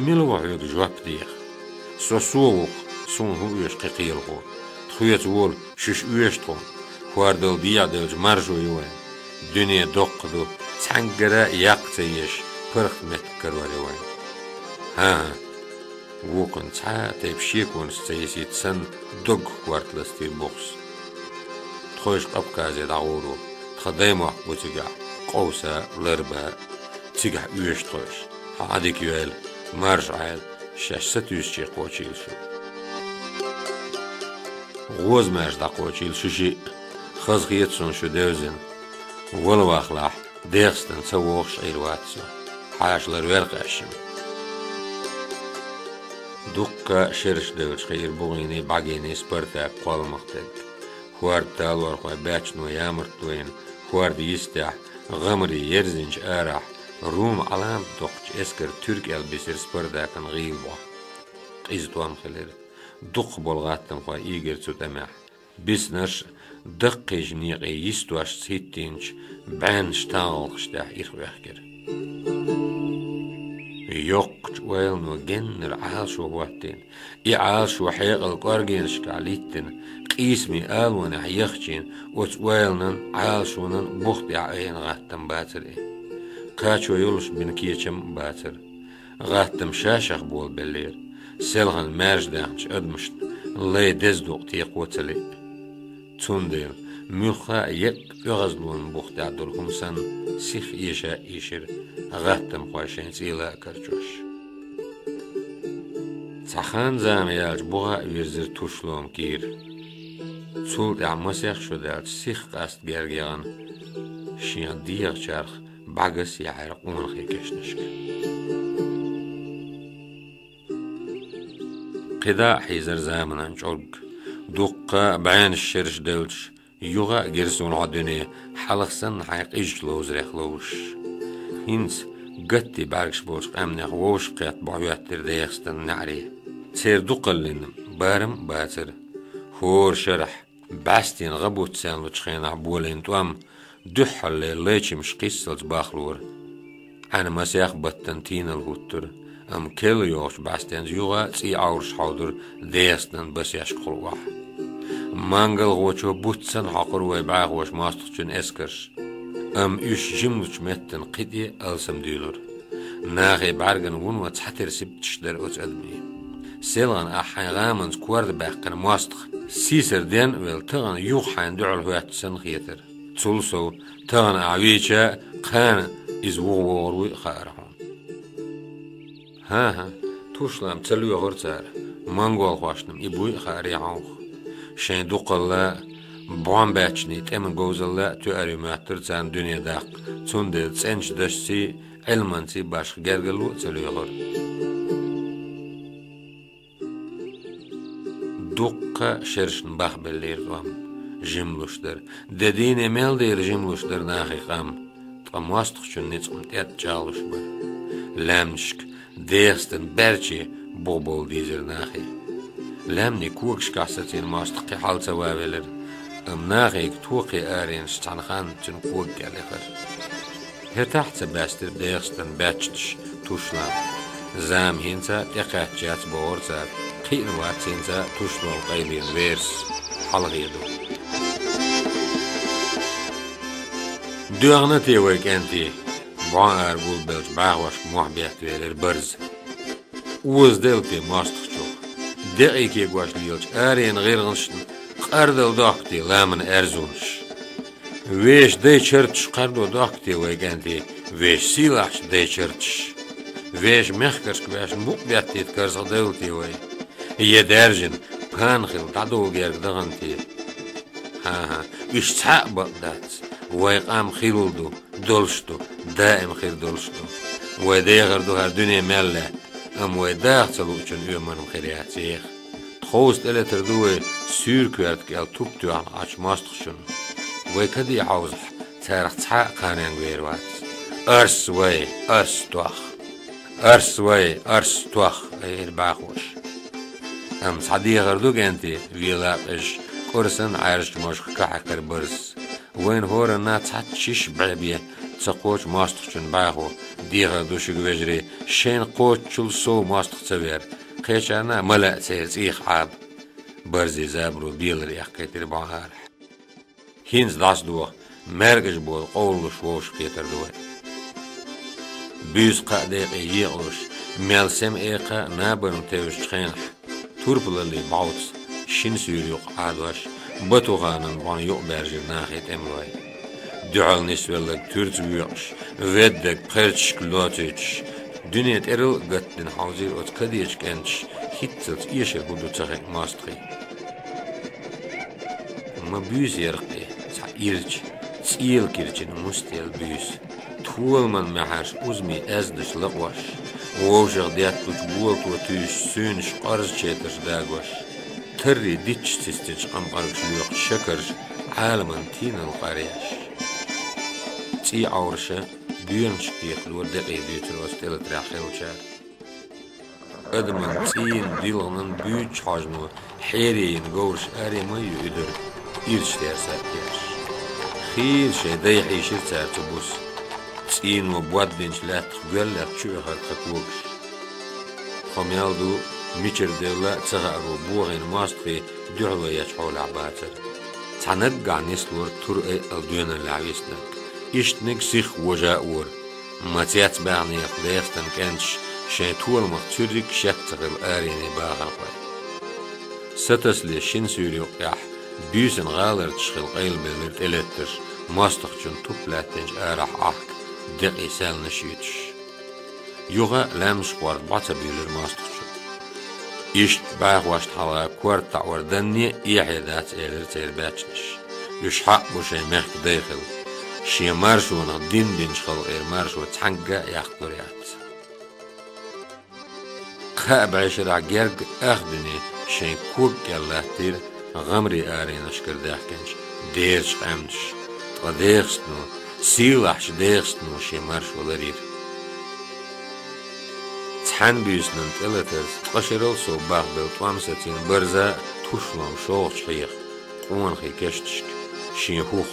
Мила ву хьоьга жоп деха? Со со ву-кх, суна хӀун оьшу кхин кхелахо? Тхоьца волу шуьш оьшу тхуна. ХӀордал дехьа делча маржо ю вайн. Дуьне доккха ду, цхьаьнгара а яккха ца езаш, паргӀат меттиг карор ю вайн. ХӀан-хӀа, вукхунна цхьа а тайпа шеконаш ца йисийта санна, доггах корта ластийра бугӀас. Тхойша Къапказе дӀагӀур ву, тхан даймохк бу цигахь, къовса а, ларба а. Цигахь оьшу тхойша. Хьан Ӏадика йойла, марша Ӏайла, шаьш сатуьйсуче кхочийла шу. ГӀоза-маьрша дӀакхочийла шу шиъ, хазахета суна шу девзина. Вала вахалахь, ДегӀастан ца вогӀуш Ӏийр вац со. Хьаша ларваьлла-кх аш шимма. Дуккха а шераш девлча хиира бугӀийний, бӀаьргийний Спартак кхолламах дерг. ХӀорда талорхой баьччано ямарта дойина, хӀорда йистехь, гӀамарий ерзинчу арахь, Рума Ӏаламат доккхучу эскаран туьрка аьлла бисира Спартакан гӀийла бӀо. Къиза тӀом хилира. Дукхахболу гӀаттамхой ийгира цу тӀамехь. Биснарш а, даккхийчу некъий йистошца хӀиттийначу бӀеннаш тангӀалгӀаш тӀехь ирхъоьхкира. Йоккхачу ойлано геннара Ӏалашо хӀоттийна, и Ӏалашо хьекъал кӀоргенашкахь литтина, къийсамийн алонехь яхчийна, оцу ойланан, Ӏалашонан бух тӀехь айина гӀаттам бацара и. Кхачо йолуш бина кечам а бацара. ГӀаттам ша-шех болабеллера, селхана маьрша даьхначу адамашна лай деза дукъ текхо ца лиъ. Цундела муьлхха а еккъа оьгӀазлонан бух тӀехь долу хӀума санна, сих эша а ийшира гӀаттамхой шайн цӀийла а карчош. Цхьа хан-зама яьлча бугӀа а вирзира туш лома кийра. Цул тӀаьхьа масех шо даьлча сих къаста герга яхана, шен дегӀачарх бӀаьргаш яьхьира къонахий кешнашка. КхидӀа а хьийзара заманан чӀорг. Дуккха а бӀеннаш шераш девлча, юха а гира суна хьо дуьне, хьалха санна хьайн къизачу ловзарех ловзуш. ХӀинца гатти бӀаьргаш болчу къаьмнех вовшахкхетта бӀо хӀоьттира ДегӀастанан неӀаре. Церан дукхаллин барам а бацара. ХӀора шарахь, бӀаьстенан гӀа буц саьнлучу хенахь болийна тӀом, дуьххьарлера лайчамаш кхиссалц бахлора. Ӏаьнан масех баттана тийналла хӀуттура, амма керла йогӀучу бӀаьстенца юха а цӀий Ӏовраш хьовдура ДегӀастанан басешкахула охьа. МангалгӀочо буц санна хьокхура вай бӀаьхоша мостагӀчун эскарш. Амма уьш жимлучу меттана кхин тӀе алсам дуьйлура. Нахе бӀаргана вуно цхьатера сибаташ дара оцу адамийн. Селхана ахь хьайн гӀаманца корда баьккхина мостагӀа сийсара ден а велла, тахана юха хьайна дуьхьал хӀоьттича санна хетара. Цул сов, тахана ахь вийча а, кхана иза вуха вогӀур вуй а хаьара хьуна. ХӀан-хӀа, туш лам ца лоьхура цара, монголхошна-м и буй а хаьара хьуна. Шайн дукхалла а, бӀон баьччанийн тӀеман говзалла а тоьар ю моьттура царна дуьне даккха, цундела цӀеначу дашций, Ӏилманций башха гергарло а ца лоьхура. Дуккха шерашна бахбеллера тӀом, жималуш дара. Де дийне мел дера жималуш дара нахе къам, ткъа мостагӀчун ницкъ-м тӀетта чӀагӀлуш бара. Лаьмнашка, дехастан баьрче бух бовла дийзира нахе. Лаьмнийн когашкахь сацийна мостагӀ кхин хьал ца ван велира, амма нахега тохе аренаш цхьана ханна цуьнан кога кӀел яхара. ХӀетахь а ца баьстира дехастан баьччанаш туш лам. Зама хӀинца а тӀекхаьчча яц бохура цара, кхиъна вац хӀинца а туш лом къайлина верас хьалхе ду. «ДоьгӀна те вай, кӀентий?» — бӀон ара гулбеллачу бӀаьхошка мохь бетта велира Барза. «Озаделла те мостагӀчух? Декъий кегош лелачу аренан гӀиргӀанашна къардала дохку те ламан аьрзунаш? Вешан дайн чарташ кхардо дохку те вай, кӀентий, вешан сийлахьчу дайн чарташ? Вешан мехкаршка ваьшна букъ беттийта карзахдевлла те вай? Я даьржина, пана хилла дӀадовла герга дахана те? ХӀан-хӀа, уьш цхьаъ бакъ дац. Вай къам хилла ду, долуш ду, даим хир долуш ду. Вай дехар ду хӀара дуьне мел лаьтта, амма вай даха ца луучун оьмар-м хир яц, еха. Тховса тӀелетар ду вай суьйра коьрта кӀел туп тоьхна Ӏачу мостагӀчунна. Вай каде хьовзахь, царах цхьа а кханенга вер вац. Арс вай, арс тох! Арс вай, арс тох!» — айира бӀаьхоша. Амма цхьа дехар ду, кӀентий, вела а къежаш, кӀур санна Ӏаьржачу мажах кахь яьккхира Барзас. Вайна хӀоранна цхьацца шиша бӀе бен ца кхочу мостагӀчун бӀаьхо, дехар ду шуьга, вежарий, шайна кхочучул сов мостагӀа ца вер, кхечарна а ма лаьа церан цӀийх Ӏаба. Барзин забаро белар эккхийтира бӀон арахь. ХӀинца дӀасадоха, маьркӀаж болу къовлалуш вовшахкхетар ду вай. Буьйса кхаа декъе екъалуш, мел сема экха а набарна тевжачу хенахь, турпалаллин бӀовца, шина суьйра юкъа Ӏадош, Батуханан бӀон юкъабаьржира нахе тӀемалой. Дуьхьал нисвелларг туьрца воькъуш, веддарг пхерчашка лоцуьйтуш, дуьне тӀерал а гатдина хьовзийра оцу кадечу кӀенташа хӀинццалц эшар хӀун ду ца хиъна мостагӀий. Ма буьйса яра-кх и, цхьа ирча, цӀела кирчина мустел буьйса. Толаман маьхьарш узамийн аьздаш лакъош, вовшах детталучу болато туьйсуш суьйнаш къорзачетарш дагош, таррий дитташ цисцинчу къамкъаргаш лоькхучу шакарша Ӏаламан тийналла къаръеш. ЦӀий Ӏовраша, боьрнашка техалора декъий дуьйцура оцу тӀелатарехь хиллачара. Адаман цӀийнан дилханан буьйцучу хьожано хьере йина говраш аре ма ю уьдур, ирча терса а терш. Хийла шайн дай хьийшира цара цу буса. ЦӀийно боддинчу лаьттах гоьллаьцна чу оьхура тхан когаш. Тхо мел ду, мичара девлла а ца хааро бохийна мостагӀий дуьхьало ечу хьолехь бацара. Цхьа наггахь нислора тур айъал доьналлехь виснарг. Иштаниг сихха вожа а вора. Ма цецбаьхнера-кх ДегӀастан кӀенташа шайн толамах цуьрриг а шек ца хилла арене бахархой. Сатасале шина суьйра юккъехь, буьйсан гӀаларчаш хилла къайлабеллира тӀелеттарш, мостагӀчун туп лаьттинчу арахь Ӏахка декъий саьлнаш юьтуш. Юха а лаьмнаш къорда бӀо ца буьйлира мостагӀчун. Иштта бӀаьхошна хьалха корта таӀор данне а эхье дац, элира церан баьччанаш. Уьш хьаъ бу шайн мехкан дай хилла. Шен маршонах дин динчу халкъера маршо цхьаьнгга а яккхалур яц. Кхаа бӀешарахь герга ах дуьне шайн ког кӀел латтийра гӀамрийн аренашкара даьхкинчу дерачу къаьмнаша, ткъа ДегӀастано, сийлахьчу ДегӀастано шен маршо ларйира. Цхьана буьйсанан тӀелатарца ткъа шерал сов бахбелла тӀом сацийна Барза туш лом шолгӀачу хьеха, къонахий кешташка, шен хӀух,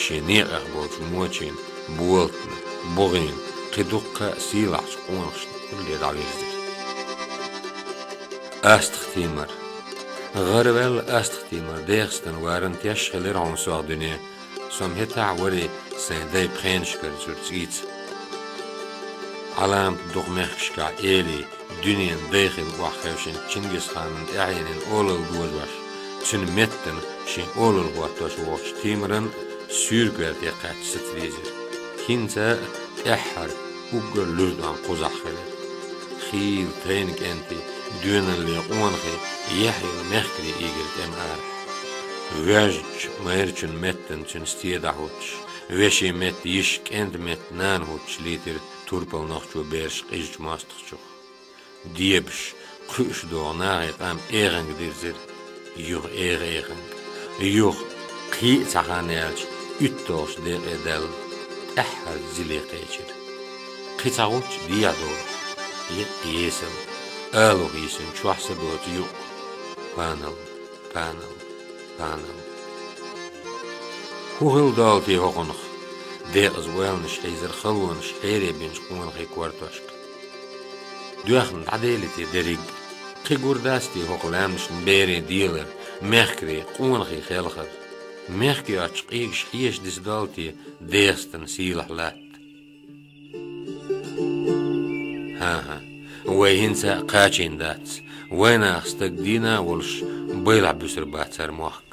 шен некъех болчу мочийн, болатна, бугӀийн, кхин дуккха а сийлахьчу къонахашна улле дӀавирзира. Астахтиймар. ГӀараваьлла Астахтиймар, ДегӀастан варан теш хилира хьуна сох дуьне, со-м хӀетахь варий сайн дай пхенашкара цуьра цӀийца. Ӏаламат дукха мехкашкахь эли, дуьненан дай хилла охьахевшинчу Чингисханан тӀаьхьенан олалла дожош, цуьнан меттана шен олалла хӀоттош вохучу Тимаран суьркоьрте кхаьчча саца дийзира. ХӀинца а тӀаьххьара уггар луьра тӀом кхузахь хилира. Хийла тайна кӀентий, доьналле къонахий, яхь йолу мехкарий ийгира тӀеман арахь. Воьжначу майрачун меттана цуьнан сте дӀахӀуттуш, вешин метта йиша, кӀентан метта нана хӀуттуш лийтира турпал нохчо бераш къизачу мостагӀчух. Дебаш, кхуьуш догӀу нахе къам эгӀанга дирзира. Юха эгӀа-эгӀанга. Юха, кхин а цхьа хан яьлча, уьтталгӀачу декъе даьлла, тӀаьххьара зиле кхечира. Кхин цхьа гӀулч дехьа долуш, я эсала, алух йисина чохь са доцу юкъ. Панал, панал, панал. ХӀун хилла долу те хӀокхунах? Декъаза ойланаш хьийзира халонаш хьере бинчу къонахий кортошка. Доьхна дӀаделий те дерриг? Кхин гур дац те хӀокху лаьмнашна берийн делар, мехкарийн, къонахий хелхар? Мехкан йоцчу къийгаш хьеша дисдолу те ДегӀастан сийлахь латта? ХӀан-хӀа, вай хӀинца а кхачийна дац, вайнах стаг дийна а волуш, байлахь буьсур бац хӀара мохк.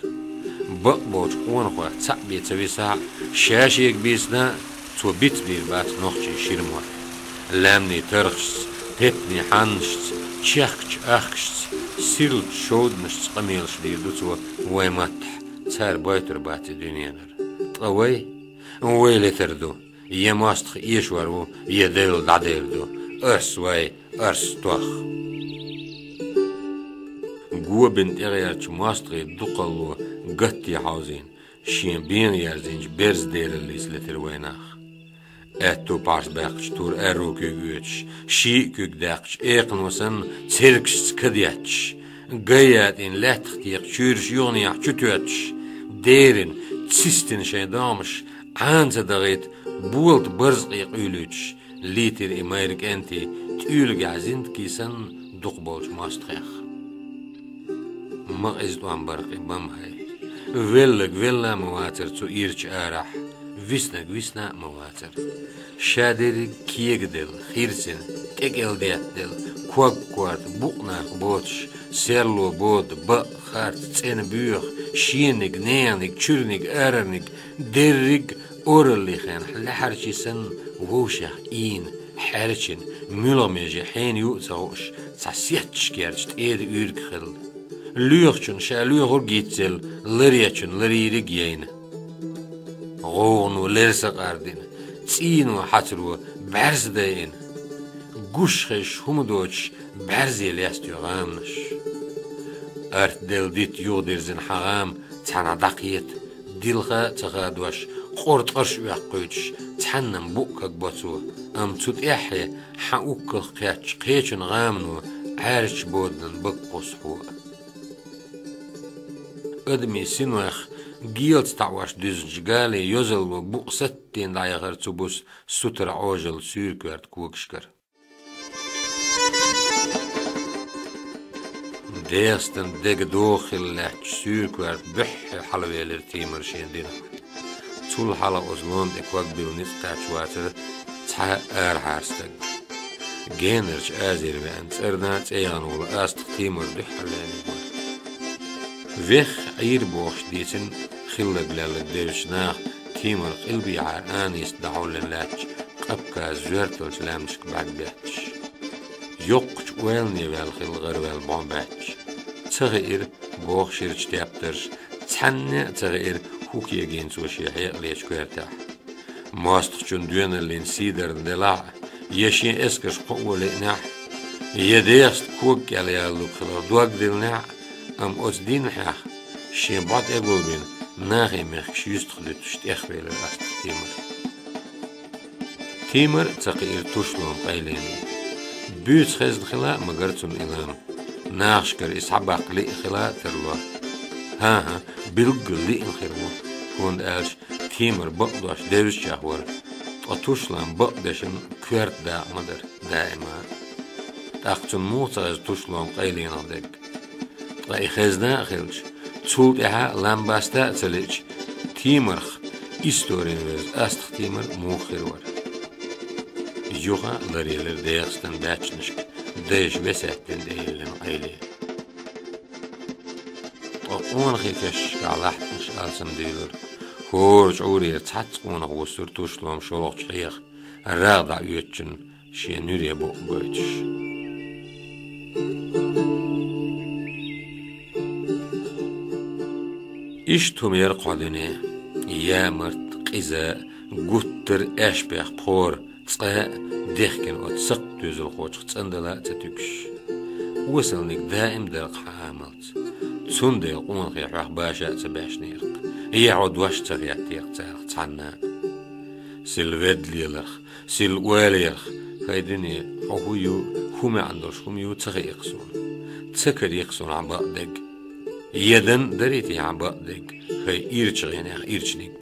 Бакъболчу къонахойх цхьаъ бен ца висахь а, ша-шега бийцина а, цо бицбийр бац нохчийн шира мотт. Лаьмнийн тархашца, тептанийн хьаннашца, чехкачу ахкашца, сирлачу шовданашца къамелаш дийр ду цо вайн маттахь, цара бойтур бац и дуьненара. Ткъа вай? Вай летар ду. Я мостагӀ эшор ву, я Делла дӀадер ду. Арс вай, арс тох. Го бина тӀегӀерчу мостагӀийн дукхалло гатте хьовзийна, шен бена ерзинчу берза дераллица летира вайнах. Аьтту пхьарс баьккхича тур аьрру куьг оьцуш, ший а куьг даьккхича экхано санна, цергашца кадетташ, гай ятӀийна лаьттах текха чуьйраш юханехьа чу тоьттуш, дерина, цистина шайн догӀмаш, Ӏана ца дахийта, болат барзакъе къуьйлуьйтуш, лийтира и майра кӀентий, тӀуьйлгехь зинтий санна дукхахболчу мостагӀех. Ма къиза тӀом бара-кх и бам хӀай. Велларг велла а ма вацара цу ирчу арахь, виснарг висна а ма вацара. Ша дерриг кегаделла, хирсина, тӀекӀел деттаделла, ког-корта, букъ-накх боцуш, серло бода, бакъ, харц, цӀена боьха, шениг, нениг, чуьрниг, арарниг, дерриг ораллин хенахь лаьхьарчий санна, вовшех ийна, хьаьрчина, муьлха меже хьенан ю а ца хууш, цхьа сетташ керча тӀеда уьйриг хилла. Лоьхучун ша лоьхург йицъелла, ларъечун ларйийриг яйна. ГӀовгӀано лер сакъардина, цӀийно хьацаро бӀаьрса дайина. Гуш хезаш хӀума доцуш, бӀаьрзе лестайо гӀаманаш. Арт делла дитт юхадирзина хьан гӀама цхьанхьа дӀакхета, дилха а ца хадош, къора ткъарш оьккхуьйтуш, цхьанна-м букъ кагбо цо, амма цу тӀаьххье хьан уккалх кхеттачу кхечун гӀамано Ӏаьржачу боданан бага кхуссу хьо а. Адамийн синойх гелаца таӀош дуьзначу галин йозалло букъ саттийна дӀаяхара цу буса сутара Ӏожалла суьйра коьрта когашкара. ДегӀастан дега догӀа хилла лаьттачу суьйра коьрта буьххье хьалавелира Тимар шен динах. Цул хьалха оцу лома тӀе ког билла ницкъ кхаьчна вацара цхьа арахьара стаг. Генарчу Азера веана, цӀарна а цӀе яхана волу АстагӀа Тимар дуьххьарлерниг вара. Вехха Ӏийра бохуш дийцина хилларг-лелларг девзачу наха Тимар къилбехьара анисна дӀахьуллина лаьттачу Къапказ жоьрталлачу лаьмнашка бӀаьрг бетташ. Йоккхачу ойлане ваьлла хилла гӀараваьлла бӀо баьтташ. Ца хиира боху ширачу тептарш, цхьанне а ца хиира хӀун кегийна цо шен хьекъалечу коьртехь. МостагӀчун доьналлин сийдарна делахь а, я шен эскарш кхоо лиънехь а, я дегӀаста кога кӀел яла луг хиларх дог диллинехь а, амма оцу дийнахьех шен бӀо тӀегулбина, нахе мехкаш юьстах дуьтуш тӀехвелира АстагӀа Тимар. Тимар а ца кхиира тушалойн къайлене. Буьйца хезна хила а магара цунна и лам. Нахашкара и схьабаккха лиъна хила а тарло. ХӀан-хӀа, билггал лиъна хир ву, хӀунда аьлча Тимар бакъдош девзачех вара, ткъа тушалан бакъдешан коьрта дакъа ма дара даима а. ТӀаккха цунна муха ца хеза тушалойн къайленах дерг? Ткъа и хезна а хилча, цул тӀаьхьа лам баста а ца лиъча, Тимарх историна веза АстагӀа Тимар муха хир вара? Юха а ларелира ДегӀастан баьччанашка дайша весеттина тӀеиллина къайле. Ткъа къонахий кешашкахь лахьттанаш алсам дуьйлура. ХӀора чӀурера цхьацца къонах вуссура тушалом шолгӀачу хьеха, рагӀ дӀаоьцучунна шен нуьре букъ гойтуш. Иштта хӀума яра кху дуьне. Ямарт, къиза, гуттар а аьшпех пхора, цкъа а дехкина оцу сакхт доьзалхочух цӀандала а ца туьгуш. Осалниг даим дара кху Ӏамалца. Цундела къонахий хьох баша а ца баьшнера-кх, я хьо дош ца хеттера-кх царах цхьанна а. Сил ведда леларх, сил ойла ярх, хӀай дуьне, хьо хӀун ю, хӀун маьӀна долуш хӀума ю ца хаьа-кх суна. Ца карий-кх суна хьан бакъдерг. Я дан а дарий те хьан бакъдерг, хӀай ирчу гӀенех ирчаниг.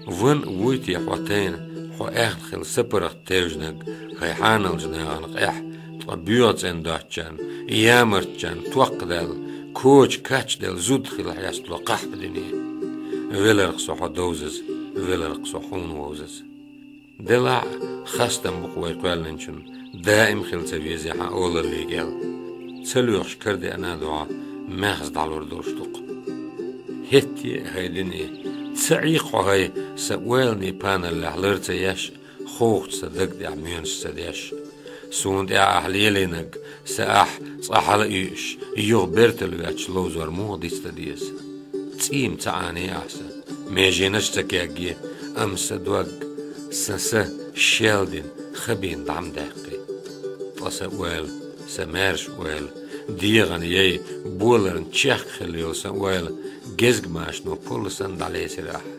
Ван а вуй те хьо тайна, хьо аьхна хила сапаргӀат тевжинарг, хӀай хьаналчу нахана къаьхьа, ткъа боьха цӀена доцчарна, ямартчарна токкха даьлла, коча кхаччалц зуда хила хьестало кхахьа дуьне. Веларх со хьо довзаза, веларх со хьуна вовзаза. Делахь а, хастам бу-кх вай кхоьллинчун, даим хила ца везий хьан олалле кӀел. Ца лоьхуш карадеана а ду хьо, маьхза дӀалур долуш ду-кх. ХӀетте а, хӀай дуьне, ца Ӏийкх хьо, хӀай, сан ойланийн паналлехь лар ца еш а, ховхачу сан даг тӀехь моьнаш ца деш а. Суна тӀехь ахь лелийнарг, сан ахь цкъа хьала а юьйуш, юха бертал ветташ ловзор муха дицдан деза? ЦӀийма ца Ӏаний ахь сан, меженаш а ца кегге, амма сан дог, сан са шел дина, хабийна дӀа ма даьккхи. Ткъа сан ойла, сан маьрша ойла, дегӀана яй, боларна чехка хилла йолу сан ойла гезгмашно пулла санна дӀалецира ахь.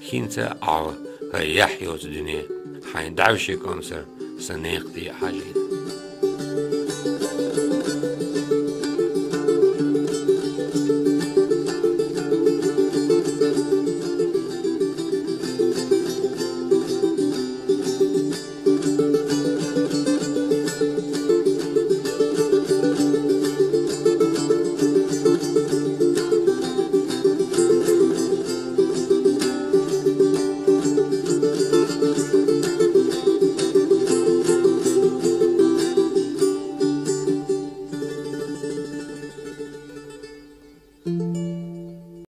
ХӀинца а Ӏа, хӀай яхь йоцу дуьне, хьайн дӀаьвшин кӀомсар сан некъа тӀе а хьажийна.